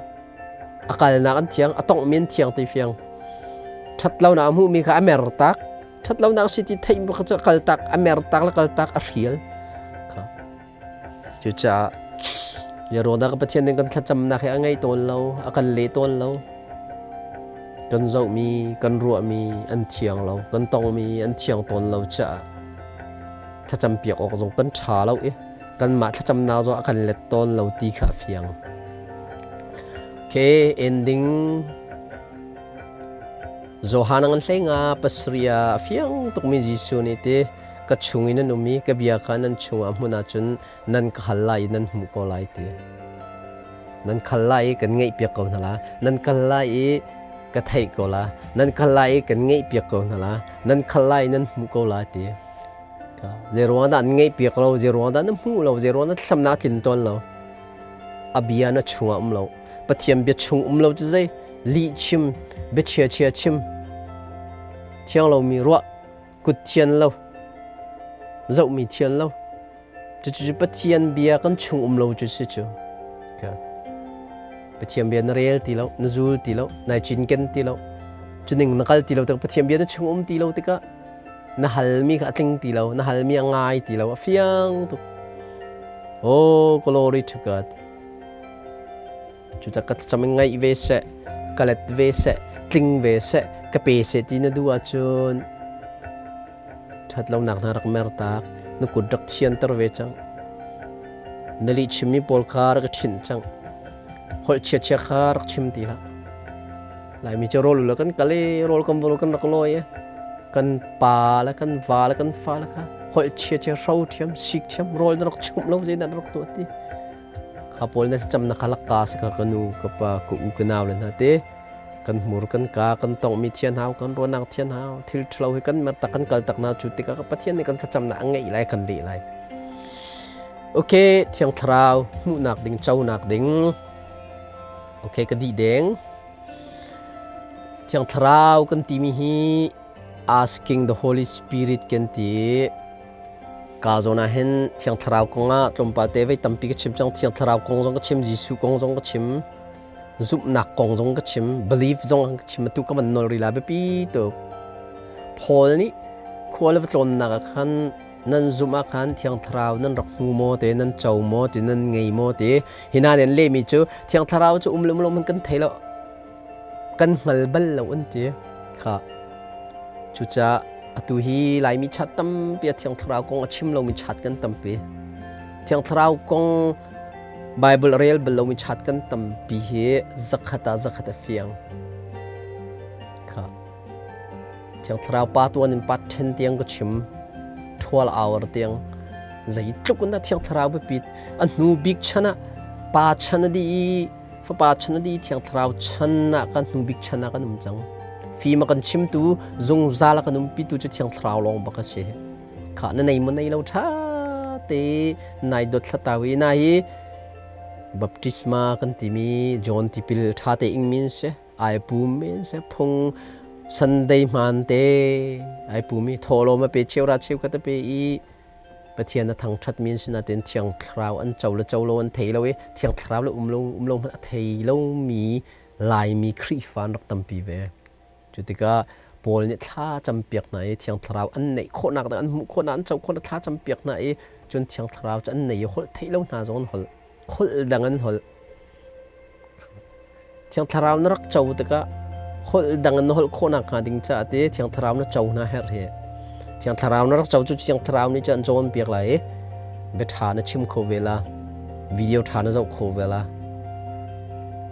[SPEAKER 1] a kalnak an thiang a tonghmi an thiang ti fiang ṭhat lonak a hmuhmi kha a mertak ṭhat lonak si ti theih kha cu kaltak a mertak le kaltak a hrial kha cucaah Yeroda ka Pathian nih kan thlacamnak hi a ngei tawn lo a kan le tawn lo kan zohmi kan ruahmi an thiang lo kan tongmi an thiang tawn lo caah thlacam piak awk zong kan ṭha lo i kanmah thlacamnak zong a kan let tawn lo ti kha a fiang. Okay, ending Johan ngan hlei nga pasria a fiang tukmi Jesuh nih ti ka chung in nan um i ka bia kha nan chungah hmun ahcun nan ka hal lai i nan hmuh ko lai ti. Nan khal lai i kan ngeih piak ko hna la. Nan kal lai i ka theih ko la. Nan kal lai i kan ngeih piak ko hna la. Nan khal lai i nan hmuh ko la ti. Zei ruang dah an ngeih piak lo, zei ruang dah na hmuh lo, zei ruang dah thlacamnak a tlin tawn lo. A bia na chungah um lo. Pathian bia chung um lo cu zei lih chim, bia chia chia chim, thiang lomi ruah, kut thian lo, zohmi thian lo. Cucu Pathian bia kan chung um lo cu si cu. Pathian bia na rel ti lo, na zul ti lo, nai cinken ti lo. Cuning na kal ti lo tikah Pathian bia na chung um ti lo tikah na halmi kha a tling ti lo na halmi a ngai ti lo a fiang tuk oh glory to God cucah ka thlacam in ngaih ve seh ka let ve seh tling ve seh ka pe seh ti na duh ahcun ṭhat lonak hna rak mer tak na kut rak thianter ve cang na lih chimmi pawl kha rak i ṭhinh cang holh chia chia kha rak chim ti hlah Laimi cu rawl le kan kal i rawl kan rawl kan rak lawi i kan pa le kan va le kan fa le kha holh chia chia hro thiam sik thiam rawl na rak chumh lo zei dah rak tuah ti kha pawl na cam na kha lakka si ka ka nu ka pa ka u ka nau le hna te kan hmur kan ka kan tong mi thian hau kan ruanak thian hau thil ṭhalo hi kan mer tak kan kal tak na cu tikah ka Pathian nih kan thlacam na a ngeih lai kan leh lai okay thiang thlarau hmuhnak ding conak ding okay ka dih deng Thiang Thlarau kan timi hi asking the Holy Spirit kan ti. Ka zawn ah hin Thiang Thlarau kong ah tlawmpal te vei tampi ka chim cang. Thiang Thlarau kong zong ka chim, Jesuh kong zong ka chim, zumhnak kong zong ka chim, belief zong ka chim. Atu ka van nawl rih la biapi tuk. Paul nih khua le va tlawnnak ah khan nan zumh ah khan Thiang Thlarau nan rak hmu maw te nan co maw ti nan ngei maw ti hi hna nih an lehmi cu Thiang Thlarau cu um le um lo hmanh kan thei lo kan hngal bal lo an ti kha cucaah atu hi Laimi chat tampi a Thiang Thlarau kong a chim lomi chat kan tampi Thiang Thlarau kong Bible rel bal lomi chat kan tampi hi zakhat ah zakhat a fiang kha Thiang Thlarau pa tuan in pat ṭhen tiang ka chim 12 hour tiang zeitluk in dah Thiang Thlarau biapit a hnu bik chan ah pa chan a dih i fapa chan a dih i Thiang Thlarau chan ah kan hnu bik chan ah kan um cang fim a kan chimtu zungzal a kan umpitu cu Thiang Thlarau lawng bak a si kha na nei maw nei lo ṭha te nai dot thlatau i na hi baptisma kan timi John tipil ṭha te ing min si ai pum men se phung Sunday hmaan te ai pum i thawhlawm a pe cheura cheukhat a pe i Pathian a thangṭhat mi an si nain Thiang Thlarau an co le co lo an thei lo i Thiang Thlarau le um lo um lo hmanh a thei lomi Laimi Khrihfa an rak tampi ve. Cu tikah Paul nih thla campiak hna i Thiang Thlarau an neih khawhnak ding an hmuh khawhnak an co khawhnak thla campiak hna i cun Thiang Thlarau cu an nei i holh theih lo hna zong an holh holh dang an holh Thiang Thlarau na rak co tikah holh dang in na holh khawhnak hnga ding caah ti Thiang Thlarau na co hna herh hi. Thiang Thlarau na rak co cu Thiang Thlarau nih cun an cawnpiak lai i bia ṭha na chim kho ve la, video ṭha na zoh kho ve la.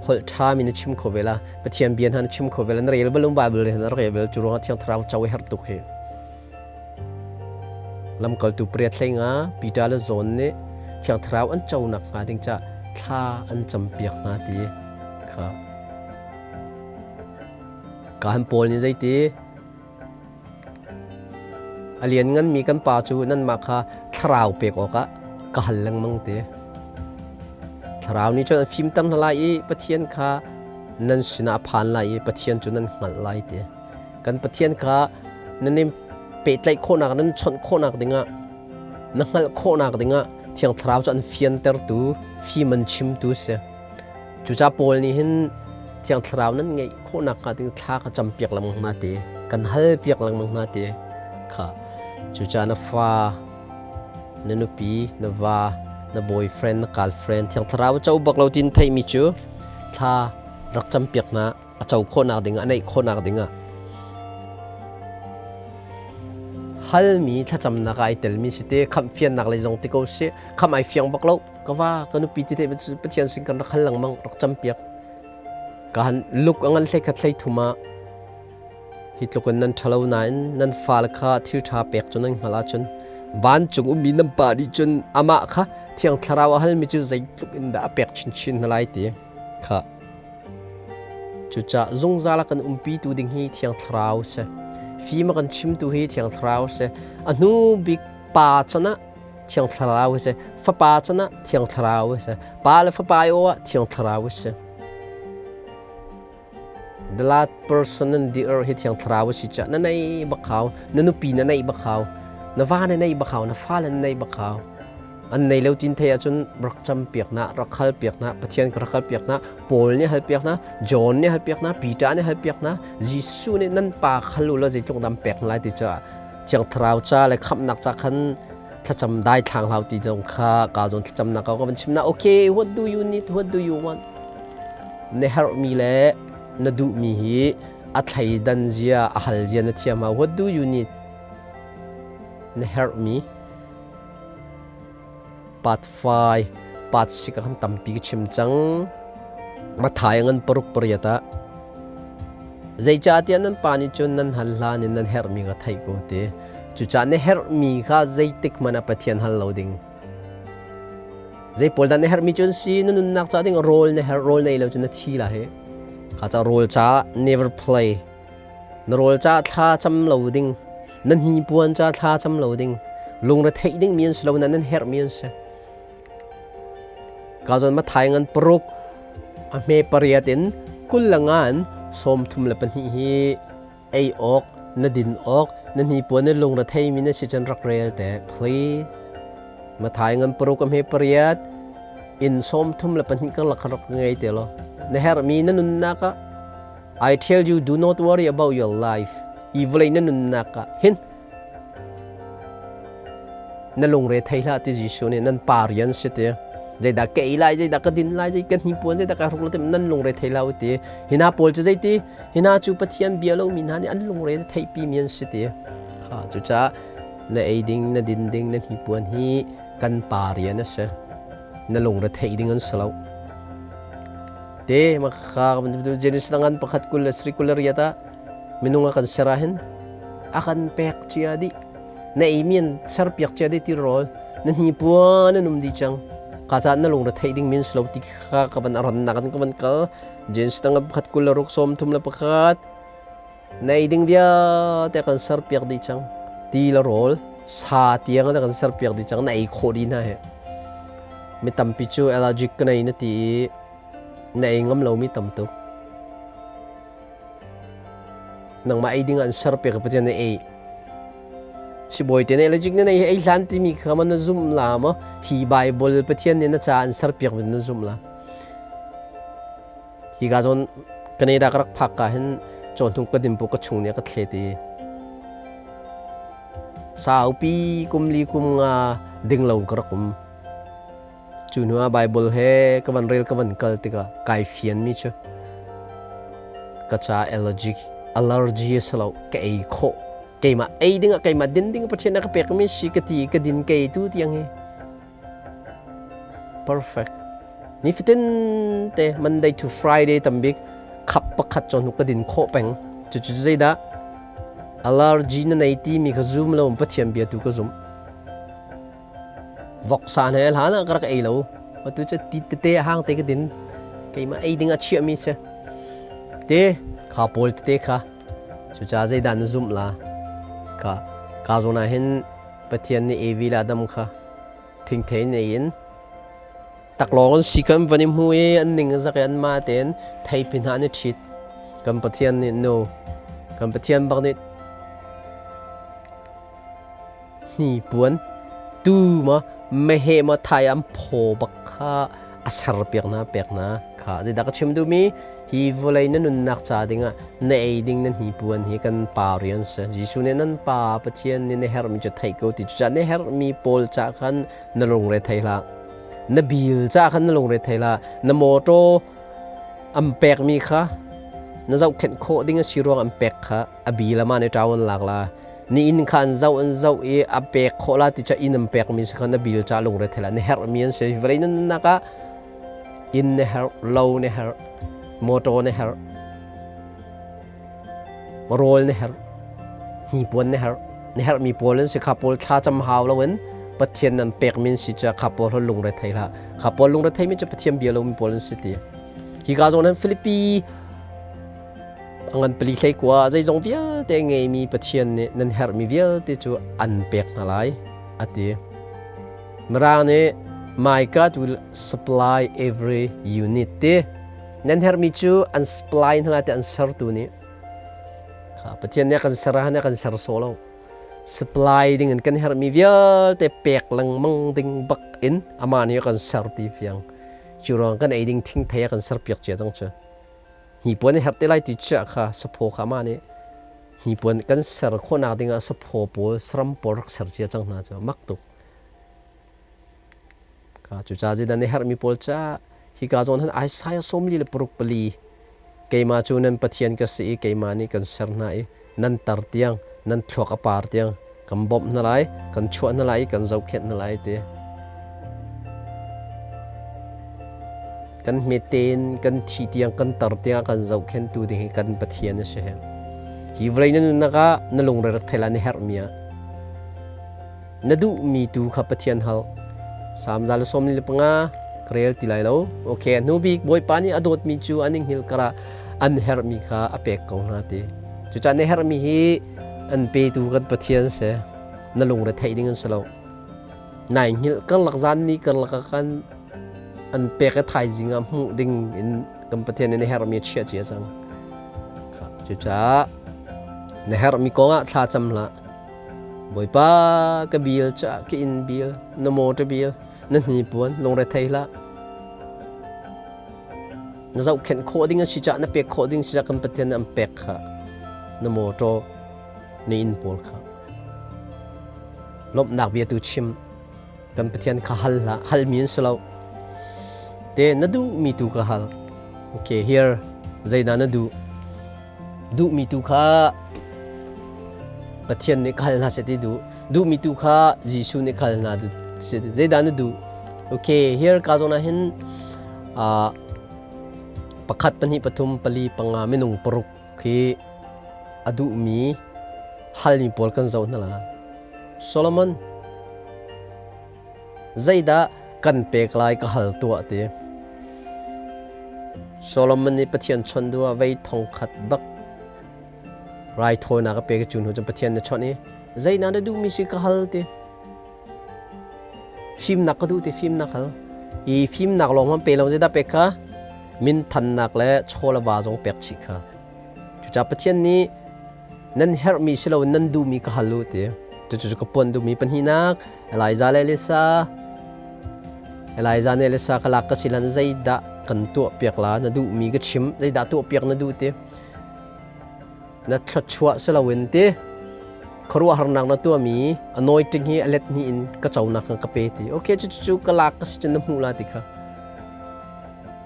[SPEAKER 1] Holh ṭhami na chim kho ve la. Pathian bia hna na chim kho ve la. Na rel bal Bible na rel bal cu ruangah Thiang Thlarau co i herh tuk hi. Lamkaltu pariat hlei nga Peter le John nih Thiang Thlarau an co nakhnga ding ca thla an campiak hna ti kha. Kahan Paul nih zeiti a liannganmi kan pa cu nanmah kha thlarau pek awkah ka hal lengmang ti. Thlarau nih cun an fimter hna lai i Pathian kha nan sinah a phan lai i Pathian cu nan hngalh lai ti. Kan Pathian kha nan i pehtlaih khawhnak, nan chawnh khawhnak dingah, na hngalh khawhnak dingah Thiang Thlarau cu an fiantertu, fim an chimtu si. Cucaah Paul nih hin Thiang Thlarau nan ngeih khawhnak hnga ding thla ka campiak lengmang hna ti, kan halpiak lengmang hna ti kha. Cucaah na fa, na nupi, na va, na boyfriend, na girlfriend Thiang Thlarau co bak lo tin theihmi cu thla rak campiak hna a co khawhnak ding ah, a neih khawhnak ding ah. Halmi thlacamnak ah ai telmi si te, khamh fiannak lei zong ti ko si, khamh ai fiang bak lo. Ka va ka nupi ti te Pathian sin kan rak hal lengmang rak campiak ka han luk a ngan hlei khat hlei thum ah hi tluk in nan ṭhalo nain nan fale kha thil ṭha pek cu nan hngalh ahcun vancung ummi nan pa nih cun amah kha Thiang Thlarau a halmi cu zeitluk in dah a pek chinchin hna lai ti kha. Cucaah zungzal a kan umpitu ding hi Thiang Thlarau si. Fim a kan chimtu hi Thiang Thlarau si. A hnu bik pa chan ah Thiang Thlarau a si. Fapa can ah Thiang Thlarau a si. Pa le Fapa i aw ah Thiang Thlarau a si. The last person in the earth hi Thiang Thlarau a si caah na nei bak hau, na nupi na neih bak hau, na va na neih bak hau, na fale na neih bak hau. An nei lo tin thei ahcun rak cam piak na, rak hal piak na, Pathian ka rak hal piak na, Paul nih hal piak na, John nih hal piak na, Peter nih hal piak na, Jesuh nih nan pa khal u law zeitluk dam pek lai ti caah Thiang Thlarau ca le khamhnak ca khan thlacam dai thlang hlau ti zong kha ka zawn thlacamnak ka van chim na. Okay, what do you need? What do you want? Na herhmi le na duhmi hi a thleidan zia, a hal zia na thiam ha. What do you need? Na herhmi part 5, part 6 kan tampi ka chim cang. Mathai ngan paruk pariat ah zeicahtiah nan pa nih cun nan hal hlan in nan herhmi ka theih ko ti. Cucaah na herhmi kha zeitik hmanh ah Pathian hal lo ding. Zei pawl dah na herhmi cu an si? Na nunnak ca ding rawl na herh, rawl nei lo cun na thi la he. Kha ca rawl ca never play. Na rawl ca thla cam lo ding. Na hnipuan ca thla cam lo ding. Lungre theih ding mi an si lo na nan herhmi an si. Ka zawn Mathai ngan paruk a hme pariat in 20 le nga in 32 hi ei awk na din awk na hnipuan na lungre theimi na si cun rak rel te, please. Mathai ngan paruk a hme pariat in 32 karlak kha rak ngei te law na herhmi na nunnak ah. I tell you, do not worry about your life. I vawlei na nunnak ah hin na lungre thei hlah ti Jesuh nih nan pa rian si ti. Zeidah ka ei lai, zeidah ka din lai, zei ka hnipuan, zeidah ka hruk lai, nan lungre thei hlah u ti. Hina pawl cu zeiti? Hina cu Pathian bia lomi hna nih an lungre theihpi mi an si ti. Kha cucaah na ei ding, na din ding, na hnipuan hi kan pa rian a si. Na lungre theih ding an si lo. Te maka Genesis ngan pakhat kul le sri kul le riat ah minung a kan ser ah hin a kan pek cia dih. Na ei mi an serpiak cia dih ti rawl na hnipuan an um di cang. Ka ca na lungre theih ding min slo ti kha ka van ran nak an ka van kal. Genesis ngan pakhat kul le ruk 31. Na ei ding vialte kan serpiak dih cang. Ti le rawl sa tiang kan serpiak dih cang. Na ei khawh dih hna he. Mi tampi cu allergic ka nei na ti i na ei ngam lomi tam tuk. Nangmah ei ding an serpiak Pathian na ei. Sibawi te nih allergic na nei hi ei hlan timi kha ma na zum la maw? Hi Bible Pathian nih na ca an serpiak mi na zum la. Hi ka zawn Canada ka rak phak ka hin cawhnuk ka dimpu ka chung nih a ka thlet i saupi kum li kum nga ding lo ka rak um. Cu hnu ah Bible he ka van rel ka van kal tikah kai fian mi cu ka ca allergy allergy a si lo, ka ei khawh, keimah ei ding ah, keimah din ding Pathian a ka pek mi si ka ti, ka din ka ei tu tiang hi perfect. Nifatin te Monday to Friday tambik khap pakhat cu hnu ka din khawh peng. Cucu zeidah allergy na nei ti mi kha zum lo Pathian bia tu ka zum. Voksa he hlan ah ka rak ei lo. Atu cu ti tete hang te ka din. Keimah ei ding a chiah mi si. Te kha pawl tete kha. Cucaah zeidah na zumh la? Ka ka zawn ah hin Pathian nih Evi le Adam kha thingthei nei in taklawng an si kan van i hmu i an ning a zak i anmah tein theipi hna an i ṭhit. Kan Pathian nih no. Kan Pathian bak nih hnipuan tuu maw meheh maw thai an phaw bak kha a serpiak hna pek hna kha. Zeidah ka chim duhmi hi vawlei na nunnak ca dingah na ei ding na hnipuan hi kan pa rian si. Jesuh nih nan pa Pathian nih na herhmi cu theih ko ti. Cucaah na herhmi pawl ca khan na lungre thei hlah. Na bil ca khan na lungre thei hlah. Na mawṭaw an pekmi kha na zohkhenh khawh ding a si ruang an pek kha a bil ama nih ṭau an lak la. Ni inn kha an zoh an zoh i a pek khawh la ti ca inn an pekmi si kha na bil ca lungre thei hlah. Na herhmi an si. Vawlei na nunnak ah inn na herh, lo na herh, mawṭaw na herh, rawl na herh, hnipuan na herh. Na herhmi pawl an si. Kha pawl thla cam hau loin Pathian nan pekmi an si ca kha pawl hi lungre thei hlah. Kha pawl lungre theimi cu Pathian bia lomi pawl an si ti. Hi ka zawn hin Filipi a ngan pali hlei kua zeizong vialte ngeimi Pathian nih nan herhmi vialte cu an pek hna lai a ti. Mirang nih my God will supply every you need ti. Nan herhmi cu an supply hna lai ti an sertu nih. Kha Pathian nih a kan ser ah a kan ser sawh lo. Supply ding in kan herhmi vialte pek lengmang ding bak in amah nih a kan ser ti fiang. Cu ruang kan ei ding thingthei a kan serpiak cia cang cu. Hnipuan i herh te lai ti chiah kha saphaw kha amah nih hnipuan kan ser khawhnak dingah saphaw pawl saram pawl rak ser cia cang hna cu mak tuk. Ka cucaah zeidah na herhmi pawl ca hika zawn han Isaiah 46 pali keimah cu nan Pathian ka si i keimah nih kan ser hna i nan tar tiang nan thluak a par tiang kan bawmh hna lai kan chuah hna lai i kan zohkhenh hna lai ti kan hmete in kan thi tiang kan tar tiang kan zohkhenhtu ding hi kan Pathian a si he hi vawlei na nunnak ah na lungre rak thei la na herhmi ah na duhmi tu kha Pathian hal Salm 145 ka rel ti lai lo okay hnu bik Bawipa nih a dawtmi cu an i hngilh karah an herhmi kha a pek ko hna ti cucaah na herhmi hi an petu kan Pathian si na lungre theih ding an si lo nai hngilh karlak zan ni karlak ah khan an pek i thaizing ah hmuh ding in kan Pathian nih na herhmi a chiah cia cang cucaah na herhmi kong ah thla cam hlah Bawipa ka bil ca ka inn bil na motor bil na hnipuan lungre thei hlah na zohkhenh khawh ding a si cah na pek khawh ding si cah kan Pathian nih an pek kha na motor na inn pawl kha lawmhnak bia tu chim kan Pathian kha hal hlah halmi an si lo te na duhmi tu ka hal okay here zeidah na duh duhmi tu kha Pathian nih ka hal hna seh ti duh duhmi tu kha Jesuh nih ka hal hna seh zeidah na duh okay here ka zawn ah hin pakhat pahnih pathum pali panga minung paruk khi a duhmi halmi pawl kan zoh hna la Solomon Zeidah kan pek lai ka hal tuah ti. Solomon nih Pathian chawnh duh ah vei thong khat bak raithawinak a pek i cu hnu cun Pathian nih chawnh i zeidah na duhmi si ka hal ti. Fimnak ka duh ti fimnak hal. I fimnak lawng hmanh pe lo zeidah pek kha minthannak le chaw le va zong pek chih kha. Cucaah Pathian nih nan herhmi si loin nan duhmi ka hal u ti. Cucu ka puan duhmi pahnihnak Elijah le Elisa Elijah nih Elisa ka lak ka si lan zeidah kan tuah piak la na duhmi ka chim zeidah tuah piak na duh ti na thluachuah si loin ti khuaruahharnak na tuahmi anointing hi a let hnih in ka conak kan ka pe ti okay cucu ka lak ka si cun na hmuh la ti kha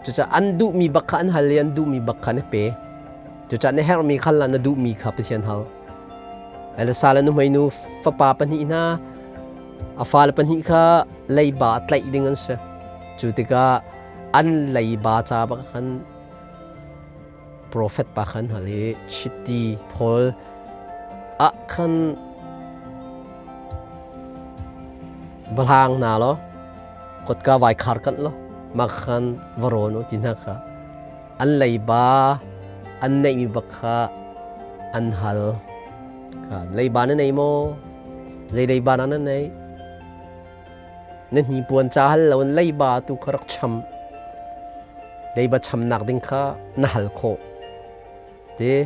[SPEAKER 1] cucaah an duhmi bak kha an hal i an duhmi bak kha na pe Cucaah na herhmi khal na duhmi kha Pathian hal. Elisa le nuhmeinu fapa pahnih hna a fale pahnih kha leiba tlaih ding an si. Cu tikah An leiba ca bak khan profet pa khan hal i chiti thawl ah khan va hlang hna law kotka vai khar kanh law mah khan va rawn u ti hna kha an leiba an neihmi bak kha an hal. Kha leiba na nei maw? Zei leiba dah na neih? Na hnipuan ca hal loin leiba tu kha rak cham. Leiba chamnak ding kha na hal khawh. Ti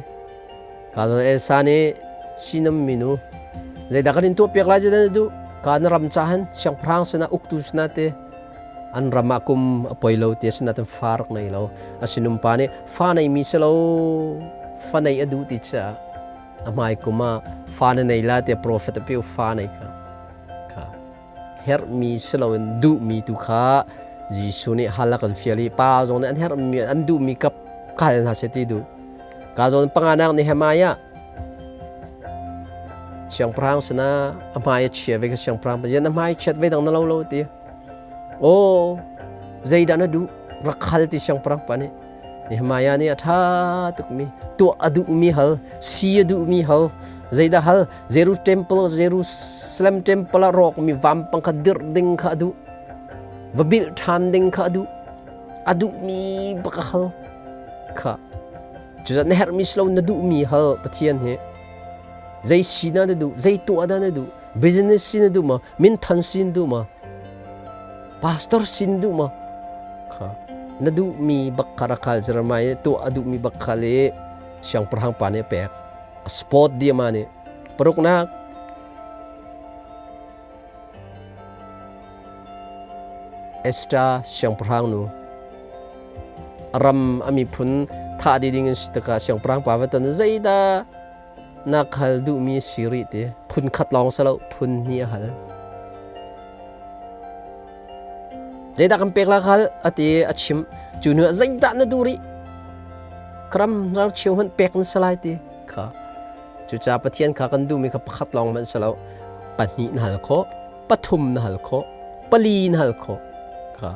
[SPEAKER 1] ka zawn Elsa nih sinam minu zeidah kan in tuahpiak lai zeidah na duh? Ka na ram ca han siangpahrang sinah uktu sinah te an ram ah kum a poi lo ti asinain fa rak nei lo. A sinum pa nih fa neimi si lo fa nei a duh ti caah a hmai kum ah fa na nei la tiah profet a piu fa nei kha kha herhmi si loin duhmi tu kha Jesuh nih hal a kan fial i pa zong nih an herhmi an duhmi kap kal hna seh ti duh ka zawn panganak Nehemiah siangpahrang sinah a hmai a chia ve ka siangpahrang pa na hmai chiat ve dang na lo lo ti aw zeidah na duh rak hal ti siangpahrang pa nih Nehemiah nih a ṭha tukmi tuah a duhmi hal, si a duhmi hal, zeidah hal Jeru temple Jerusalem temple ah rawkmi vampang kha dirh ding kha a duh, va bilh ṭhan ding kha a duh, a duhmi bak a hal kha. Cucaah na herhmi si lo na duhmi hal Pathian hi zei si na duh, zei tuah dah na duh, business si na duh maw, minthan si na duh maw, pastor si na duh maw, kha na duhmi bak kha rak hal Jeremiah tuah a duhmi bak kha le siangpahrang pa nih a pek a sport diama nih paruknak Esther siangpahrang nu a ram a miphun thah dih ding in si tikah siangpahrang pa va ton zeidah na khal duhmi si rih ti phun khat lawng si lo phun hnih a hal zeidah kan pek la khal a ti a chim cu hnu ah zeidah na duh rih kram rar cheu hmanh pek na si lai ti kha cucaah Pathian kha kan duhmi kha pakhat lawng hmanh si lo pahnih na hal khawh pathum na hal khawh pali na hal khawh kha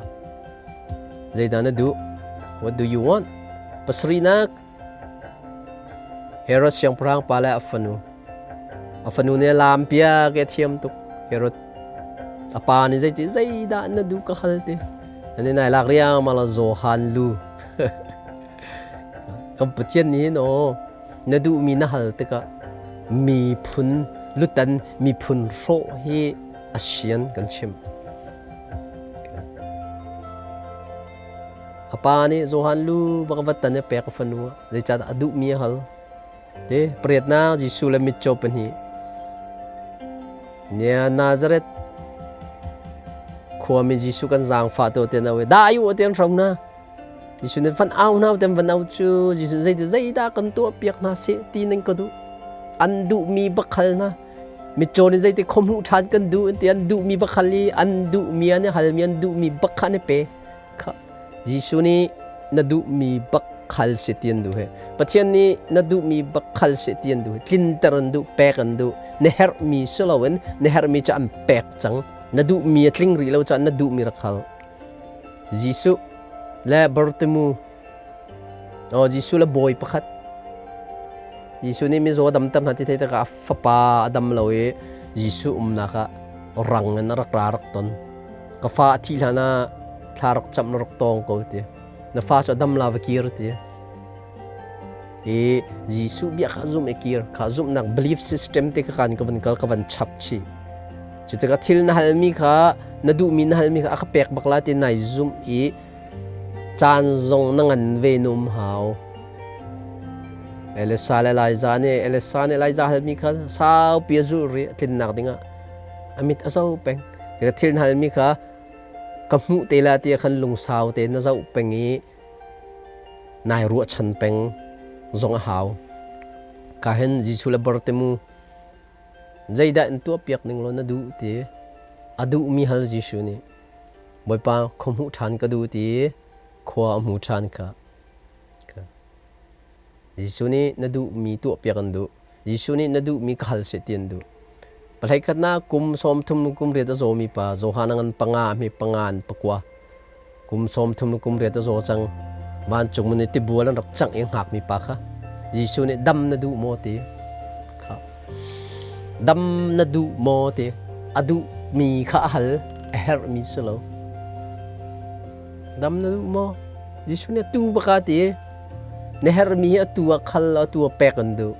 [SPEAKER 1] zeidah na duh what do you want pasarihnak Herod siangpahrang pa le a fanu. A fanu nih a laam piak i a thiam tuk. Herod a pa nih zeiti zeidah na duh ka hal ti. Ani nai lak riangmang la Johan lu. Kan Pathian nih hin aw na duhmi na hal tikah miphun lutan miphun hrawh hi a sian kan chimh. A pa nih Johan lu bak va tan i pek a fanu ah zeicahdah a duhmi a hal. Te pariatnak Jesuh le mitcaw pahnih. Nia Nazareth khuami Jesuh kan zaangfah to te na we dai u te an hro na. Jesuh nih van au hna ten van au cu Jesuh zeiti zeidah kan tuah piak hna seh ti nan ka duh. An duhmi bak hal hna. Mitcaw nih zeiti khawhmuh ṭhan kan duh ti an duhmi bak hal i an duhmi an i halmi an duhmi bak kha an i pe. Kha Jesuh nih na duhmi bak khal si ti an duh he. Pathian nih na duhmi bak khal si ti an duh. Tlinter an duh, pek an duh. Na herhmi si loin na herhmi cu an pek cang. Na duhmi a tling rih lo caah na duhmi rak hal. Jesuh le Bartimu Oh, Jesuh le bawi pakhat. Jesuh nih mizaw a damter hna ti thei tikah a fapa a dam lo i Jesuh umnak ah rang in a rak ra rak ton. Ka fa a thih hlan ah thla rak camh na rak tawng ko ti. Na fa cu a dam la va kir ti. I Jesuh bia kha zum i kir kha zumhnak belief system te kha kan ka van kal ka van chap chih. Cu tikah thil na halmi kha na duhmi na halmi kha a ka pek bak la ti nai zumh i caan zong na ngan ve num hau. Elisa le Eliza nih Elisa nih Eliza halmi kha saupi a zulh rih tlinnak dingah a mit a zoh peng. Ka thil na halmi kha ka hmuh te la ti khan lungsau te na zoh peng i nai ruahchan peng zong a hau. Ka hen Jesuh le Bartimu zeidah in tuahpiak ning law na duh ti a duhmi hal Jesuh nih Bawipa khua hmuh ṭhan ka duh ti khua a hmu ṭhan kha. Jesuh nih na duhmi tuahpiak an duh. Jesuh nih na duhmi ka hal seh ti an duh. Pahlei khatnak kum 30 kum riat a zawmi pa Johan a ngan panga a hme panga an pakua. Kum 30 le kum riat a zaw cang. Vancung mun i tibual an rak cangh i hngakmi pa kha Jesuh nih dam na duh maw ti. Kha. Dam na duh maw ti. A duhmi kha a hal, a herhmi si lo. Dam na duh maw? Jesuh nih tu baka ti. Na herhmi hi atu ah khal law atu ah pek an duh.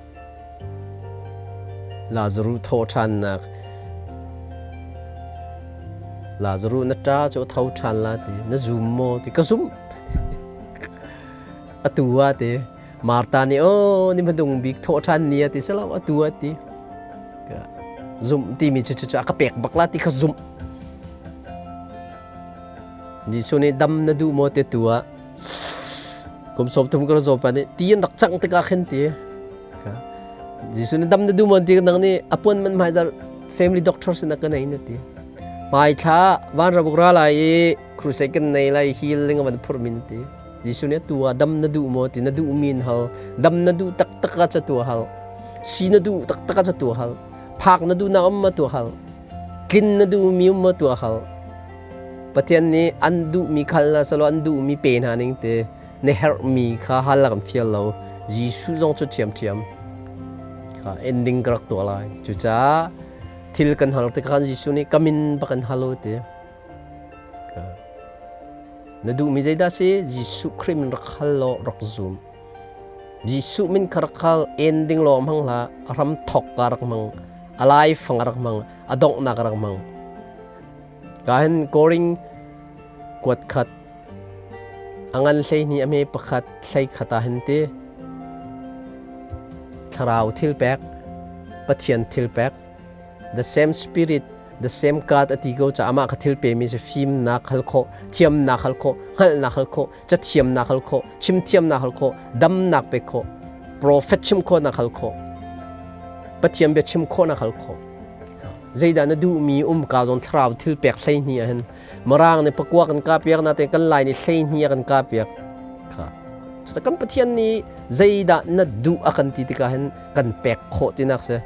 [SPEAKER 1] Lazaruh thawhṭhannak Lazaruh na ṭa cu a tho ṭhan la ti na zum maw ti ka zumh atu ah ti Martha nih aw ni hmadung bik thawhṭhan ni ah ti silo atu ah ti zumh timi cu cu a ka pek bak la ti kha zumh Jesuh nih dam na duh maw ti tu ah kum 30 ka zaw pa nih ti an rak cangh tikah khin ti Jesuh nih dam na duh maw ti nang nih appointment hmaizar family doctor sin ka nei na ti hmai thla vanram ra lai i crusade kan nei lai healing van phur min ti Jesuh nih tu ah dam na duh maw ti na duh min hal dam na duh taktak ah cha tu hal si na duh taktak ah cha tu hal phak na duh na um ma tu hal tlin na duh mi um ma tu hal Pathian nih an duhmi khal hna selaw an duhmi pe hna ning ti na herhmi kha hal kan fial lo. Jesuh zong cu ṭhiamṭhiam kha ending ka rak tuah lai. Cucaah thil kan hal tikah khan Jesuh nih ka min bak in hal u ti. Na duhmi zeidah si? Jesuh Khrih min rak hal law rak zum. Jesuh min kha rak hal ending lawng hmang hlah, a hram thok ka rak hmang, a laifang a rak hmang, a donghnak a rak hmang. Ka hin Koring kuat khat a ngan 12 a hme pakhat hlei khat ah hin ti thlarau thil pek Pathian thil pek the same spirit the same God a ti ko ca amah kha thil pemi cu fimnak hal khawh thiamnak hal khawh hngalhnak hal khawh cathiamnak hal khawh chimthiamnak hal khawh damnak pek khawh prophet chim khawhnak hal khawh Pathian bia chim khawhnak hal khawh Zeidah na duhmi um ka zawn thlarau thil pek 12 ah hin Mirang nih pakua kan ka piak natein kan Lai nih 12 a kan ka piak. Kha. Cucaah kan Pathian nih zeidah na duh a kan ti tikah hin kan pek khawh tinak si.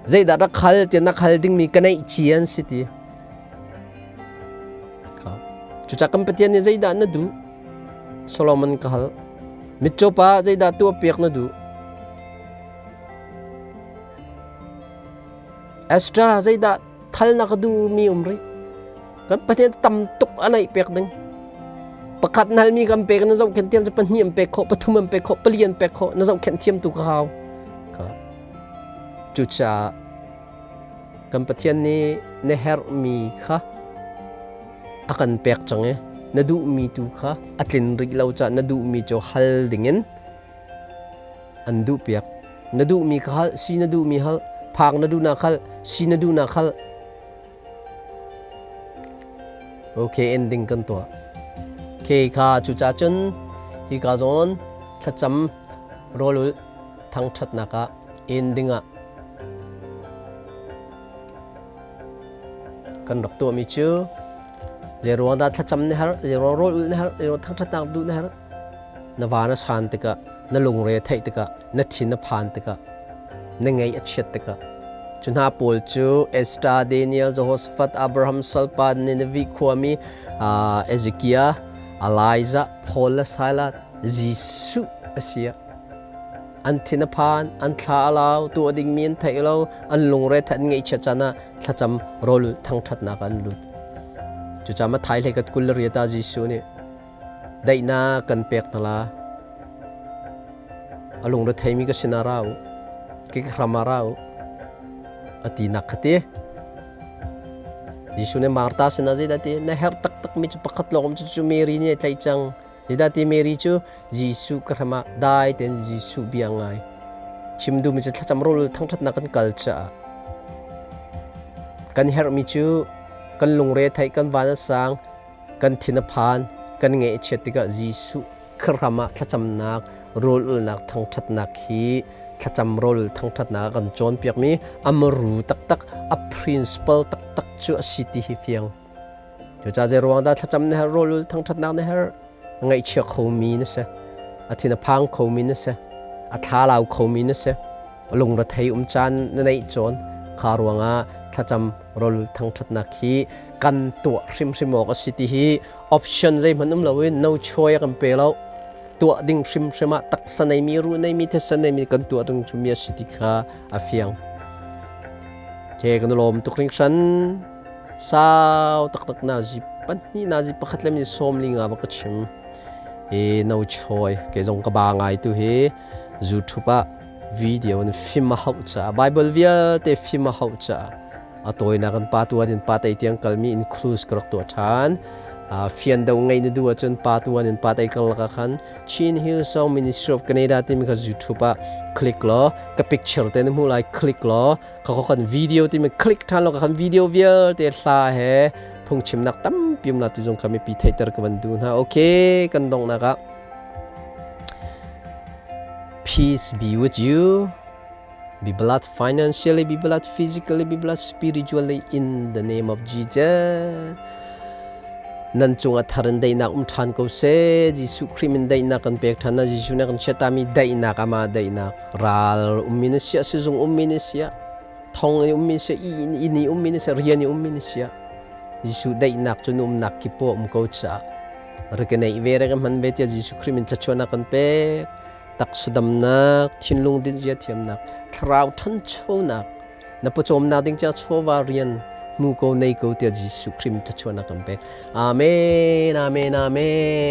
[SPEAKER 1] Zeidah rak hal ti nak hal dingmi ka neih ci an si ti. Kha. Cucaah kan Pathian nih zeidah na duh? Solomon ka hal. Mitcaw pa zeidah tuah piak na duh? Ezra zeidah thal na ka duhmi um rih? Kan Pathian tam tuk a neih pek ding. Pakhat na halmi kan pek na zohkhenh thiam cu pahnih an pek khawh, pathum an pek khawh, pali an pek khawh, na zohkhenh thiam tu ka hau. Cucaah kan Pathian nih na herhmi kha a kan pek cang i na duhmi tu kha a tlin rih lo caah na duhmi cu hal dingin an duhpiak. Na duhmi kha hal, si na duhmi hal, phak na duhnak hal, si na duhnak hal. Okay, ending kan tuah. Okay, kha cucaah cun hi ka zawn thlacam rawlul thangṭhatnak ah ending ah kan rak tuahmi cu zei ruang dah thlacam na herh, zei ruang rawl ulh na herh, zei ruang thangṭhatnak duh na herh. Na va na san tikah, na lungre a theih tikah, na thin a phan tikah, na ngaih a chiat tikah, cu hna pawl cu Esther, Daniel, Jehoshaphat, Abraham, Salpa, Nineveh khuami Ezekiel, Elijah, Paul le Silas, Jesuh a si ah an thin a phan, an thla a lau, tuah dingmi an theih lo, an lungre an ngaihchiat caan ah thlacam rawl thangṭhatnak an lut. Cucaah Matthai hlei kat 28 ah Jesuh nih Daihnak kan pek hna la. A lungre theimi ka sinah ra u. Ka hram ah ra u. A tinak kha ti. Jesuh nih Martha sinah zeidah ti? Na herh taktakmi cu pakhat lawng um cu Mary nih a tlaih cang. Zeidah ti Mary cu Jesuh ka hram ah dai tein Jesuh bia ngai. Chim duhmi cu thlacam rawl thangṭhatnak kan kal caah kan herhmi cu kan lungre theih kan van a sang Kan thin a phan, kan ngaih a chiat tikah Jesuh Khrihram ah thlacamnak, rawl-ulnak, thangṭhatnak hi thlacam rawl thangṭhatnak a kan cawnpiakmi a maru taktak, a principle taktak cu a si ti hi fiang. Cucaah zei ruang dah thlacam na herh, rawl-ul thangṭhatnak na herh? A ngaihchia khomi na si, a thin a phang khomi na si, a thlalau khomi na si, lungrethei um caan na neih cawn. Kha ruangah thlacam rol thangṭhatnak hi kan tuah hrimhrim awk a si ti hi option zeihmanh um loin no choice a kan pe lo. Tuah ding hrimhrim ah taksa neimi, ruh neimi, thisen neimi kan tuah ding hrimmi a si ti kha a fiang. Ke kan lawm tuk hringhran. Sau taktak nazi pahnih nazi pakhat le min sawm li nga bak ka chim. Hi no choice ke zong ka ba ngai tu hi YouTube ah video in film a hauh caah Bible vialte film a hauh caah a tawinak in pa tuan in pa tei tiang kalmi in clues ka rak tuah ṭhan. Fian do ngei na duh ahcun pa tuan in pa tei kal lakah khan Chin Hillsong Ministry of Canada timi kha YouTube ah click law ka picture te na hmuh lai click law ka kan video timi click ṭhan law ka kan video vialte hla he phungchimnak tampi um la ti zong kha mipi theihter ka van duh hna. Okay, kan donghnak ah Peace be with you. Be blessed financially, be blessed physically, be blessed spiritually in the name of Jesus. Nan cungah thar in daihnak um ṭhan ko seh. Jesuh Khrih min daihnak kan pek ṭhan na Jesuh nih kan chiatami daihnak ama daihnak ral ummi na siah sizung ummi na siah thong i ummi siah inn i ummi na siah rian i ummi na siah Jesuh daihnak cu na umnak kip poah um ko caah rak i neih ve rak i hman ve tiah Jesuh Khrih min thluachuahnak kan pek. Taksa damnak, thinlung dinzia thiamnak, thlarau ṭhanchonak, na pawcawmnak ding ca chawva rian hmu ko nei ko tiah Jesuh Khrih min thluachuahnak kan pek. Amen, amen, amen.